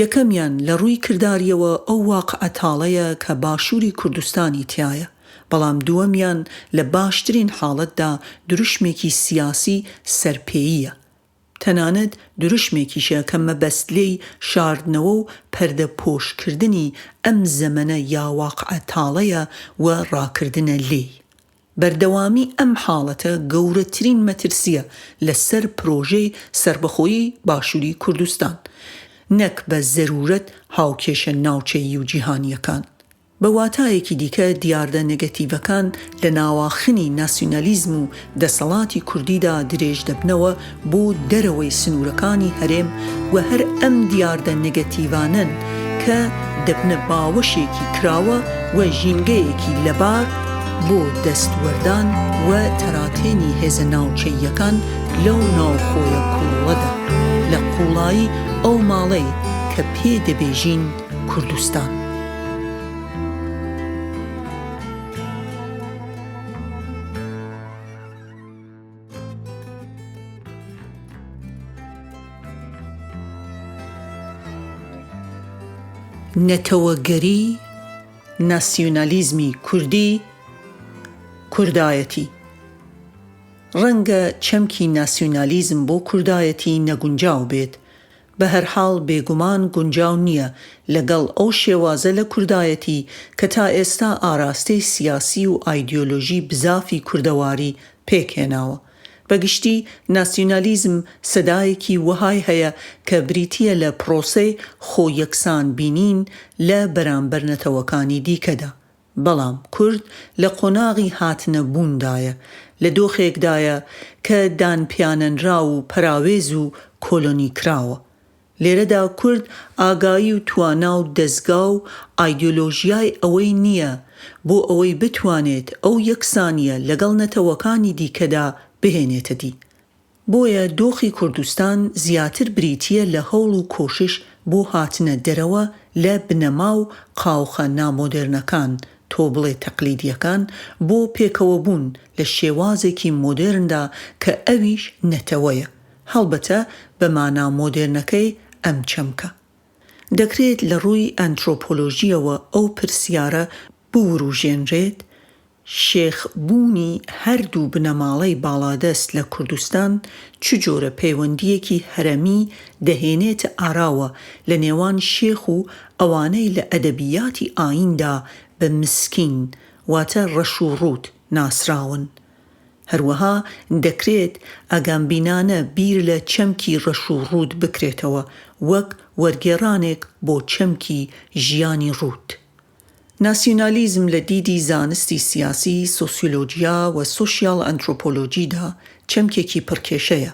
یەکەمیان لە ڕووی کردارییەوە ئەو واقعە تاڵەیە کە باشووری کوردستانی تیایە. بەڵام دووەمیان لە باشترین حاڵەتدا دروشمێکی سیاسی سەرپێییە، تەنانەت دروشمێکیشە کە مەبەست لێی شاردنەوە و پەردەپۆشکردنی ئەم زەمەنە یا واقعە تاڵەیە و ڕاکردنە لێی. بەردەوامی ئەم حاڵەتە گەورەترین مەترسییە لە سەر پرۆژەی سەربەخۆیی باشووری کوردستان، نەک بە زەروورەت هاوکێشە ناوچەیی و جیهانییەکان. بە واتایەکی دیکە دیاردە نێگەتیڤەکان لە ناواخنی ناسیونالیزم و دەسەڵاتی کوردیدا درێژ دەبنەوە بۆ دەرەوەی سنوورەکانی هەرێم و هەر ئەم دیاردە نێگەتیڤانەن کە دەبنە باوەشێکی کراوە و ژینگەیەکی لەبار بۆ دەستوەردان و تەراتێنی هێزە ناوچەییەکان لەو ناوخۆیە کوڵەدا لە قووڵایی ئەو ماڵەی کە پێ دەبێژین کوردستان. نەتەوەگەری، ناسیونالیزمی کوردی، کوردایەتی. ڕەنگە چەمکی ناسیونالیزم بۆ کوردایەتی نەگونجاو بێت، بەهەرحاڵ بێگومان گونجاو نییە لەگەڵ ئەو شێوازە لە کوردایەتی کە تا ئێستا ئاراستەی سیاسی و ئایدیۆلۆژی بزافی کوردەواری پێکهێناوە. بەگشتی ناسیونالیزم سەدایەکی وەهای هەیە کە بریتییە لە پڕۆسەی خۆ یەکسان بینین لە بەرامبەر نەتەوەکانی دیکەدا. بەڵام کورد لە قۆناغی هاتنە بووندایە، لە دۆخێکدایە کە دانپیانەنراو و پەراوێز و کۆلۆنیکراوە. لێرەدا کورد ئاگایی و توانا و دەزگا و ئایدیۆلۆژیای ئەوەی نییە بۆ ئەوەی بتوانێت ئەو یەکسانییە لەگەڵ نەتەوەکانی دیکەدا بهێنێتە دی. بۆیە دۆخی کوردستان زیاتر بریتییە لە هەوڵ و کۆشش بۆ هاتنە دەرەوە لە بنەما و قاوخە نامۆدێرنەکان، تۆ بڵێ تەقلیدییەکان، بۆ پێکەوەبوون لە شێوازێکی مۆدێرندا کە ئەویش نەتەوەیە، هەڵبەتە بە مانا مۆدێرنەکەی ئەم چەمکە. دەکرێت لە ڕووی ئەنترۆپۆلۆژییەوە ئەو پرسیارە بوروژێنرێت، شێخ بوونی هەردوو بنەماڵەی باڵادەست لە کوردستان چ جۆرە پەیوەندییەکی هەرەمی دەهێنێتە ئاراوە لە نێوان شێخ و ئەوانەی لە ئەدەبیاتی ئاییندا بە مسکین واتە ڕەش و ڕووت ناسراون؟ هەروەها دەکرێت ئاگامبینانە بیر لە چەمکی ڕەش و ڕووت بکرێتەوە وەک وەرگێڕانێک بۆ چەمکی ژیانی ڕووت. ناسیونالیزم لە دیدی زانستی سیاسی، سۆسیۆلۆجیا و سۆشیال ئەنترۆپۆلۆجیدا چەمکێکی پڕکێشەیە.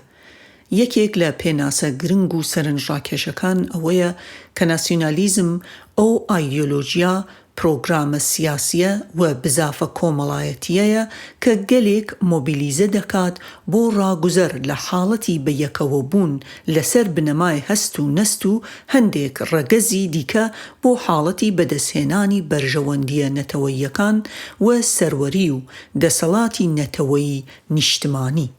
یەکێک لە پێناسە گرنگ و سەرنجڕاکێشەکان ئەوەیە کە ناسیونالیزم ئەو ئایدیۆلۆجیا پرۆگرامە سیاسییە و بزافە کۆمەڵایەتییەیە کە گەلێک مۆبیلیزە دەکات بۆ ڕاگوزەر لە حاڵەتی بە یەکەوەبوون لەسەر بنەمای هەست و نەست و هەندێک ڕەگەزی دیکە بۆ حاڵەتی بەدەستهێنانی بەرژەوەندییە نەتەوەییەکان و سەروەری و دەسەڵاتی نەتەوەیی نیشتمانی.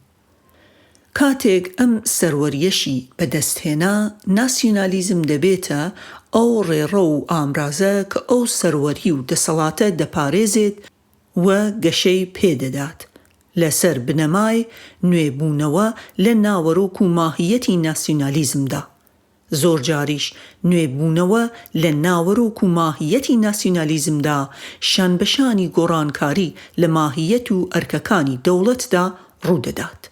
کاتێک ئەم سەروەرییەشی بەدەستهێنا، ناسیونالیزم دەبێتە ئەو ڕێڕەو و ئامرازە کە ئەو سەروەری و دەسەڵاتە دەپارێزێت و گەشەی پێدەدات، لەسەر بنەمای نوێبوونەوە لە ناوەرۆک و ماهییەتی ناسیونالیزمدا. زۆرجاریش نوێبوونەوە لە ناوەرۆک و ماهییەتی ناسیونالیزمدا شانبەشانی گۆڕانکاری لە ماهییەت و ئەرکەکانی دەوڵەتدا ڕوودەدات.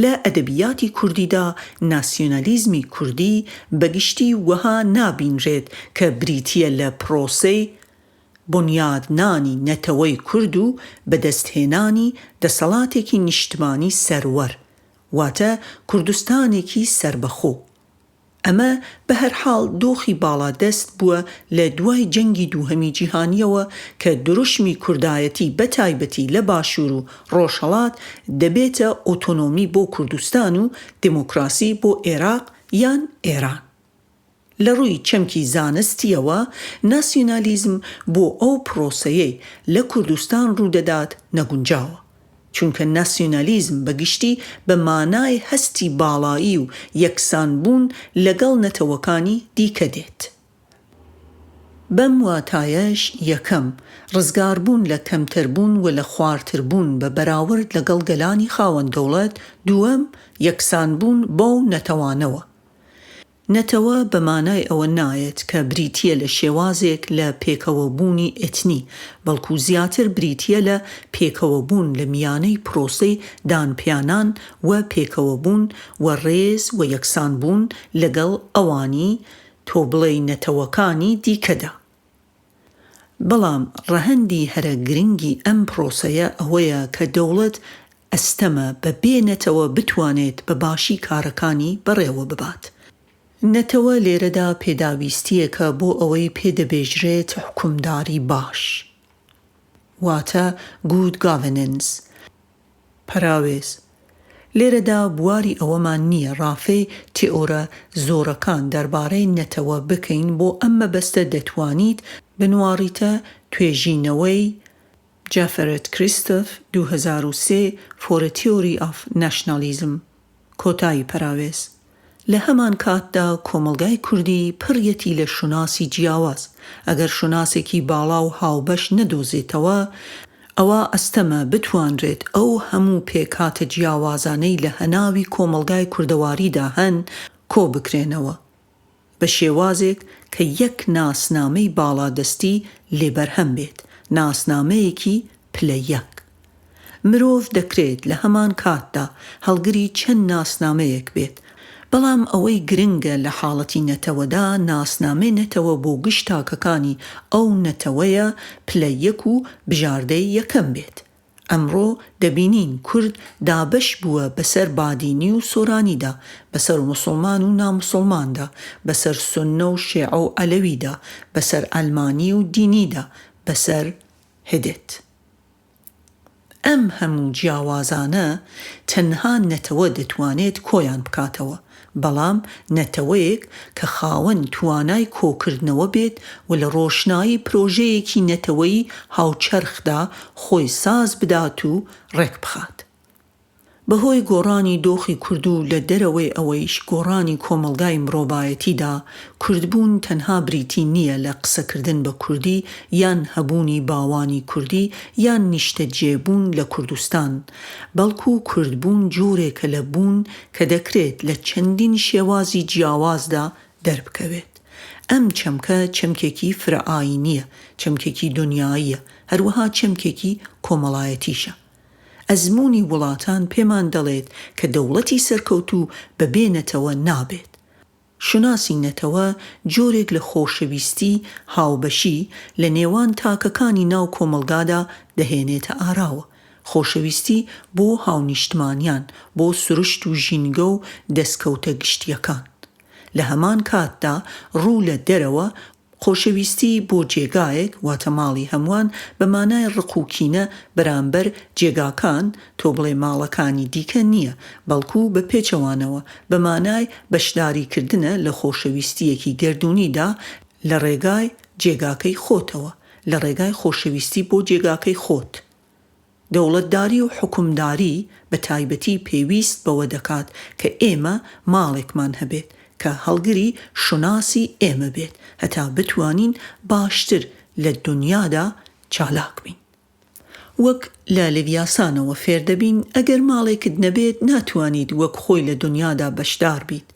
لە ئەدەبیاتی کوردیدا ناسیونالیزمی کوردی بەگشتی وەها نابینرێت کە بریتییە لە پرۆسەی بونیادنانی نەتەوەی کورد و بەدەستهێنانی دەسەڵاتێکی نیشتمانی سەروەر، واتە کوردستانێکی سەربەخۆ. ئەمە بەهەرحاڵ دۆخی باڵادەست بووە لە دوای جەنگی دووهەمی جیهانییەوە کە دروشمی کوردایەتی بەتایبەتی لە باشوور و ڕۆژهەڵات دەبێتە ئۆتۆنۆمی بۆ کوردستان و دێمۆکراسی بۆ ئێراق یان ئێران. لە ڕووی چەمکی زانستییەوە ناسیونالیزم بۆ ئەو پرۆسەیەی لە کوردستان ڕوودەدات نەگونجاوە. چونکە ناسیونالیزم بە گشتی بە مانای هەستی باڵایی و یەکسانبوون لەگەڵ نەتەوەکانی دیکە دێت. بەم واتایەش یەکەم، ڕزگاربوون لە کەمتەربوون و لە خوارتربوون بە بەراورد لەگەڵ گەلانی خاوەن دەوڵەت، دووەم، یەکسانبوون بەو نەتەوانەوە. نەتەوە بە مانای ئەوە نایەت کە بریتییە لە شێوازێک لە پێکەوەبوونی ئێتنی، بەڵکو زیاتر بریتییە لە پێکەوەبوون لە میانەی پرۆسەی دانپیانان و پێکەوەبوون و ڕێز و یەکسانبوون لەگەڵ ئەوانی تۆ بڵێی نەتەوەکانی دیکەدا. بەڵام ڕەهەندی هەرە گرنگی ئەم پرۆسەیە ئەوەیە کە دەوڵەت ئەستەمە بە بێ نەتەوە بتوانێت بە باشی کارەکانی بەڕێوە ببات. نەتەوە لێرەدا پێداویستییەکە بۆ ئەوەی پێ دەبێژرێت حوکمداری باش واتە Good Governance. پەراوێز، لێرەدا بواری ئەوەمان نییە ڕافەی تێئۆرە زۆرەکان دەربارەی نەتەوە بکەین بۆ ئەم مەبەستە دەتوانیت بنواڕیتە توێژینەوەی، Jafferet Christoph، 2003، For a Theory of Nationalism، کۆتایی پەراوێز. لە هەمان کاتدا کۆمەڵگای کوردی پڕیەتی لە شوناسی جیاواز، ئەگەر شوناسێکی باڵا و هاوبەش نەدۆزێتەوە، ئەوا ئەستەمە بتوانرێت ئەو هەموو پێکهاتە جیاوازانەی لە هەناوی کۆمەڵگای کوردەواریدا هەن کۆبکرێنەوە بە شێوازێک کە یەک ناسنامەی باڵادەستی لێ بەرهەم بێت، ناسنامەیەکی پلە یەک. مرۆڤ دەکرێت لە هەمان کاتدا هەڵگری چەند ناسنامەیەک بێت، بەڵام ئەوەی گرنگە لە حاڵەتی نەتەوەدا ناسنامەی نەتەوە بۆ گشت تاکەکانی ئەو نەتەوەیە پلە یەک و بژاردەی یەکەم بێت. ئەمڕۆ دەبینین کورد دابەش بووە بەسەر بادینی و سۆرانیدا، بەسەر موسڵمان و ناموسڵماندا، بەسەر سوننە و شێعە و عەلەویدا، بەسەر عەلمانی و دینیدا، بەسەر. هدت. ئەم هەموو جیاوازانە تەنها نەتەوە دەتوانێت کۆیان بکاتەوە، بەڵام نەتەوەیەک کە خاوەن توانای کۆکردنەوە بێت و لە ڕۆشنایی پرۆژەیەکی نەتەوەیی هاوچەرخدا خۆی ساز بدات و ڕێکبخات. بەهۆی گۆڕانی دۆخی کورد و لە دەرەوەی ئەوەیش گۆڕانی کۆمەڵگای مرۆڤایەتیدا، کوردبوون تەنها بریتی نییە لە قسەکردن بە کوردی یان هەبوونی باوانی کوردی یان نیشتەجێبوون لە کوردستان، بەڵکو کوردبوون جۆرێکە لە بوون کە دەکرێت لە چەندین شێوازی جیاوازدا دەربکەوێت. ئەم چەمکە چەمکێکی فرەئایینییە، چەمکێکی دونیاییە، هەروەها چەمکێکی کۆمەڵایەتیشە. ئەزموونی وڵاتان پێمان دەڵێت کە دەوڵەتی سەرکەوتوو بە بێ نەتەوە نابێت. شوناسی نەتەوە جۆرێک لە خۆشەویستی هاوبەشی لە نێوان تاکەکانی ناو کۆمەڵگادا دەهێنێتە ئاراوە. خۆشەویستی بۆ هاونیشتمانیان، بۆ سروشت و ژینگە و دەسکەوتە گشتییەکان. لە هەمان کاتدا ڕوو لە دەرەوە، خۆشەویستی بۆ جێگایەک، واتە ماڵی هەمووان، بە مانای ڕق و کینە بەرامبەر جێگاکان، تۆ بڵێ ماڵەکانی دیکە نییە، بەڵکو بە پێچەوانەوە، بە مانای بەشداریکردنە لە خۆشەویستییەکی گەردوونیدا لە ڕێگای جێگاکەی خۆتەوە، لە ڕێگای خۆشەویستی بۆ جێگاکەی خۆت. دەوڵەتداری و حوکمداری بە تایبەتی پێویست بەوە دەکات کە ئێمە ماڵێکمان هەبێت کە هەڵگری شوناسی ئێمە بێت هەتا بتوانین باشتر لە دونیادا چالاک بین. وەک لە لڤیاسانەوە فێر دەبین ئەگەر ماڵێکت نەبێت ناتوانیت وەک خۆی لە دونیادا بەشدار بیت.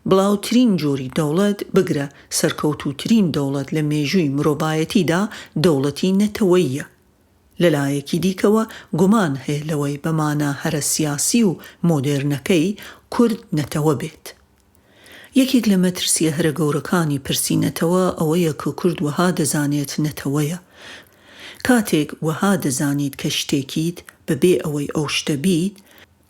بڵاوترین جۆری دەوڵەت، بگرە سەرکەوتووترین دەوڵەت لە مێژووی مرۆڤایەتیدا دەوڵەتی نەتەوەییە. لە لایەکی دیکەوە گومان هەیە لەوەی بە مانا هەرە سیاسی و مۆدێرنەکەی کورد نەتەوە بێت. یەکێک لە مەترسییە هەرە گەورەکانی پرسی نەتەوە ئەوەیە کە کورد وەها دەزانێت نەتەوەیە. کاتێک وەها دەزانیت کە شتێکیت بە بێ ئەوەی ئەو شتە بیت،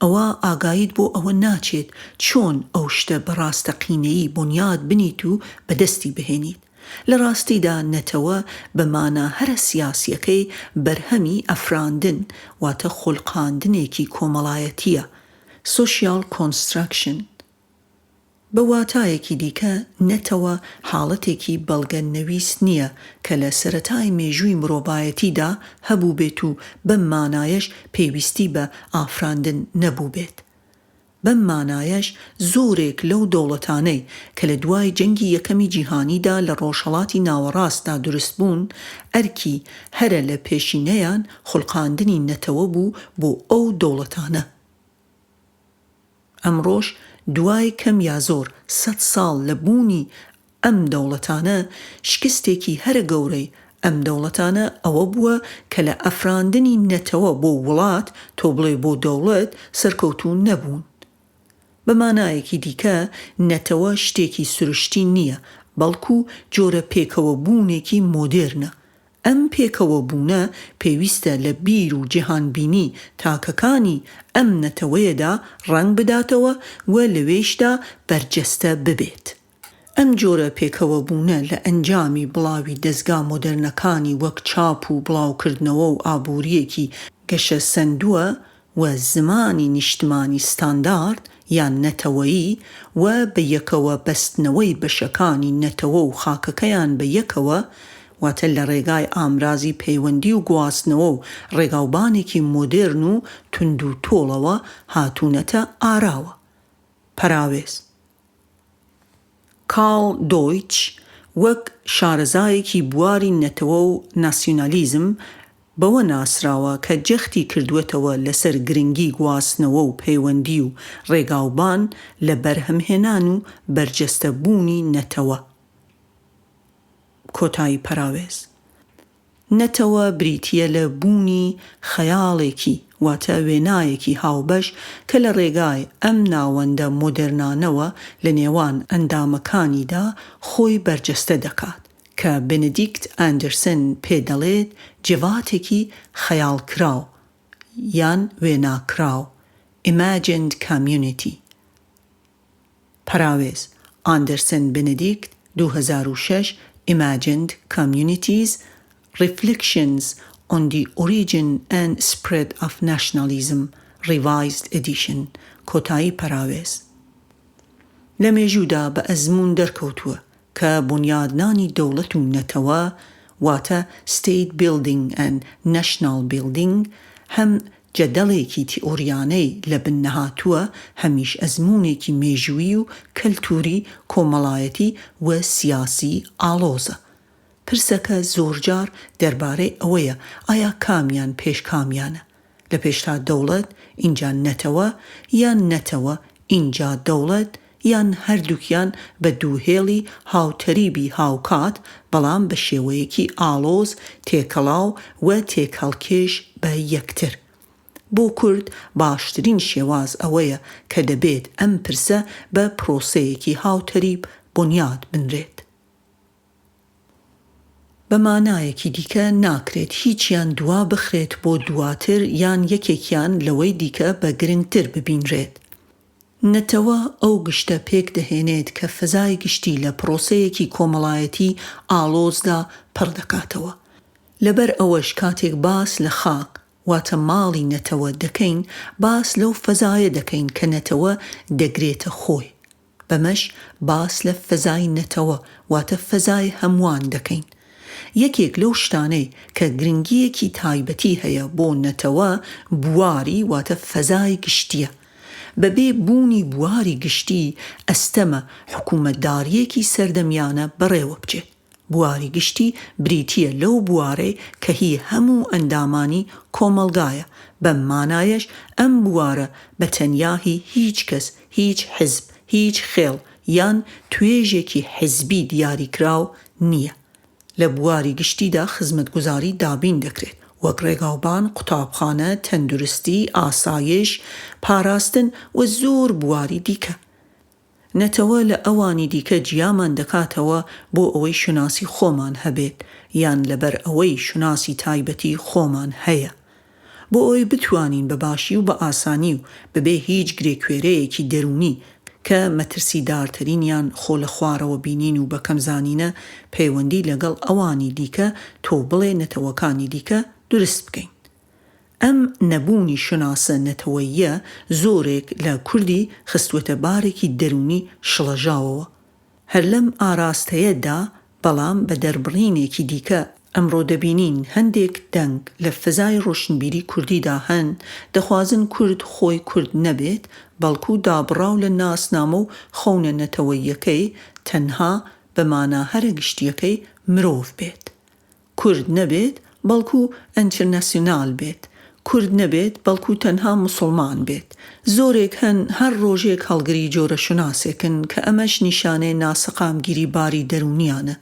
ئەوا ئاگاییت بۆ ئەوە ناچێت چۆن ئەو شتە بە ڕاستەقینەیی بونیاد بنیت و بەدەستی بهێنیت. لە ڕاستیدا نەتەوە بە مانا هەرە سیاسییەکەی بەرهەمی ئەفراندن واتە خولقاندنێکی کۆمەڵایەتییە، Social Construction. بە واتایەکی دیکە نەتەوە حاڵەتێکی بەڵگە نەویست نییە کە لە سەرەتای مێژووی مرۆڤایەتیدا هەبووبێت و بەم مانایەش پێویستی بە ئافراندن نەبووبێت. بەم مانایەش زۆرێک لەو دەوڵەتانەی کە لە دوای جەنگی یەکەمی جیهانیدا لە ڕۆژهەڵاتی ناوەڕاستدا دروست بوون، ئەرکی هەرە لە پێشینەیان خولقاندنی نەتەوە بوو بۆ ئەو دەوڵەتانە. ئەمڕۆش دوای کەم یا زۆر سەت ساڵ لە بوونی ئەم دەوڵەتانە، شکستێکی هەرە گەورەی ئەم دەوڵەتانە ئەوە بووە کە لە ئەفراندنی نەتەوە بۆ وڵات، تۆ بڵێ بۆ دەوڵەت، سەرکەوتوو نەبوون. بە مانایەکی دیکە نەتەوە شتێکی سروشتی نییە، بەڵکو جۆرە پێکەوەبوونێکی مۆدێرنە. ئەم پێکەوەبوونە پێویستە لە بیر و جیهانبینی تاکەکانی ئەم نەتەوەیەدا ڕەنگ بداتەوە و لەوێیشدا بەرجەستە ببێت. ئەم جۆرە پێکەوەبوونە لە ئەنجامی بڵاوی دەزگا مۆدێرنەکانی وەک چاپ و بڵاوکردنەوە و ئابوورییەکی گەشەسەندووە و زمانی نیشتمانی ستاندارد یان نەتەوەیی و بە یەکەوە بەستنەوەی بەشەکانی نەتەوە و خاکەکەیان بە یەکەوە واتە لە ڕێگای ئامرازی پەیوەندی و گواستنەوە و ڕێگاوبانێکی مۆدێرن و توندوتۆڵەوە هاتوونەتە ئاراوە. پەراوێز. کارل دۆیچ وەک شارەزایەکی بواری نەتەوە و ناسیونالیزم بەوە ناسراوە کە جەختی کردووەتەوە لەسەر گرنگی گواستنەوە و پەیوەندی و ڕێگاوبان لە بەرهەمهێنان و بەرجەستەبوونی نەتەوە. کۆتایی پەراوێز. نەتەوە بریتییە لە بوونی خەیاڵێکی، واتە وێنایەکی هاوبەش کە لە ڕێگای ئەم ناوەندە مۆدێرنانەوە لە نێوان ئەندامەکانیدا خۆی بەرجەستە دەکات، کە بنیدیکت ئاندرسن پێ دەڵێت جڤاتێکی خەیاڵکراو یان وێناکراو، Imagined Community. پەراوێز، ئاندرسن بنیدیکت، 2006، Imagined Communities، Reflections on the Origin and Spread of Nationalism، Revised Edition، کۆتایی پەراوێز. لە مێژوودا بە ئەزموون دەرکەوتووە کە بونیادنانی دەوڵەت و نەتەوە واتە State Building and National Building هەم جەدەڵێکی تیئۆریانەی لە بن نەهاتووە هەمیش ئەزموونێکی مێژوویی و کەلتووری، کۆمەڵایەتی و سیاسی ئاڵۆزە. پرسەکە زۆرجار دەربارەی ئەوەیە ئایا کامیان پێش کامیانە؟ لە پێشتا دەوڵەت ئینجا نەتەوە یان نەتەوە ئینجا دەوڵەت یان هەردووکیان بە دوو هێڵی هاوتەریبی هاوکات بەڵام بە شێوەیەکی ئاڵۆز تێکەڵاو و تێکهەڵکێش بە یەکتر. بۆ کورد باشترین شێواز ئەوەیە کە دەبێت ئەم پرسە بە پرۆسەیەکی هاوتەریب بونیاد بنرێت. بە مانایەکی دیکە ناکرێت هیچیان دوا بخرێت بۆ دواتر یان یەکێکیان لەوەی دیکە بە گرنگتر ببینرێت. نەتەوە ئەو گشتە پێک دەهێنێت کە فەزای گشتی لە پڕۆسەیەکی کۆمەڵایەتی ئاڵۆزدا پڕ دەکاتەوە. لەبەر ئەوەش کاتێک باس لە خاک، واتە ماڵی نەتەوە، دەکەین، باس لەو فەزایە دەکەین کە نەتەوە دەگرێتە خۆی. بەمەش باس لە فەزای نەتەوە واتە فەزای هەمووان دەکەین. یەکێک لەو شتانەی کە گرنگییەکی تایبەتی هەیە بۆ نەتەوە بواری واتە فەزای گشتییە. بەبێ بوونی بواری گشتی ئەستەمە حکوومەتدارییەکی سەردەمیانە بەڕێوە بچێت. بواری گشتی بریتییە لەو بوارەی کە هی هەموو ئەندامانی کۆمەڵگایە، بەم مانایەش ئەم بوارە بە تەنیا هی هیچ کەس، هیچ حزب، هیچ خێڵ یان توێژێکی حزبی دیاریکراو نییە. لە بواری گشتیدا خزمەتگوزاری دابین دەکرێت، وەک ڕێگاوبان، قوتابخانە، تەندروستی، ئاسایش، پاراستن و زۆر بواری دیکە. نەتەوە لە ئەوانی دیکە جیامان دەکاتەوە بۆ ئەوەی شوناسی خۆمان هەبێت یان لەبەر ئەوەی شوناسی تایبەتی خۆمان هەیە. بۆ ئەوەی بتوانین بە باشی و بە ئاسانی و بەبێ هیچ گرێکوێرەیەکی دەروونی کە مەترسیدارترینیان خۆ لە خوارەوە بینین و بەکەم زانینە پەیوەندی لەگەڵ ئەوانی دیکە تۆ بڵێ نەتەوەکانی دیکە دروست بکەین. ئەم نەبوونی شوناسە نەتەوەییە زۆرێک لە کوردی خستووەتە بارێکی دەروونی شڵەژاوەوە. هەر لەم ئاراستەیە دا بەڵام بە دەربڕینێکی دیکە. ئەمڕۆ دەبینین هەندێک دەنگ لە فەزای ڕۆشنبیری کوردیدا هەن دەخوازن کورد خۆی کورد نەبێت بەڵکو دابڕاو لە ناسنامە و خەونە نەتەوەییەکەی تەنها بە مانا هەرە گشتییەکەی مرۆڤ بێت. کورد نەبێت بەڵکو ئەنترناسیونال بێت، کورد نەبێت بەڵکو تەنها موسوڵمان بێت. زۆرێک هەن هەر ڕۆژێک هەڵگری جۆرە شوناسێکن کە ئەمەش نیشانەی ناسەقامگیری باری دەروونیانە.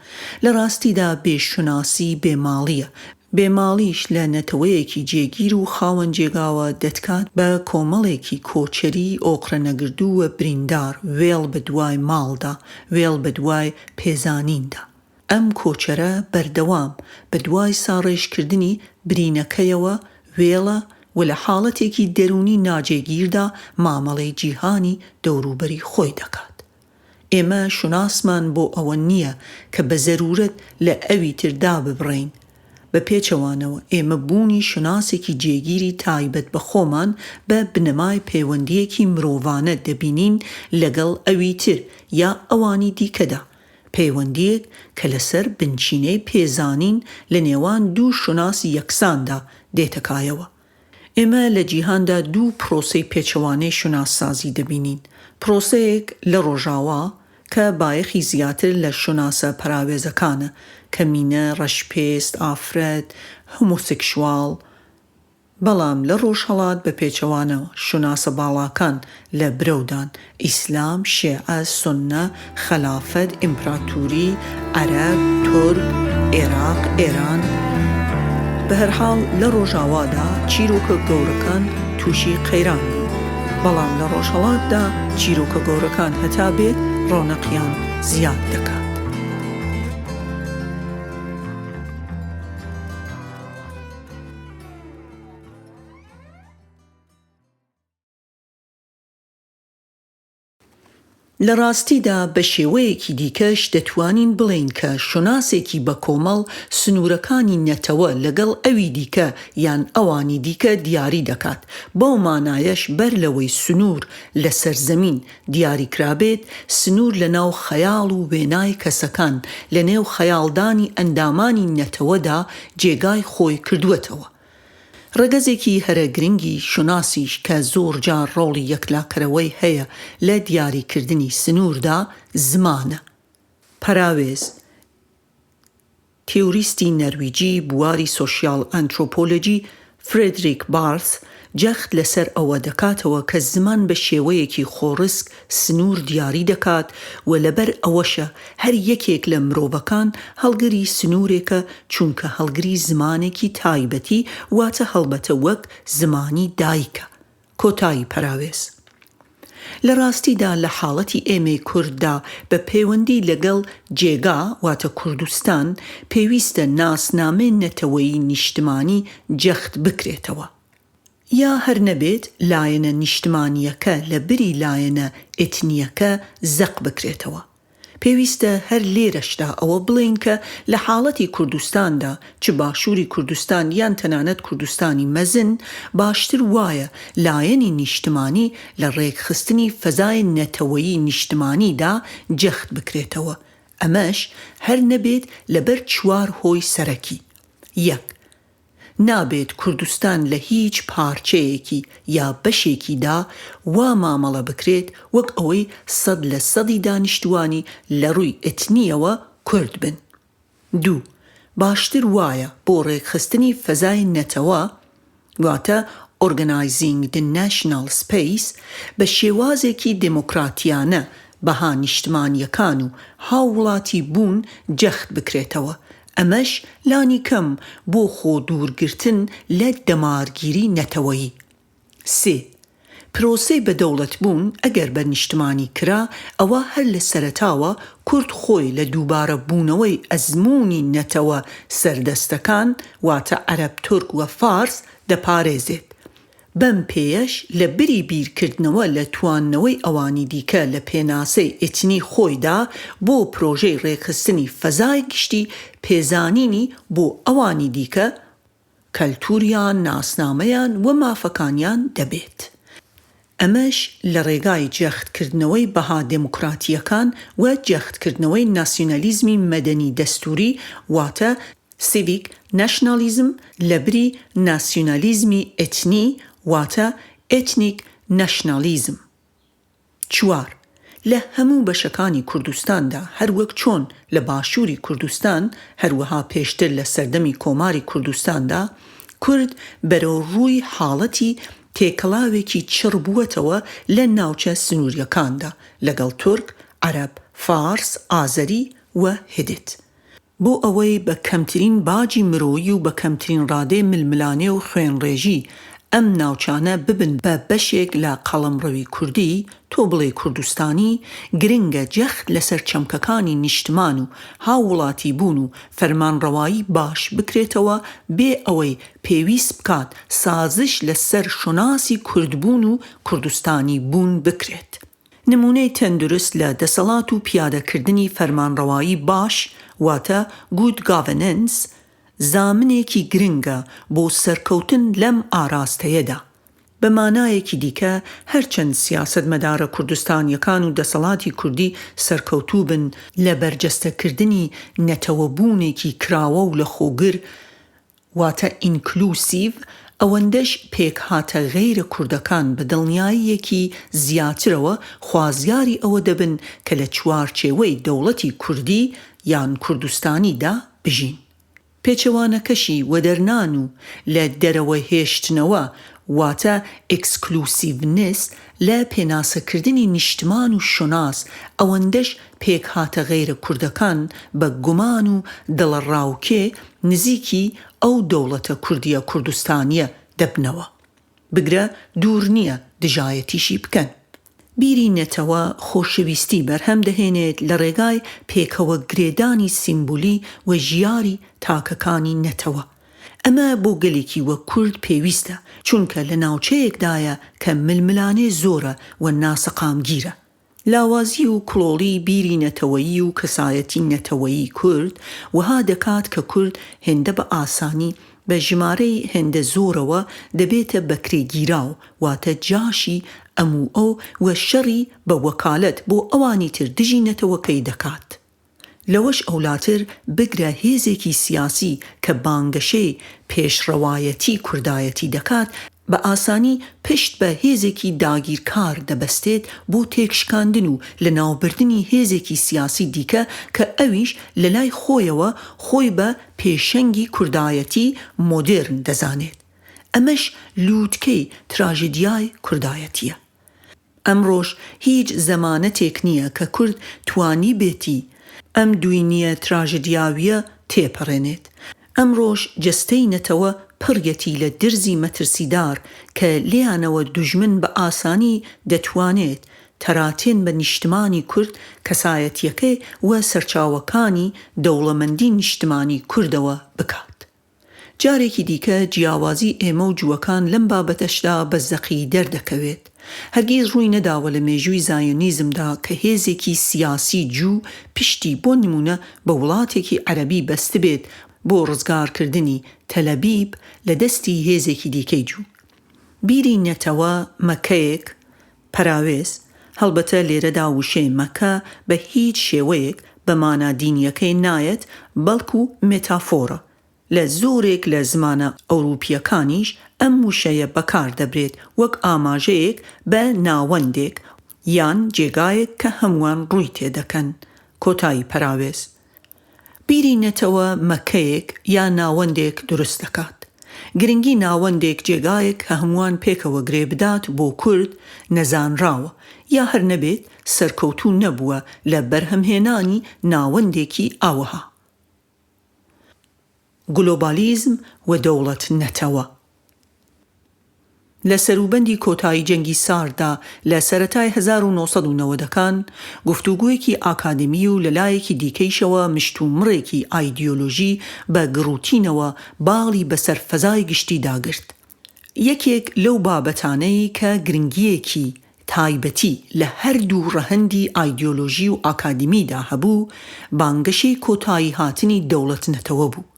لە ڕاستیدا بێ شوناسی بێ ماڵییە. بێ ماڵیش لە نەتەوەیەکی جێگیر و خاوەن جێگاوە دەتکات بە کۆمەڵێکی کۆچەری ئۆقرە نەگردوو و بریندار وێڵ بە دوای ماڵدا، وێڵ بە دوای پێزانیندا. ئەم کۆچەرە بەردەوام بە دوای ساڕێژکردنی برینەکەیەوە وێڵە و لە حاڵەتێکی دەروونی ناجێگیردا مامەڵەی جیهانی دەوروبەری خۆی دەکات. ئێمە شوناسمان بۆ ئەوە نییە کە بە زەروورەت لە ئەوی تر داببڕێین. بە پێچەوانەوە ئێمە بوونی شوناسێکی جێگیری تایبەت بە خۆمان بە بنەمای پەیوەندییەکی مرۆڤانە دەبینین لەگەڵ ئەوی تر یا ئەوانی دیکەدا، پەیوەندییەک کە لەسەر بنچینەی پێزانین لە نێوان دوو شوناسی یەکساندا دێتە کایەوە. ئێمە لە جیهاندا دوو پرۆسەی پێچەوانەی شوناسسازی دەبینین، پرۆسەیەک لە ڕۆژاوا کە بایەخی زیاتر لە شوناسە پەراوێزەکانە، کەمینە، ڕەشپێست، ئافرەت، هۆمۆسێکشواڵ، بەڵام لە ڕۆژهەڵات بە پێچەوانەوە شوناسە باڵاکان لە برەودان، ئیسلام، شێعە، سوننە، خەلافەت، ئیمپراتوری، عەرەب، تورک، ئێراق، ئێران. بەهەرحاڵ لە ڕۆژاوادا چیرۆکە گەورەکان تووشی قەیران بوون، بەڵام لە ڕۆژهەڵاتدا چیرۆکە گەورەکان هەتا بێت ڕەونەقیان زیاد دەکات. لە ڕاستیدا بە شێوەیەکی دیکەش دەتوانین بڵێین کە شوناسێکی بەکۆمەڵ سنوورەکانی نەتەوە لەگەڵ ئەوی دیکە یان ئەوانی دیکە دیاری دەکات، بەو مانایەش بەر لەوەی سنوور لە سەرزەمین دیاریکرابێت، سنوور لە ناو خەیاڵ و وێنای کەسەکان، لە نێو خەیاڵدانی ئەندامانی نەتەوەدا جێگای خۆی کردووەتەوە. ڕەگەزێکی هەرە گرنگی شوناسیش کە زۆرجار ڕۆڵی یەکلاکەرەوەی هەیە لە دیاریکردنی سنووردا، زمانە. پەراوێز، تیۆریستی نەرویجی بواری سۆشیال ئەنترۆپۆلۆجی فرێدریک بارث جەخت لەسەر ئەوە دەکاتەوە کە زمان بە شێوەیەکی خۆڕسک سنوور دیاری دەکات و لەبەر ئەوەشە هەر یەکێک لە مرۆڤەکان هەڵگری سنوورێکە چونکە هەڵگری زمانێکی تایبەتی واتە هەڵبەتە وەک زمانی دایکە. کۆتایی پەراوێز. لە ڕاستیدا لە حاڵەتی ئێمەی کورددا بە پەیوەندی لەگەڵ جێگا واتە کوردستان پێویستە ناسنامەی نەتەوەیی نیشتمانی جەخت بکرێتەوە. یا هەر نەبێت لایەنە نیشتمانییەکە لە بری لایەنە ئێتنییەکە زەق بکرێتەوە. پێویستە هەر لێرەشدا ئەوە بڵێین کە لە حاڵەتی کوردستاندا، چ باشووری کوردستان یان تەنانەت کوردستانی مەزن، باشتر وایە لایەنی نیشتمانی لە ڕێکخستنی فەزای نەتەوەیی نیشتمانیدا جەخت بکرێتەوە، ئەمەش هەر نەبێت لەبەر چوار هۆی سەرەکی، یەک. نابێت کوردستان لە هیچ پارچەیەکی یا بەشێکیدا وا مامەڵە بکرێت وەک ئەوەی سەد لە سەدی دانیشتووانی لە ڕووی ئێتنییەوە کورد بن. دوو، باشتر وایە بۆ ڕێکخستنی فەزای نەتەوە، واتە Organizing the National Space، بە شێوازێکی دێمۆکراتیانە بەها نیشتمانییەکان و هاووڵاتی بوون جەخت بکرێتەوە، ئەمەش لانیکەم بۆ خۆ دوورگرتن لە دەمارگیری نەتەوەیی. سێ، پرۆسەی بە دەوڵەتبوون ئەگەر بە نیشتمانی کرا، ئەوا هەر لە سەرەتاوە کورد خۆی لە دووبارە بوونەوەی ئەزموونی نەتەوە سەردەستەکان، واتە عەرەب، تورک و فارس، دەپارێزێت. بەم پێیەش لە بری بیرکردنەوە لە تواندنەوەی ئەوانی دیکە لە پێناسەی ئێتنی خۆیدا بۆ پرۆژەی ڕێکخستنی فەزای گشتی پێزانینی بۆ ئەوانی دیکە، کەلتوریان، ناسنامەیان و مافەکانیان دەبێت. ئەمەش لە ڕێگای جەختکردنەوەی بەها دێموکراتییەکان و جەختکردنەوەی ناسیونالیزمی مەدەنی دەستووری واتە. Civic Nationalism، لەبری ناسیونالیزمی ئێتنی واتە Ethnic Nationalism. چوار، لە هەموو بەشەکانی کوردستاندا هەروەک چۆن لە باشووری کوردستان هەروەها پێشتر لە سەردەمی کۆماری کوردستاندا کورد بەرەو ڕووی حاڵەتی تێکەڵاوێکی چڕ بووەتەوە لە ناوچە سنووریەکاندا لەگەڵ تورک، عەرەب، فارس، ئازەری و هتد. بۆ ئەوەی بە کەمترین باجی مرۆیی و بە کەمترین ڕادەی ململانێ و خوێنڕێژی ئەم ناوچانە ببن بە بەشێک لە قەڵەمڕەوی کوردی، تۆ بڵێی کوردستانی، گرنگە جەخت لەسەر چەمکەکانی نیشتمان و هاووڵاتیبوون و فەرمانڕەوایی باش بکرێتەوە بێ ئەوەی پێویست بکات سازش لە سەر شوناسی کوردبوون و کوردستانی بوون بکرێت. نموونەی تەندروست لە دەسەڵات و پیادەکردنی فەرمانڕەوایی باش واتە Good Governance زامنێکی گرنگە بۆ سەرکەوتن لەم ئاراستەیەدا. بە مانایەکی دیکە هەرچەند سیاسەتمەدارە کوردستانییەکان و دەسەڵاتی کوردی سەرکەوتوو بن لە بەرجەستەکردنی نەتەوەبوونێکی کراوە و لەخۆگر واتە ئینکلوسیڤ، ئەوەندەش پێکهاتە غەیرە کوردەکان بە دڵنیاییەکی زیاترەوە خوازیاری ئەوە دەبن کە لە چوارچێوەی دەوڵەتی کوردی یان کوردستانی دا بژین. پێچەوانەکەشی وەدەرنان و لە دەرەوە هێشتنەوە واتە exclusiveness لە پێناسەکردنی نیشتمان و شوناس ئەوەندەش پێکهاتە غەیرە کوردەکان بە گومان و دڵەڕاوکێ نزیکی ئەو دەوڵەتە کوردیە کوردستانیە دەبنەوە. بگرە دوور نیە دژایەتیشی بکەن. بیری نەتەوە خۆشەویستی بەرهەم دەهێنێت لە ڕێگای پێکەوە گرێدانی سیمبولی و ژیاری تاکەکانی نەتەوە. ئەمە بۆ گەلێکی وەک کورد پێویستە، چونکە لە ناوچەیەکدایە کە ململانێ زۆرە و ناسەقامگیرە. لاوازی و کڵۆڵی بیری نەتەوەیی و کەسایەتی نەتەوەیی کورد وەها دەکات کە کورد هێندە بە ئاسانی بە ژمارەی هێندە زۆرەوە دەبێتە بەکرێگیراو واتە جاشی ئەم و ئەو و شەڕی بە وەکالەت بۆ ئەوانی تر دژی نەتەوەکەی دەکات. لەوەش ئەولاتر بگرە هێزێکی سیاسی کە بانگەشەی پێشڕەوایەتی کوردایەتی دەکات بە ئاسانی پشت بە هێزێکی داگیرکار دەبەستێت بۆ تێکشکاندن و لەناوبردنی هێزێکی سیاسی دیکە کە ئەویش لەلای خۆیەوە خۆی بە پێشەنگی کوردایەتی مۆدێرن دەزانێت. ئەمەش لووتکەی تراژیدیای کوردایەتیە. ئەمڕۆش هیچ زەمانەتێک نییە کە کورد توانیبێتی ئەم دوینییە تراژدیاوییە تێپەڕێنێت. ئەمڕۆش جەستەی نەتەوە پڕیەتی لە درزی مەترسیدار کە لێیانەوە دوژمن بە ئاسانی دەتوانێت تەراتێن بە نیشتمانی کورد، کەسایەتییەکەی و سەرچاوەکانی دەوڵەمەندی نیشتمانی کوردەوە بکات. جارێکی دیکە جیاوازی ئێمە و جووەکان لەم بابەتەشدا بە زەقی دەردەکەوێت. هەرگیز ڕووی نەداوە لە مێژووی زایۆنیزمدا کە هێزێکی سیاسی جوو پشتی بۆ نموونە بە وڵاتێکی عەرەبی بەستبێت بۆ ڕزگارکردنی تەلەبیب لە دەستی هێزێکی دیکەی جوو. بیری نەتەوە مەکەیەک، پەراوێز، هەڵبەتە لێرەدا وشەی مەکە بە هیچ شێوەیەک بە مانا دینییەکەی نایەت بەڵکو مێتافۆرە، لە زۆرێک لە زمانە ئەوروپییەکانیش ئەم وشەیە بەکار دەبرێت وەک ئاماژەیەک بە ناوەندێک یان جێگایەک کە هەمووان ڕووی تێدەکەن. کۆتایی پەراوێز. بیری نەتەوە مەکەیەک یا ناوەندێک دروست دەکات. گرنگی ناوەندێک جێگایەک کە هەمووان پێکەوە گرێ بدات بۆ کورد نەزانراوە یا هەر نەبێت سەرکەوتوو نەبووە لە بەرهەمهێنانی ناوەندێکی ئاوەها. گلۆبالیزم و دەوڵەت نەتەوە. لە سەروبەندی کۆتایی جەنگی سارددا لە سەرەتای 1990 ەکان، گفتوگۆیەکی ئاکادمی و لە لایەکی دیکەیشەوە مشتومڕێکی ئایدیۆلۆژی بە گڕوتینەوە باڵی بەسەر فەزای گشتیدا گرت. یەکێک لەو بابەتانەی کە گرنگییەکی تایبەتی لە هەردوو ڕەهەندی ئایدیۆلۆژی و ئاکادمیدا هەبوو، بانگەشەی کۆتاییهاتنی دەوڵەت-نەتەوە بوو.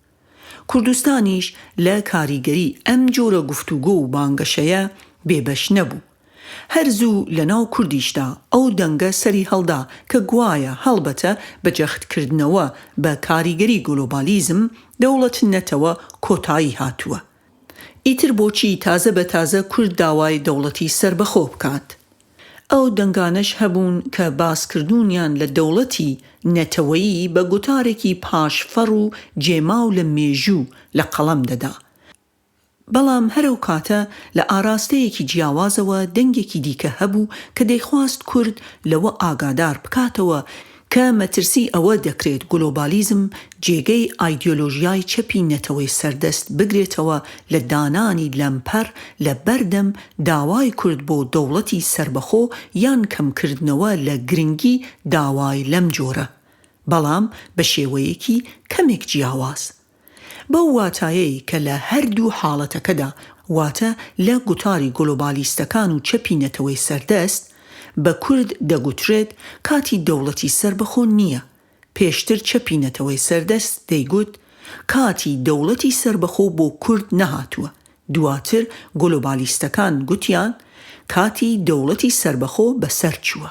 کوردستانیش لە کاریگەری ئەم جۆرە گفتوگۆ و بانگەشەیە بێبەش نەبوو. هەر زوو لە ناو کوردیشدا ئەو دەنگە سەری هەڵدا کە گوایە هەڵبەتە بە جەختکردنەوە بە کاریگەری گۆلۆبالیزم، دەوڵەت نەتەوە کۆتایی هاتووە. ئیتر بۆچی تازە بە تازە کورد داوای دەوڵەتی سەربەخۆ بکات؟ ئەو دەنگانەش هەبوون کە باسکردونیان لە دەوڵەتی نەتەوەیی بە گوتارێکی پاشفەڕ و جێماو لە مێژوو لە قەڵەم دەدا. بەڵام هەر ئەو کاتە لە ئاراستەیەکی جیاوازەوە دەنگێکی دیکە هەبوو کە دەیخواست کورد لەوە ئاگادار بکاتەوە کە مەترسی ئەوە دەکرێت گلۆبالیزم جێگەی ئایدیۆلۆژیای چەپی نەتەوەی سەردەست بگرێتەوە لە دانانی لەمپەر لە بەردەم داوای کورد بۆ دەوڵەتی سەربەخۆ یان کەمکردنەوە لە گرنگی داوای لەم جۆرە بەڵام بە شێوەیەکی کەمێک جیاواز. بەو واتایەی کە لە هەردوو حاڵەتەکەدا، واتە لە گوتاری گۆلۆبالیستەکان و چەپی نەتەوەی سەردەست، بە کورد دەگوترێت کاتی دەوڵەتی سەربەخۆ نییە، پێشتر چەپی نەتەوەی سەردەست دەیگوت کاتی دەوڵەتی سەربەخۆ بۆ کورد نەهاتووە، دواتر گۆلۆبالیستەکان گوتیان کاتی دەوڵەتی سەربەخۆ بەسەر چووە.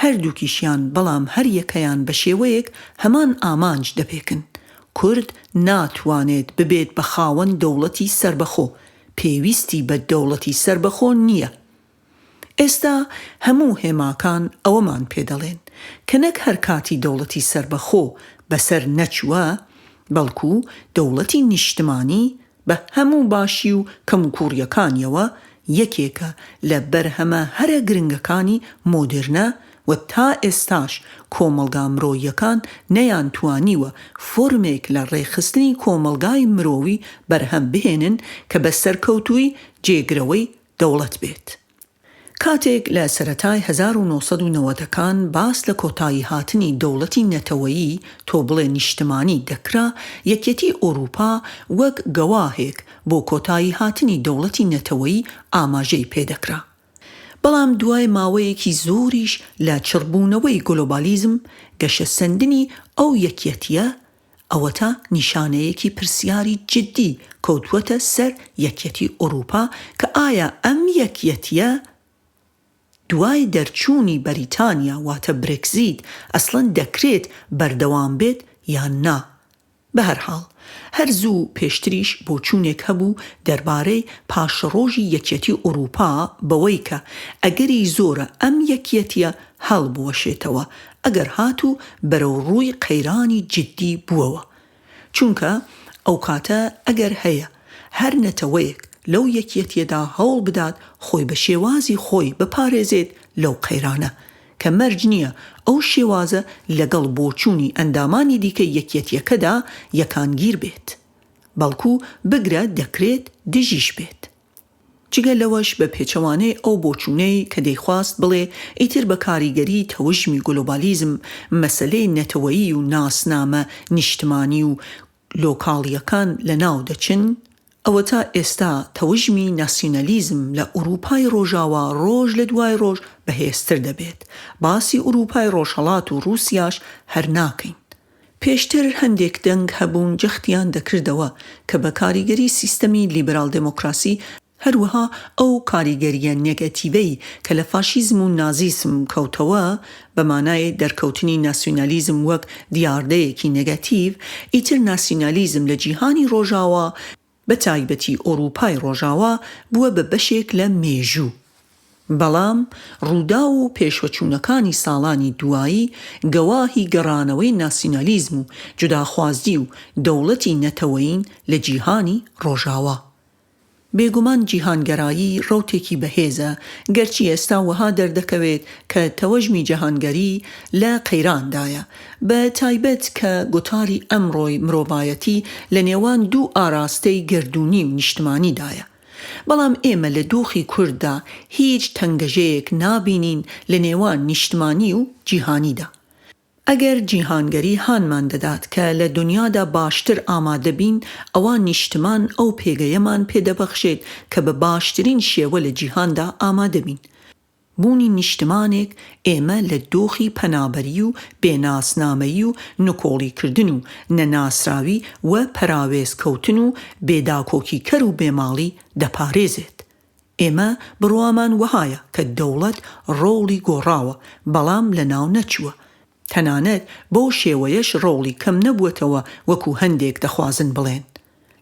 هەردووکیشیان بەڵام هەر یەکەیان بە شێوەیەک هەمان ئامانج دەپێکن، کورد ناتوانێت ببێت بە خاوەن دەوڵەتی سەربەخۆ، پێویستی بە دەوڵەتی سەربەخۆ نییە. ئێستا هەموو هێماکان ئەوەمان پێ دەڵێن کە نەک هەر کاتی دەوڵەتی سەربەخۆ بەسەر نەچووە، بەڵکو دەوڵەتی نیشتمانی بە هەموو باشی و کەموکووڕییەکانیەوە یەکێکە لە بەرهەمە هەرە گرنگەکانی مۆدێرنە و تا ئێستاش کۆمەڵگا مرۆییەکان نەیانتوانیوە فۆرمێک لە ڕێکخستنی کۆمەڵگای مرۆوی بەرهەم بهێنن کە بە سەرکەوتووی جێگرەوەی دەوڵەت بێت. کاتێک لە سەرەتای 1990 ەکان باس لە کۆتاییهاتنی دەوڵەتی نەتەوەیی، تۆ بڵێ نیشتمانی، دەکرا، یەکیەتی ئۆرووپا وەک گەواهێک بۆ کۆتاییهاتنی دەوڵەتی نەتەوەیی ئاماژەی پێدەکرا. بەڵام دوای ماوەیەکی زۆریش لە چڕبوونەوەی گۆلۆبالیزم، گەشەسەندنی ئەو یەکیەتییە، ئەوەتا نیشانەیەکی پرسیاری جدی کەوتووەتە سەر یەکیەتی ئوروپا کە ئایا ئەم یەکیەتیە دوای دەرچوونی بەریتانیا واتە برێکزیت ئەسڵەن دەکرێت بەردەوام بێت یان نا؟ بەهەرحاڵ هەر زوو پێشتریش بۆچوونێک هەبوو دەربارەی پاشەڕۆژی یەکیەتی ئوروپا بەوەی کە ئەگەری زۆرە ئەم یەکیەتیە هەڵبوەشێتەوە ئەگەر هاتوو بەرەو ڕووی قەیرانی جدی بووەوە چونکە ئەوکاتە ئەگەر هەیە هەر نەتەوەیەک لەو یەکیەتیەدا هەوڵ بدات خۆی بە شێوازی خۆی بپارێزێت لەو قەیرانە کە مەرج نیە ئەو شێوازە لەگەڵ بۆچوونی ئەندامانی دیکەی یەکیەتیەکەدا یەکانگیر بێت بەڵکو بگرە دەکرێت دژیش بێت. جگە لەوەش بە پێچەوانەی ئەو بۆچوونەی کە دەیخواست بڵێ ئیتر بە کاریگەریی تەوژمی گلۆبالیزم مەسەلەی نەتەوەیی و ناسنامە نیشتمانی و لۆکاڵییەکان لەناو دەچن، ئەوەتا ئێستا تەوژمی ناسیونالیزم لە ئورووپای ڕۆژاوا ڕۆژ لە دوای ڕۆژ بەهێزتر دەبێت، باسی ئورووپای ڕۆژهەڵات و ڕووسیاش هەر ناکەین. پێشتر هەندێک دەنگ هەبوون جەختیان دەکردەوە کە بە کاریگەری سیستەمی لیبرال دێمۆکراسی، هەروەها ئەو کاریگەرییە نێگەتیڤەی کە لە فاشیزم و نازیسم کەوتەوە، بە مانای دەرکەوتنی ناسیونالیزم وەک دیاردەیەکی نێگەتیڤ، ئیتر ناسیونالیزم لە جیهانی ڕۆژاوا، بە تایبەتی ئۆرووپای ڕۆژاوا بووە بە بەشێک لە مێژوو. بەڵام ڕووداو و پێشوەچوونەکانی ساڵانی دوایی گەواهی گەڕانەوەی ناسیونالیزم و جوداخوازی و دەوڵەتی نەتەوەیین لە جیهانی ڕۆژاوا. بێگومان جیهانگەرایی ڕەوتێکی بەهێزە، گەرچی ئێستا وەها دەردەکەوێت کە تەوەژمی جیهانگەری لە قەیراندایە، بە تایبەت کە گوتاری ئەمڕۆی مرۆڤایەتی لە نێوان دوو ئاراستەی گەردوونی و نیشتمانیدایە. بەڵام ئێمە لە دۆخی کورددا هیچ تەنگەژەیەک نابینین لە نێوان نیشتمانی و جیهانیدا. ئەگەر جیهانگەری هانمان دەدات کە لە دونیادا باشتر ئامادە بین، ئەوا نیشتمان ئەو پێگەیەمان پێ دەبەخشێت کە بە باشترین شێوە لە جیهاندا ئامادە بین. بوونی نیشتمانێک ئێمە لە دۆخی پەنابەری و بێ ناسنامەیی و نکۆڵیکردن و نەناسراوی و پەراوێزکەوتن و بێ داکۆکیکەر و بێ ماڵی دەپارێزێت. ئێمە بڕوامان وەهایە کە دەوڵەت ڕۆڵی گۆڕاوە، بەڵام لەناو نەچووە. تەنانەت بەو شێوەیەش ڕۆڵی کەم نەبووەتەوە وەکو هەندێک دەخوازن بڵێن.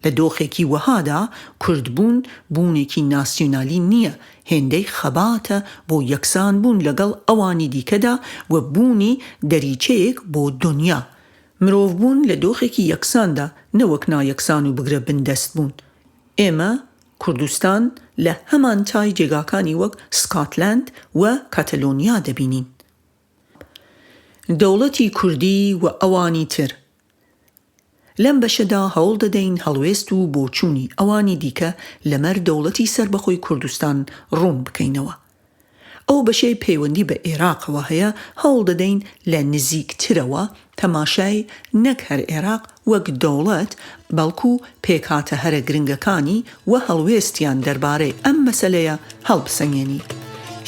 لە دۆخێکی وەهادا کوردبوون بوونێکی ناسیونالی نییە هێندەی خەباتە بۆ یەکسانبوون لەگەڵ ئەوانی دیکەدا و بوونی دەریچەیەک بۆ دونیا. مرۆڤبوون لە دۆخێکی یەکساندا نەوەک نایەکسان و بگرە بندەستبوون. ئێمە، کوردستان، لە هەمان تای جێگاکانی وەک سکاتلەند و کاتەلۆنیا دەبینین. دەوڵەتی کوردی و ئەوانی تر. لەم بەشەدا هەوڵ دەدەین هەڵوێست و بۆچوونی ئەوانی دیکە لەمەر دەوڵەتی سەربەخۆی کوردستان ڕوون بکەینەوە. ئەو بەشەی پەیوەندی بە ئێراقەوە هەیە هەوڵ دەدەین لە نزیکترەوە تەماشای نەک هەر ئێراق وەک دەوڵەت بەڵکو پێکهاتە هەرە گرنگەکانی و هەڵوێستیان دەربارەی ئەم مەسەلەیە هەڵبسەنگێنین.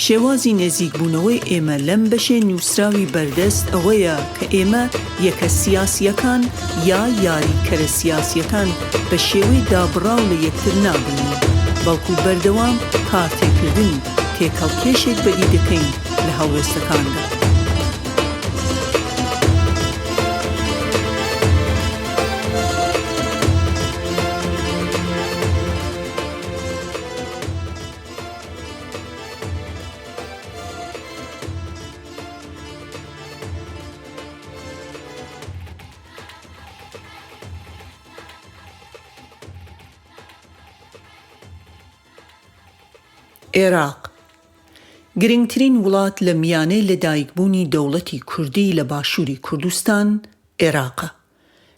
شێوازی نێزیکبوونەوەی ئێمە لەم بەشەی نووسراوی بەردەست ئەوەیە کە ئێمە یەکە سیاسییەکان یا یاریکەرە سیاسییەکان بە شێوەی دابڕاو لە یەکتر نابینین، بەڵکو بەردەوام کارتێکردن و تێکهەڵکێشێک بەدی دەکەین لە هەڵوێستەکاندا. عێراق، گرنگترین وڵات لە میانەی لەدایکبوونی دەوڵەتی کوردی لە باشووری کوردستان، عێراقە.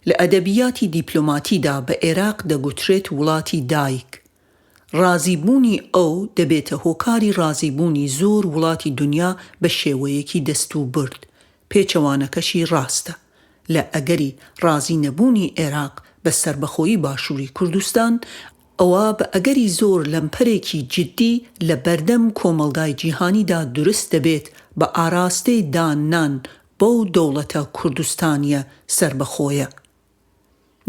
لە ئەدەبیاتی دیپلۆماتیدا بە عێراق دەگوترێت وڵاتی دایک. ڕازیبوونی ئەو دەبێتە هۆکاری ڕازیبوونی زۆر وڵاتی دونیا بە شێوەیەکی دەستوبرد، پێچەوانەکەشی ڕاستە. لە ئەگەری ڕازی نەبوونی عێراق بە سەربەخۆیی باشووری کوردستان، ئەوا بە ئەگەری زۆر لەمپەرێکی جدی لە بەردەم کۆمەڵگای جیهانیدا دروست دەبێت بە ئاراستەی دان نان بەو دەوڵەتە کوردستانیە سەربەخۆیە.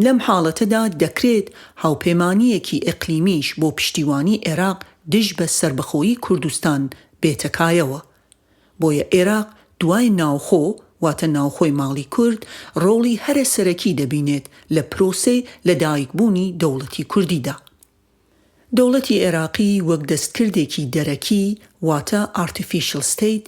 لەم حاڵەتەدا دەکرێت هاوپەیمانییەکی ئیقلیمیش بۆ پشتیوانی عێراق دژ بە سەربەخۆیی کوردستان بێتە کایەوە. بۆیە عێراق دوای ناوخۆ، واتە ناوخۆی ماڵی کورد، ڕۆڵی هەرە سەرەکی دەبینێت لە پرۆسەی لەدایکبوونی دەوڵەتی کوردیدا. دەوڵەتی عێراقی وەک دەستکردێکی دەرەکی واتە Artificial State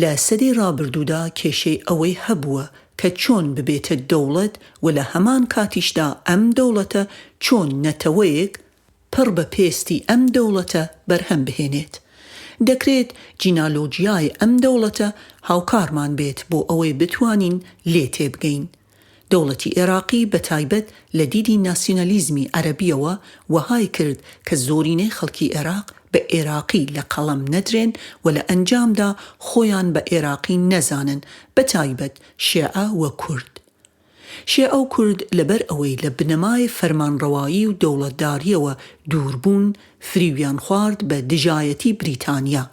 لە سەدەی ڕابردوودا کێشەی ئەوەی هەبووە کە چۆن ببێتە دەوڵەت و لە هەمان کاتیشدا ئەم دەوڵەتە چۆن نەتەوەیەک پڕ بە پێستی ئەم دەوڵەتە بەرهەم بهێنێت. دەکرێت جینالۆجیای ئەم دەوڵەتە هاوکارمان بێت بۆ ئەوەی بتوانین لێ تێبگەین. دەوڵەتی ئێراقی بە تایبەت لە دیدی ناسیونالیزمی عەرەبییەوە وەهای کرد کە زۆرینەی خەڵکی ئێراق بە ئێراقی لە قەڵەم نەدرێن و لە ئەنجامدا خۆیان بە ئێراقی نەزانن بە تایبەت شێعە و کورد. شێعە و کورد لەبەر ئەوەی لە بنەمای فەرمانڕەوایی و دەوڵەتدارییەوە دوور بوون فریویان خوارد بە دژایەتی بریتانیا.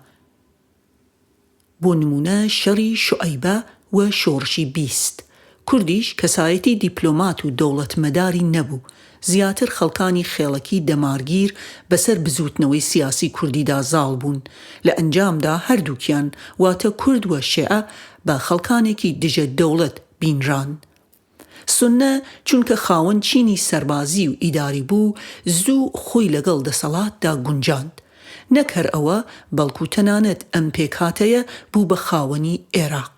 بۆ نموونە شەڕی شوعەیبە و شۆڕشی 20. کوردیش کەسایەتی دیپلۆمات و دەوڵەتمەداری نەبوو، زیاتر خەڵکانی خێڵەکی دەمارگیر بەسەر بزووتنەوەی سیاسی کوردیدا زاڵ بوون، لە ئەنجامدا هەردووکیان واتە کورد و شێعە بە خەڵکانێکی دژە دەوڵەت بینران. سوننە چونکە خاوەن چینی سەربازی و ئیداری بوو، زوو خۆی لەگەڵ دەسەڵاتدا گونجاند. نەک هەر ئەوە، بەڵکو تەنانەت ئەم پێکهاتەیە بوو بە خاوەنی ئێراق.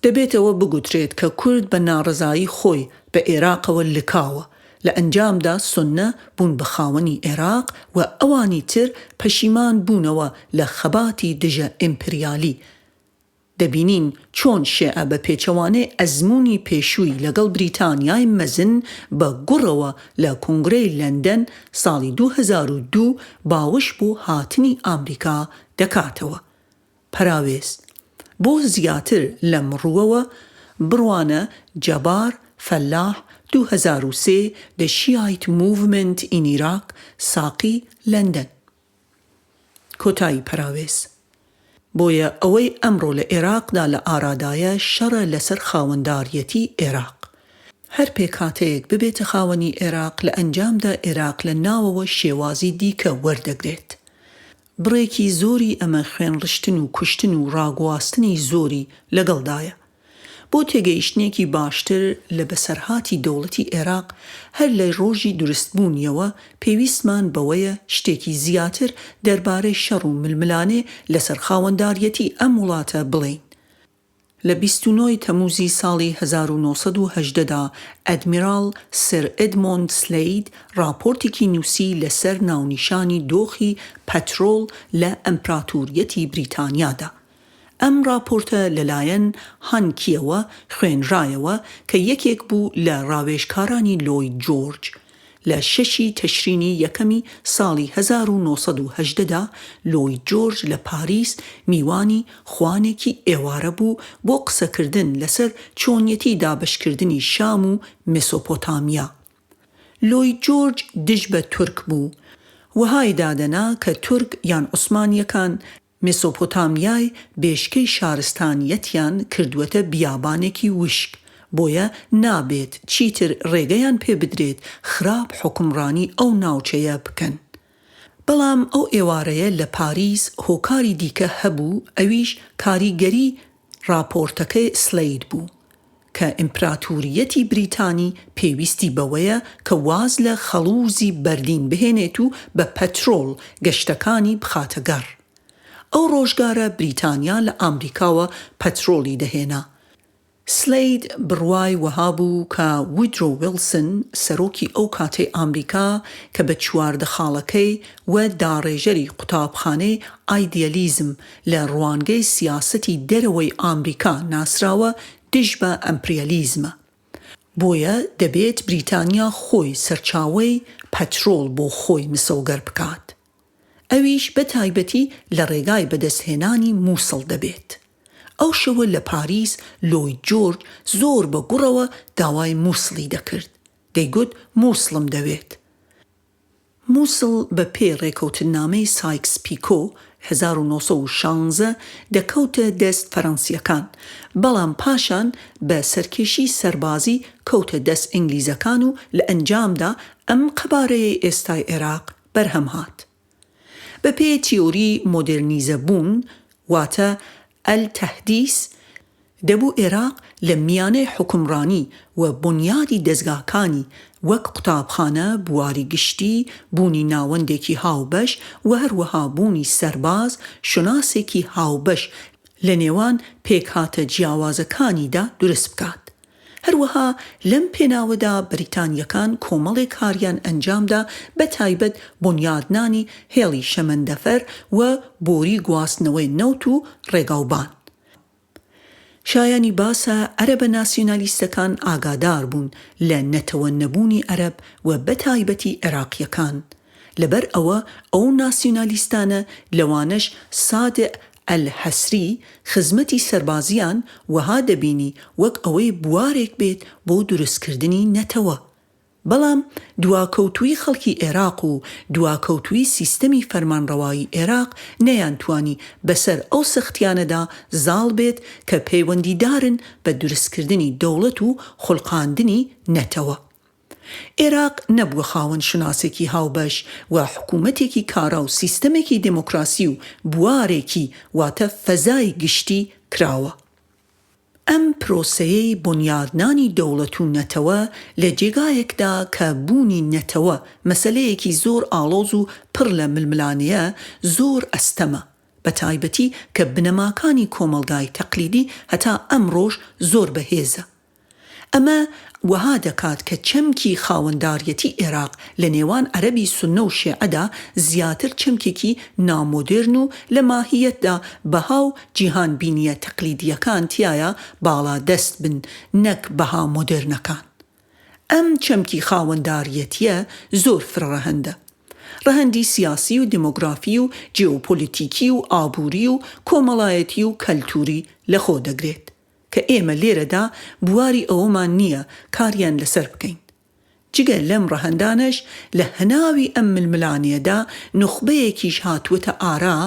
دەبێت ئەوە بگوترێت کە کورد بە ناڕەزایی خۆی بە ئێراقەوە لکاوە، لە ئەنجامدا سوننە بوون بە خاوەنی ئێراق و ئەوانی تر پەشیمان بوونەوە لە خەباتی دژە ئیمپریالی، دەبینین چۆن شێعە بە پێچەوانەی ئەزموونی پێشووی لەگەڵ بریتانیای مەزن بە گوڕەوە لە کۆنگرەی لەندەن ساڵی 2002 باوەش بۆ هاتنی ئامریکا دەکاتەوە. پەراوێز، بۆ زیاتر لەم ڕووەوە بڕوانە جەبار فەلاح 2003 The Shiite Movement in Iraq ساقی لەندەن. کۆتایی پەراوێز. بۆیە ئەوەی ئەمڕۆ لە ئێراقدا لە ئارادایە شەڕە لەسەر خاوەنداریەتی ئێراق. هەر پێکهاتەیەک ببێتە خاوەنی ئێراق لە ئەنجامدا ئێراق لە ناوەوە شێوازی دیکە وەردەگرێت. بڕێکی زۆری ئەمە خوێنڕشتن و کوشتن و ڕاگواستنی زۆری لەگەڵدایە. بۆ تێگەیشتنێکی باشتر لە بەسەرهاتی دەوڵەتی ئێراق هەر لە ڕۆژی دروستبوونیەوە پێویستمان بەوەیە شتێکی زیاتر دەربارەی شەڕ و ململانێ لەسەر خاوەنداریەتی ئەم وڵاتە بڵێین. لە 29 ی تەمووزی ساڵی 1918 دا ئەدمیراڵ سێر ئێدمۆند سلەید ڕاپۆرتێکی نووسی لەسەر ناونیشانی دۆخی پەترۆڵ لە ئەمپراتوریەتی بریتانیادا. ئەم ڕاپۆرتە لەلایەن هانکیەوە خوێنرایەوە کە یەکێک بوو لە ڕاوێژکارانی لۆید جۆرج. لە شەشی تشرینی یەکەمی ساڵی 1918 دا لۆید جۆرج لە پاریس میوانی خوانێکی ئێوارە بوو بۆ قسەکردن لەسەر چۆنیەتی دابەشکردنی شام و مێسۆپۆتامیا. لۆید جۆرج دژ بە تورک بوو. وەهای دادەنا کە تورک یان عوسمانییەکان مێسۆپۆتامیای بێشکەی شارستانیەتیان کردووەتە بیابانێکی وشک، بۆیە نابێت چیتر ڕێگەیان پێ بدرێت خراپ حوکمڕانی ئەو ناوچەیە بکەن. بەڵام ئەو ئێوارەیە لە پاریس هۆکاری دیکە هەبوو ئەویش کاریگەری ڕاپۆرتەکەی سلەید بوو. کە ئیمپراتوریەتی بریتانی پێویستی بەوەیە کە واز لە خەڵووزی بەردین بهێنێت و بە پەترۆڵ گەشتەکانی بخاتە گەڕ. ئەو ڕۆژگارە بریتانیا لە ئامریکاوە پەترۆڵی دەهێنا. سلەید بڕوای وەها بوو کە وودرۆ ویڵسن سەرۆکی ئەو کاتەی ئامریکا کە بە 14 خاڵەکەی و داڕێژەری قوتابخانەی ئایدیالیزم لە ڕوانگەی سیاسەتی دەرەوەی ئامریکا ناسراوە دژ بە ئەمپریالیزمە. بۆیە دەبێت بریتانیا خۆی سەرچاوەی پەترۆڵ بۆ خۆی مسۆگەر بکات. ئەویش بە تایبەتی لە ڕێگای بەدەستهێنانی موسڵ دەبێت. ئەو شەوە لە پاریس لۆید جۆرج زۆر بە گوڕەوە داوای موسڵی دەکرد. دەیگوت موسڵم دەوێت. موسڵ بە پێی ڕێکەوتننامەی سایکس پیکۆ 1916 دەکەوتە دەست فەرەنسییەکان، بەڵام پاشان بە سەرکێشی سەربازی کەوتە دەست ئینگلیزەکان و لە ئەنجامدا ئەم قەبارەیەی ئێستای عێراق بەرهەم هات. بە پێی تیۆری مۆدێرنیزەبوون واتە التحدیث، دەبوو ئێراق لە میانەی حوکمڕانی و بونیادی دەزگاکانی وەک قوتابخانە، بواری گشتی، بوونی ناوەندێکی هاوبەش و هەروەها بوونی سەرباز، شوناسێکی هاوبەش لە نێوان پێکهاتە جیاوازەکانیدا دروست بکات. هەروەها لەم پێناوەدا بەریتانییەکان کۆمەڵێک کاریان ئەنجامدا بە تایبەت بونیادنانی هێڵی شەمەندەفەر و بۆری گواستنەوەی نەوت و ڕێگاوبان. شایانی باسە عەرەبە ناسیونالیستەکان ئاگادار بوون لە نەتەوە نەبوونی عەرەب و بەتایبەتی عێراقیەکان، لەبەر ئەوە ئەو ناسیونالیستانە لەوانەش سادع ئەلحەسری خزمەتی سەربازیان وەها دەبینی وەک ئەوەی بوارێک بێت بۆ دروستکردنی نەتەوە. بەڵام دواکەوتوویی خەڵکی ئێراق و دواکەوتوویی سیستەمی فەرمانڕەوایی ئێراق نەیانتوانی بەسەر ئەو سەختیانەدا زاڵ بێت کە پەیوەندیدارن بە دروستکردنی دەوڵەت و خولقاندنی نەتەوە. ئێراق نەبووە خاوەن شوناسێکی هاوبەش و حکوومەتێکی کارا و سیستەمێکی دێمۆکراسی و بوارێکی واتە فەزای گشتی کراوە. ئەم پرۆسەیەی بونیادنانی دەوڵەت و نەتەوە لە جێگایەکدا کە بوونی نەتەوە مەسەلەیەکی زۆر ئاڵۆز و پڕ لە ململانێیە زۆر ئەستەمە، بە تایبەتی کە بنەماکانی کۆمەڵگای تەقلیدی هەتا ئەمڕۆش زۆر بەهێزە. ئەمە وەها دەکات کە چەمکی خاوەنداریەتی ئێراق لە نێوان عەرەبی سوننە و شێعەدا زیاتر چەمکێکی نامۆدێرن و لە ماهییەتدا بەها و جیهانبینییە تەقلیدییەکان تیایا باڵادەست بن نەک بەها مۆدێرنەکان. ئەم چەمکی خاوەنداریەتییە زۆر فرەڕەهەندە. ڕەهەندی سیاسی و دیمۆگرافی و جیۆپۆلیتیکی و ئابووری و کۆمەڵایەتی و کەلتووری لەخۆ دەگرێت. کە ئێمە لێرەدا بواری ئەوەمان نییە کاریان لەسەر بکەین. جگە لەم ڕەهەندانەش لە هەناوی ئەم ململانێیەدا نوخبەیەکیش هاتووەتە ئارا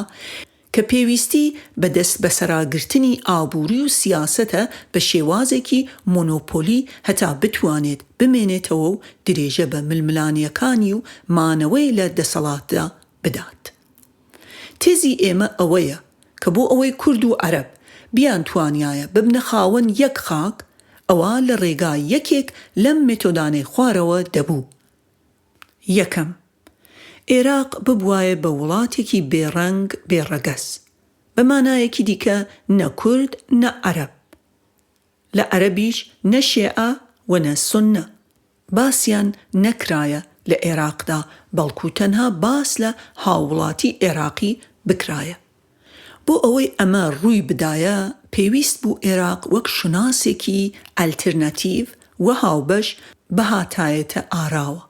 کە پێویستی بە دەستبەسەراگرتنی ئابووری و سیاسەتە بە شێوازێکی مۆنۆپۆلی هەتا بتوانێت بمێنێتەوە و درێژە بە ململانێکانی و مانەوەی لە دەسەڵاتدا بدات. تێزی ئێمە ئەوەیە کە بۆ ئەوەی کورد و عەرەب. بیانتوانیایە ببنە خاوەن یەک خاک، ئەوا لە ڕێگای یەکێک لەم مێتۆدانەی خوارەوە دەبوو. یەکەم، ئێراق ببوایە بە وڵاتێکی بێ ڕەنگ بێ ڕەگەز. بە مانایەکی دیکە نە کورد نە عەرەب. لە عەرەبیش نە شێعە و نە سوننە. باسیان نەکرایە لە ئێراقدا بەڵکو تەنها باس لە هاووڵاتی ئێراقی بکرایە. بۆ ئەوەی ئەمە ڕووی بدایە پێویست بوو ئێراق وەک شوناسێکی ئەلترناتیڤ و هاوبەش بهاتایەتە ئاراوە.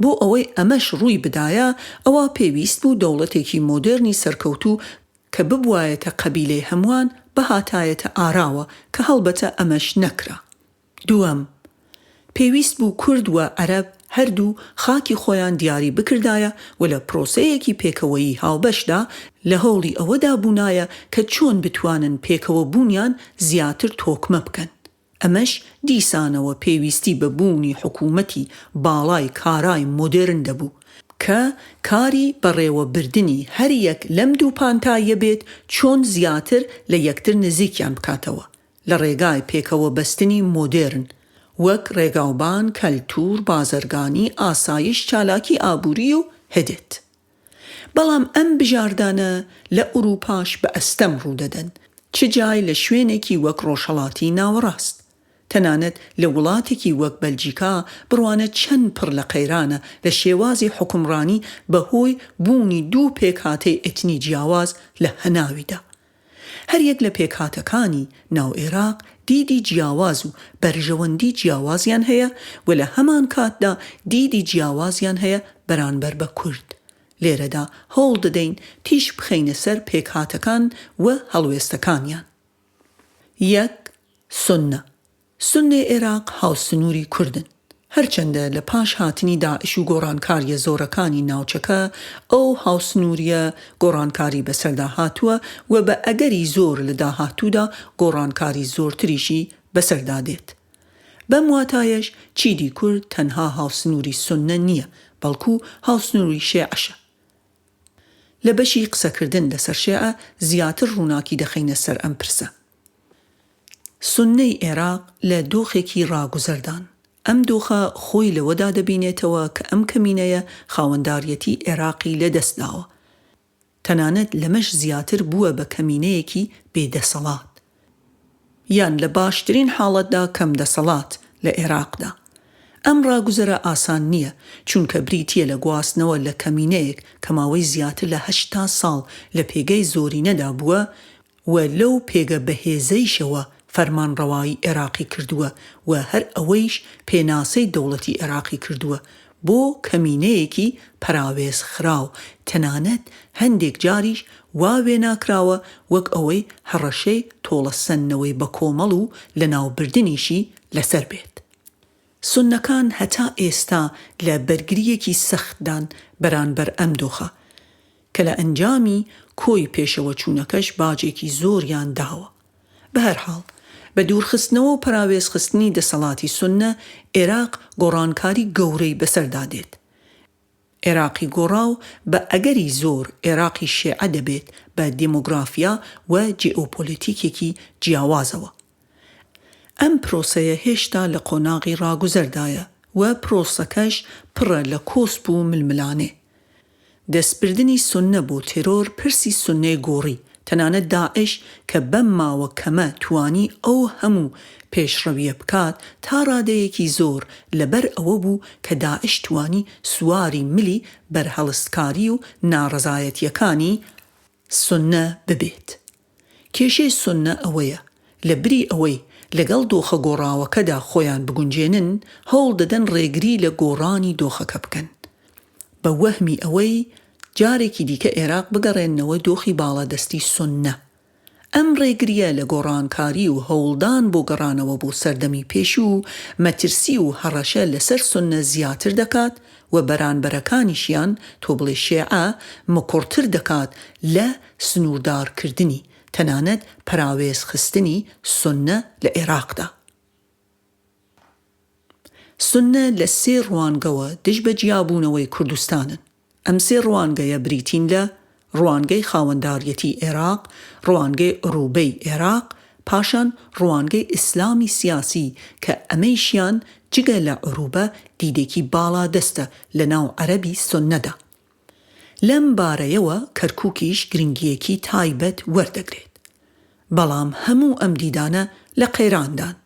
بۆ ئەوەی ئەمەش ڕووی بدایە ئەوا پێویست بوو دەوڵەتێکی مۆدێرنی سەرکەوتوو کە ببوایەتە قەبیلەی هەمووان بهاتایەتە ئاراوە کە هەڵبەتە ئەمەش نەکرا. دووەم، پێویست بوو کورد و عەرەب هەردوو خاکی خۆیان دیاری بکردایە و لە پرۆسەیەکی پێکەوەیی هاوبەشدا لە هەوڵی ئەوەدا بوونایە کە چۆن بتوانن پێکەوەبوونیان زیاتر تۆکمە بکەن. ئەمەش دیسانەوە پێویستی بە بوونی حکوومەتی باڵای کارای مۆدێرن دەبوو کە کاری بەڕێوەبردنی هەریەک لەم دوو پانتاییە بێت چۆن زیاتر لە یەکتر نزیکیان بکاتەوە لە ڕێگای پێکەوەبەستنی مۆدێرن، وەک ڕێگاوبان، کەلتوور، بازرگانی، ئاسایش، چالاکی ئابووری و هتد. بەڵام ئەم بژاردانە لە ئورووپاش بە ئەستەم ڕوودەدەن، چ جای لە شوێنێکی وەک ڕۆژهەڵاتی ناوەڕاست. تەنانەت لە وڵاتێکی وەک بەلجیکا بڕوانە چەند پڕ لە قەیرانە لە شێوازی حوکمڕانی بە هۆی بوونی دوو پێکهاتەی ئێتنی جیاواز لە هەناویدا. هەریەک لە پێکهاتەکانی ناو ئێراق دیدی جیاواز و بەرژەوەندی جیاوازیان هەیە و لە هەمانکاتدا دیدی جیاوازیان هەیە بەرانبەر بە کورد. لێرەدا هەوڵ دەدەین تیشک بخەینە سەر پێکهاتەکان و هەڵوێستەکانیان. یەک، سوننە، سوننەی عێراق هاوسنووری کوردن. هەرچەندە لە پاش هاتنی داعش و گۆڕانکارییە زۆرەکانی ناوچەکە، ئەو هاوسنوورییە گۆڕانکاری بەسەردا هاتووە و بە ئەگەری زۆر لە داهاتوودا گۆڕانکاری زۆرتریشی بەسەردا دێت. بەم واتایەش چیدی کورد تەنها هاوسنووری سوننە نییە، بەڵکو هاوسنووری شێعەشە. لە بەشی قسەکردن لەسەر شێعە زیاتر ڕووناکی دەخەینە سەر ئەم پرسە. سوننەی عێراق لە دۆخێکی ڕاگوزەردان. ئەم دۆخە خۆی لەوەدا دەبینێتەوە کە ئەم کەمینەیە خاوەنداریەتی عێراقی لەدەستداوە. تەنانەت لەمەش زیاتر بووە بە کەمینەیەکی بێ دەسەڵات. یان لە باشترین حاڵەتدا کەم دەسەڵات لە عێراقدا. ئەم ڕاگوزەرە ئاسان نییە، چونکە بریتییە لە گواستنەوە لە کەمینەیەک کە ماوەی زیاتر لە 80 ساڵ لە پێگەی زۆرینەدا بووە و لەو پێگە بەهێزەیشەوە فەرمانڕەوایی عێراقی کردووە و هەر ئەوەیش پێناسەی دەوڵەتی عێراقی کردووە بۆ کەمینەیەکی پەراوێزخراو، تەنانەت هەندێک جاریش وا وێناکراوە وەک ئەوەی هەڕەشەی تۆڵەسەندنەوەی بەکۆمەڵ و لەناوبردنیشی لەسەر بێت. سوننەکان هەتا ئێستا لە بەرگرییەکی سەختدان بەرانبەر ئەم دۆخە، کە لە ئەنجامی کۆی پێشەوەچوونەکەش باجێکی زۆریان داوە. بەهەرحاڵ، بە دوورخستنەوە و پەراوێزخستنی دەسەڵاتی سوننە، ئێراق گۆڕانکاری گەورەی بەسەردا دێت. ئێراقی گۆڕاو بە ئەگەری زۆر ئێراقی شێعە دەبێت بە دێمۆگرافیا و جێئۆپۆلەتیکێکی جیاوازەوە. ئەم پرۆسەیە هێشتا لە قۆناغی ڕاگوزەردایە و پرۆسەکەش پڕە لە کۆسپ و ململانێ. دەستبردنی سوننە بۆ تێرۆر پرسی سوننەی گۆڕی، تەنانەت داعش کە بەم ماوە کەمە توانی ئەو هەموو پێشڕەویە بکات تا ڕادەیەکی زۆر لەبەر ئەوە بوو کە داعش توانی سواری ملی بەرهەڵستکاری و ناڕەزایەتیەکانی سوننە ببێت. کێشەی سوننە ئەوەیە لە بری ئەوەی لەگەڵ دۆخە گۆڕاوەکەدا خۆیان بگونجێنن، هەوڵ دەدەن ڕێگری لە گۆڕانی دۆخەکە بکەن. بە وەهمی ئەوەی جارێکی دیکە ئێراق بگەڕێننەوە دۆخی باڵادەستی سوننە. ئەم ڕێگرییە لە گۆڕانکاری و هەوڵدان بۆ گەڕانەوە بۆ سەردەمی پێشوو، مەترسی و هەڕەشە لەسەر سوننە زیاتر دەکات و بەرانبەرەکانیشیان، تۆ بڵێ شێعە، مکوڕتر دەکات لە سنووردارکردنی، تەنانەت پەراوێزخستنی سوننە لە ئێراقدا. سوننە لە سێ ڕوانگەوە دژ بە جیابوونەوەی کوردستانن. ئەم سێ ڕوانگەیە بریتین لە. ڕوانگەی خاوەنداریەتی ئێراق، ڕوانگەی عروبەی ئێراق، پاشان ڕوانگەی ئیسلامی سیاسی کە ئەمەیشیان جگە لە عروبە دیدێکی باڵادەستە لە ناو عەرەبی سوننەدا. لەم بارەیەوە کەرکوکیش گرنگییەکی تایبەت وەردەگرێت. بەڵام هەموو ئەم دیدانە لە قەیراندان.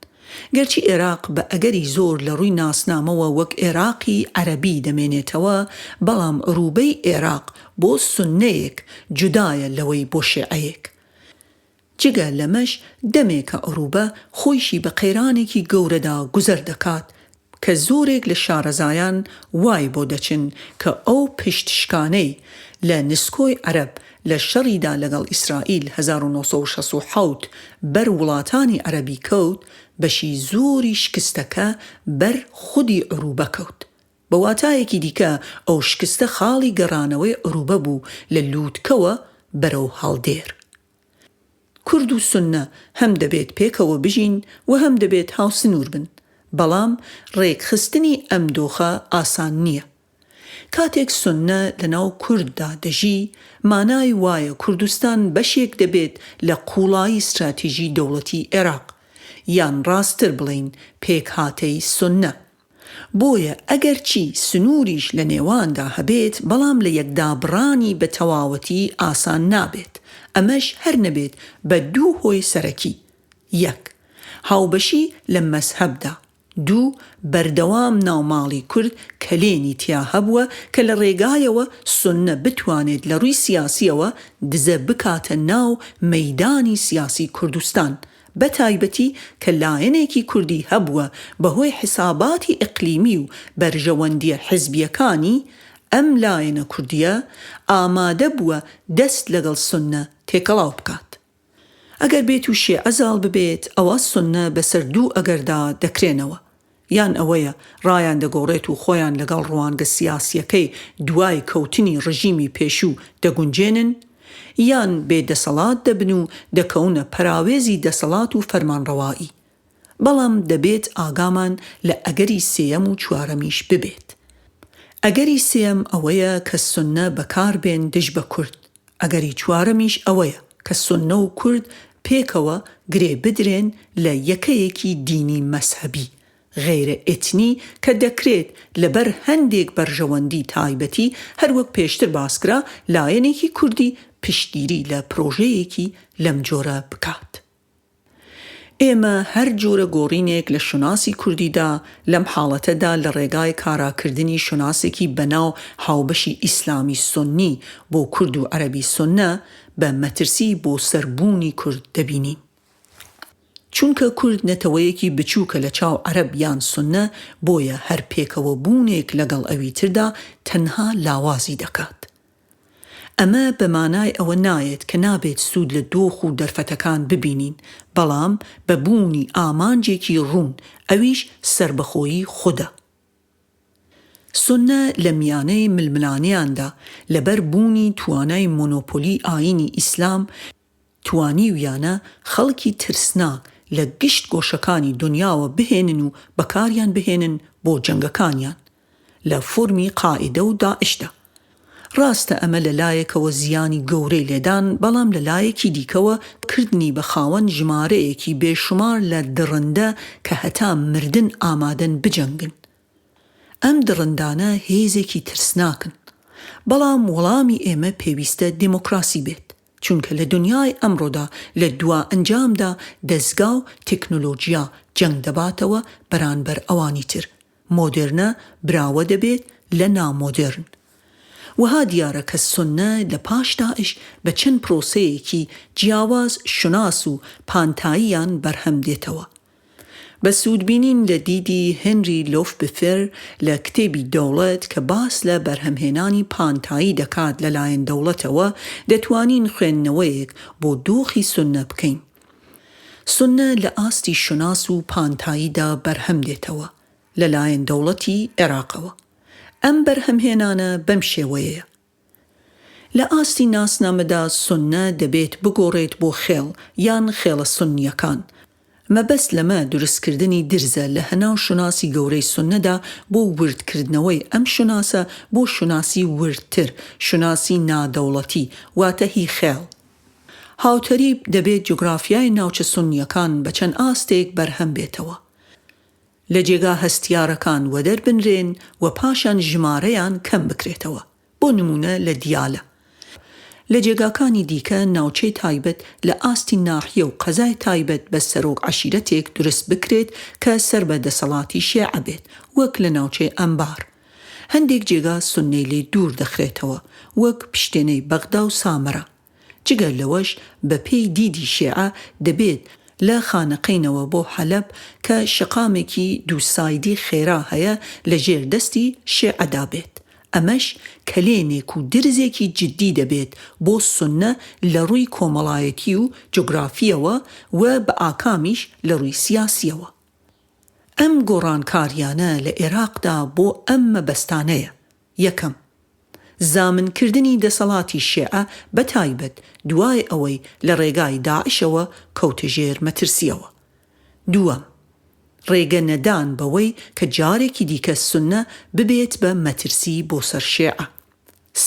گەرچی ئێراق بە ئەگەری زۆر لە ڕووی ناسنامەوە وەک ئێراقی عەرەبی دەمێنێتەوە، بەڵام عروبەی ئێراق بۆ سوننەیەک جودایە لەوەی بۆ شیعەیەک. جگە لەمەش دەمێکە عروبە خۆیشی بە قەیرانێکی گەورەدا گوزەر دەکات کە زۆرێک لە شارەزایان وای بۆ دەچن کە ئەو پشت شکانەی لە نسکۆی عەرەب لە شەڕیدا لەگەڵ ئیسرائیل 1967 بەر وڵاتانی عەرەبی کەوت بەشی زۆری شکستەکە بەر خودی عروبە کەوت. بە واتایەکی دیکە ئەو شکستە خاڵی گەڕانەوەی عروبە بوو لە لووتکەوە بەرەو هەڵدێر. کورد و سوننە هەم دەبێت پێکەوە بژین و هەم دەبێت هاوسنوور بن، بەڵام ڕێکخستنی ئەم دۆخە ئاسان نییە. کاتێک سوننە لەناو کورددا دەژی، مانای وایە کوردستان بەشێک دەبێت لە قووڵایی ستراتیژی دەوڵەتی عێراق، یان ڕاستتر بڵێین پێکهاتەی سوننە. بۆیە ئەگەرچی سنووریش لە نێواندا هەبێت، بەڵام لە یەکدابڕانی بە تەواوەتی ئاسان نابێت، ئەمەش هەر نەبێت بە دوو هۆی سەرەکی، یەک. هاوبەشی لە مەزهەبدا، دوو. بەردەوام ناو ماڵی کورد کەلێنی تیا هەبووە کە لە ڕێگایەوە سوننە بتوانێت لە ڕووی سیاسییەوە دزە بکاتە ناو مەیدانی سیاسی کوردستان، بە تایبەتی کە لایەنێکی کوردی هەبووە بە هۆی حیساباتی ئیقلیمی و بەرژەوەندییە حیزبییەکانی، ئەم لایەنە کوردییە ئامادە بووە دەست لەگەڵ سوننە تێکەڵاو بکات. ئەگەر بێتو شیعە زاڵ ببێت ئەوا سوننە بەسەر دوو ئەگەردا دەکرێنەوە، یان ئەوەیە ڕایان دەگۆڕێت و خۆیان لەگەڵ ڕوانگە سیاسییەکەی دوای کەوتنی ڕژیمی پێشوو دەگونجێنن، یان بێ دەسەڵات دەبن و دەکەونە پەراوێزی دەسەڵات و فەرمانڕەوایی. بەڵام دەبێت ئاگامان لە ئەگەری سێیەم و چوارەمیش ببێت. ئەگەری سێیەم ئەوەیە کە سوننە بەکاربێن دژ بە کورد. ئەگەری چوارەمیش ئەوەیە کە سوننە و کورد پێکەوە گرێ بدرێن لە یەکەیەکی دینی مەزهەبی غەیرە ئێتنی کە دەکرێت لەبەر هەندێک بەرژەوەندی تایبەتی هەروەک پێشتر باسکرا لایەنێکی کوردی پشتگیری لە پرۆژەیەکی لەم جۆرە بکات. ئێمە هەر جۆرە گۆڕینێک لە شوناسی کوردیدا لەم حاڵەتەدا لە ڕێگای کاراکردنی شوناسێکی بەناو هاوبەشی ئیسلامی سوننی بۆ کورد و عەرەبی سوننە بە مەترسی بۆ سەر بوونی کورد دەبینین. چونکە کورد نەتەوەیەکی بچووکە لە چاو عەرەب یان سوننە بۆیە هەر پێکەوە بوونێک لەگەڵ ئەویتردا تەنها لاوازی دەکات. ئەمە بە مانای ئەوە نایەت کە نابێت سوود لە دۆخ و دەرفەتەکان ببینین، بەڵام بە بوونی ئامانجێکی ڕوون، ئەویش سەربەخۆیی خودە. سوننە لە میانەی ململانێیاندا لەبەر بوونی توانای مۆنۆپۆلی ئایینی ئیسلام، توانیویانە خەڵکی ترسناک لە گشت گۆشەکانی دونیاوە بهێنن و بەکاریان بهێنن بۆ جەنگەکانیان لە فۆرمی قاعیدە و داعشدا. ڕاستە ئەمە لە لایەکەوە زیانی گەورەی لێدان، بەڵام لە لایەکی دیکەوە کردنی بە خاوەن ژمارەیەکی بێشومار لە دڕندە کە هەتا مردن ئامادەن بجەنگن. ئەم دڕندانە هێزێکی ترسناکن. بەڵام وەڵامی ئێمە پێویستە دێمۆکراسی بێت. چونکە لە دونیای ئەمڕۆدا لە دوا ئەنجامدا دەزگا و تەکنۆلۆجیا جەنگ دەباتەوە بەرانبەر ئەوانی تر، مۆدێرنە براوە دەبێت لە نامۆدێرن. وەها دیارە کە سوننە لە پاش داعش بە چەند پرۆسەیەکی جیاواز شوناس و پانتاییان بەرهەم دێتەوە. بە سوودبینین لە دیدی هێنری لۆفبفێر لە کتێبی دەوڵەت کە باس لە بەرهەمهێنانی پانتایی دەکات لەلایەن دەوڵەتەوە، دەتوانین خوێندنەوەیەک بۆ دۆخی سوننە بکەین. سوننە لە ئاستی شوناس و پانتاییدا بەرهەم دێتەوە لەلایەن دەوڵەتی عێراقەوە. ئەم بەرهەمهێنانە بەم شێوەیەیە. لە ئاستی ناسنامەدا سوننە دەبێت بگۆڕێت بۆ خێڵ یان خێڵە سوننییەکان. مەبەست لەمە دروستکردنی درزە لە هەناو شوناسی گەورەی سوننەدا بۆ وردکردنەوەی ئەم شوناسە بۆ شوناسی وردتر، شوناسی نادەوڵەتی، واتە هی خێڵ. هاوتەریب دەبێت جوگرافیای ناوچە سوننییەکان بە چەند ئاستێک بەرهەم بێتەوە. لە جێگا هەستیارەکان وەدەر بنرێن و پاشان ژمارەیان کەم بکرێتەوە. بۆ نموونە لە دیالە. لە جێگاکانی دیکە ناوچەی تایبەت لە ئاستی ناحیە و قەزای تایبەت بە سەرۆک عەشیرەتێک دروست بکرێت کە سەر بە دەسەڵاتی شێعە بێت وەک لە ناوچەی ئەنبار. هەندێک جێگا سوننەی لێ دوور دەخرێتەوە وەک پشتێنەی بەغدا و سامەرا. جگە لەوەش بە پێی دیدی شێعە دەبێت لە خانەقینەوە بۆ حەلەب کە شەقامێکی دووسایدی خێرا هەیە لە ژێر دەستی شێعەدا بێت. ئەمەش کەلێنێک و درزێکی جدی دەبێت بۆ سوننە لە ڕووی کۆمەڵایەتی و جوگرافییەوە و بە ئاکامیش لە ڕووی سیاسییەوە. ئەم گۆڕانکارییانە لە ئێراقدا بۆ ئەم مەبەستانەیە، یەکەم، زامنکردنی دەسەڵاتی شێعە بە تایبەت دوای ئەوەی لە ڕێگای داعشەوە کەوتە ژێر مەترسییەوە. دووەم، ڕێگە نەدان بەوەی کە جارێکی دیکە سوننە ببێت بە مەترسی بۆ سەر شێعە.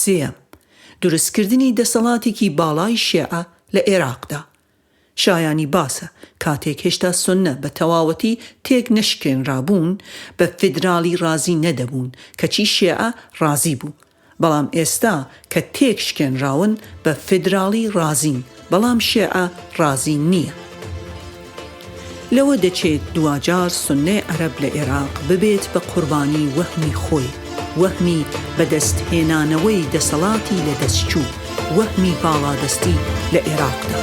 سێیەم، دروستکردنی دەسەڵاتێکی باڵای شێعە لە ئێراقدا. شایانی باسە کاتێک هێشتا سوننە بە تەواوەتی تێک نەشکێنرابوون بە فیدراڵی ڕازی نەدەبوون کەچی شێعە ڕازی بوو بەڵام ئێستا کە تێک شکێنراون بە فیدراڵی ڕازین بەڵام شێعە ڕازی نییە. لەوە دەچێت دواجار سوننەی عەرەب لە ئێراق ببێت بە قوربانی وەهمی خۆی، وەهمی بەدەستهێنانەوەی دەسەڵاتی لەدەستچوو، وەهمی باڵادەستی لە ئێراقدا.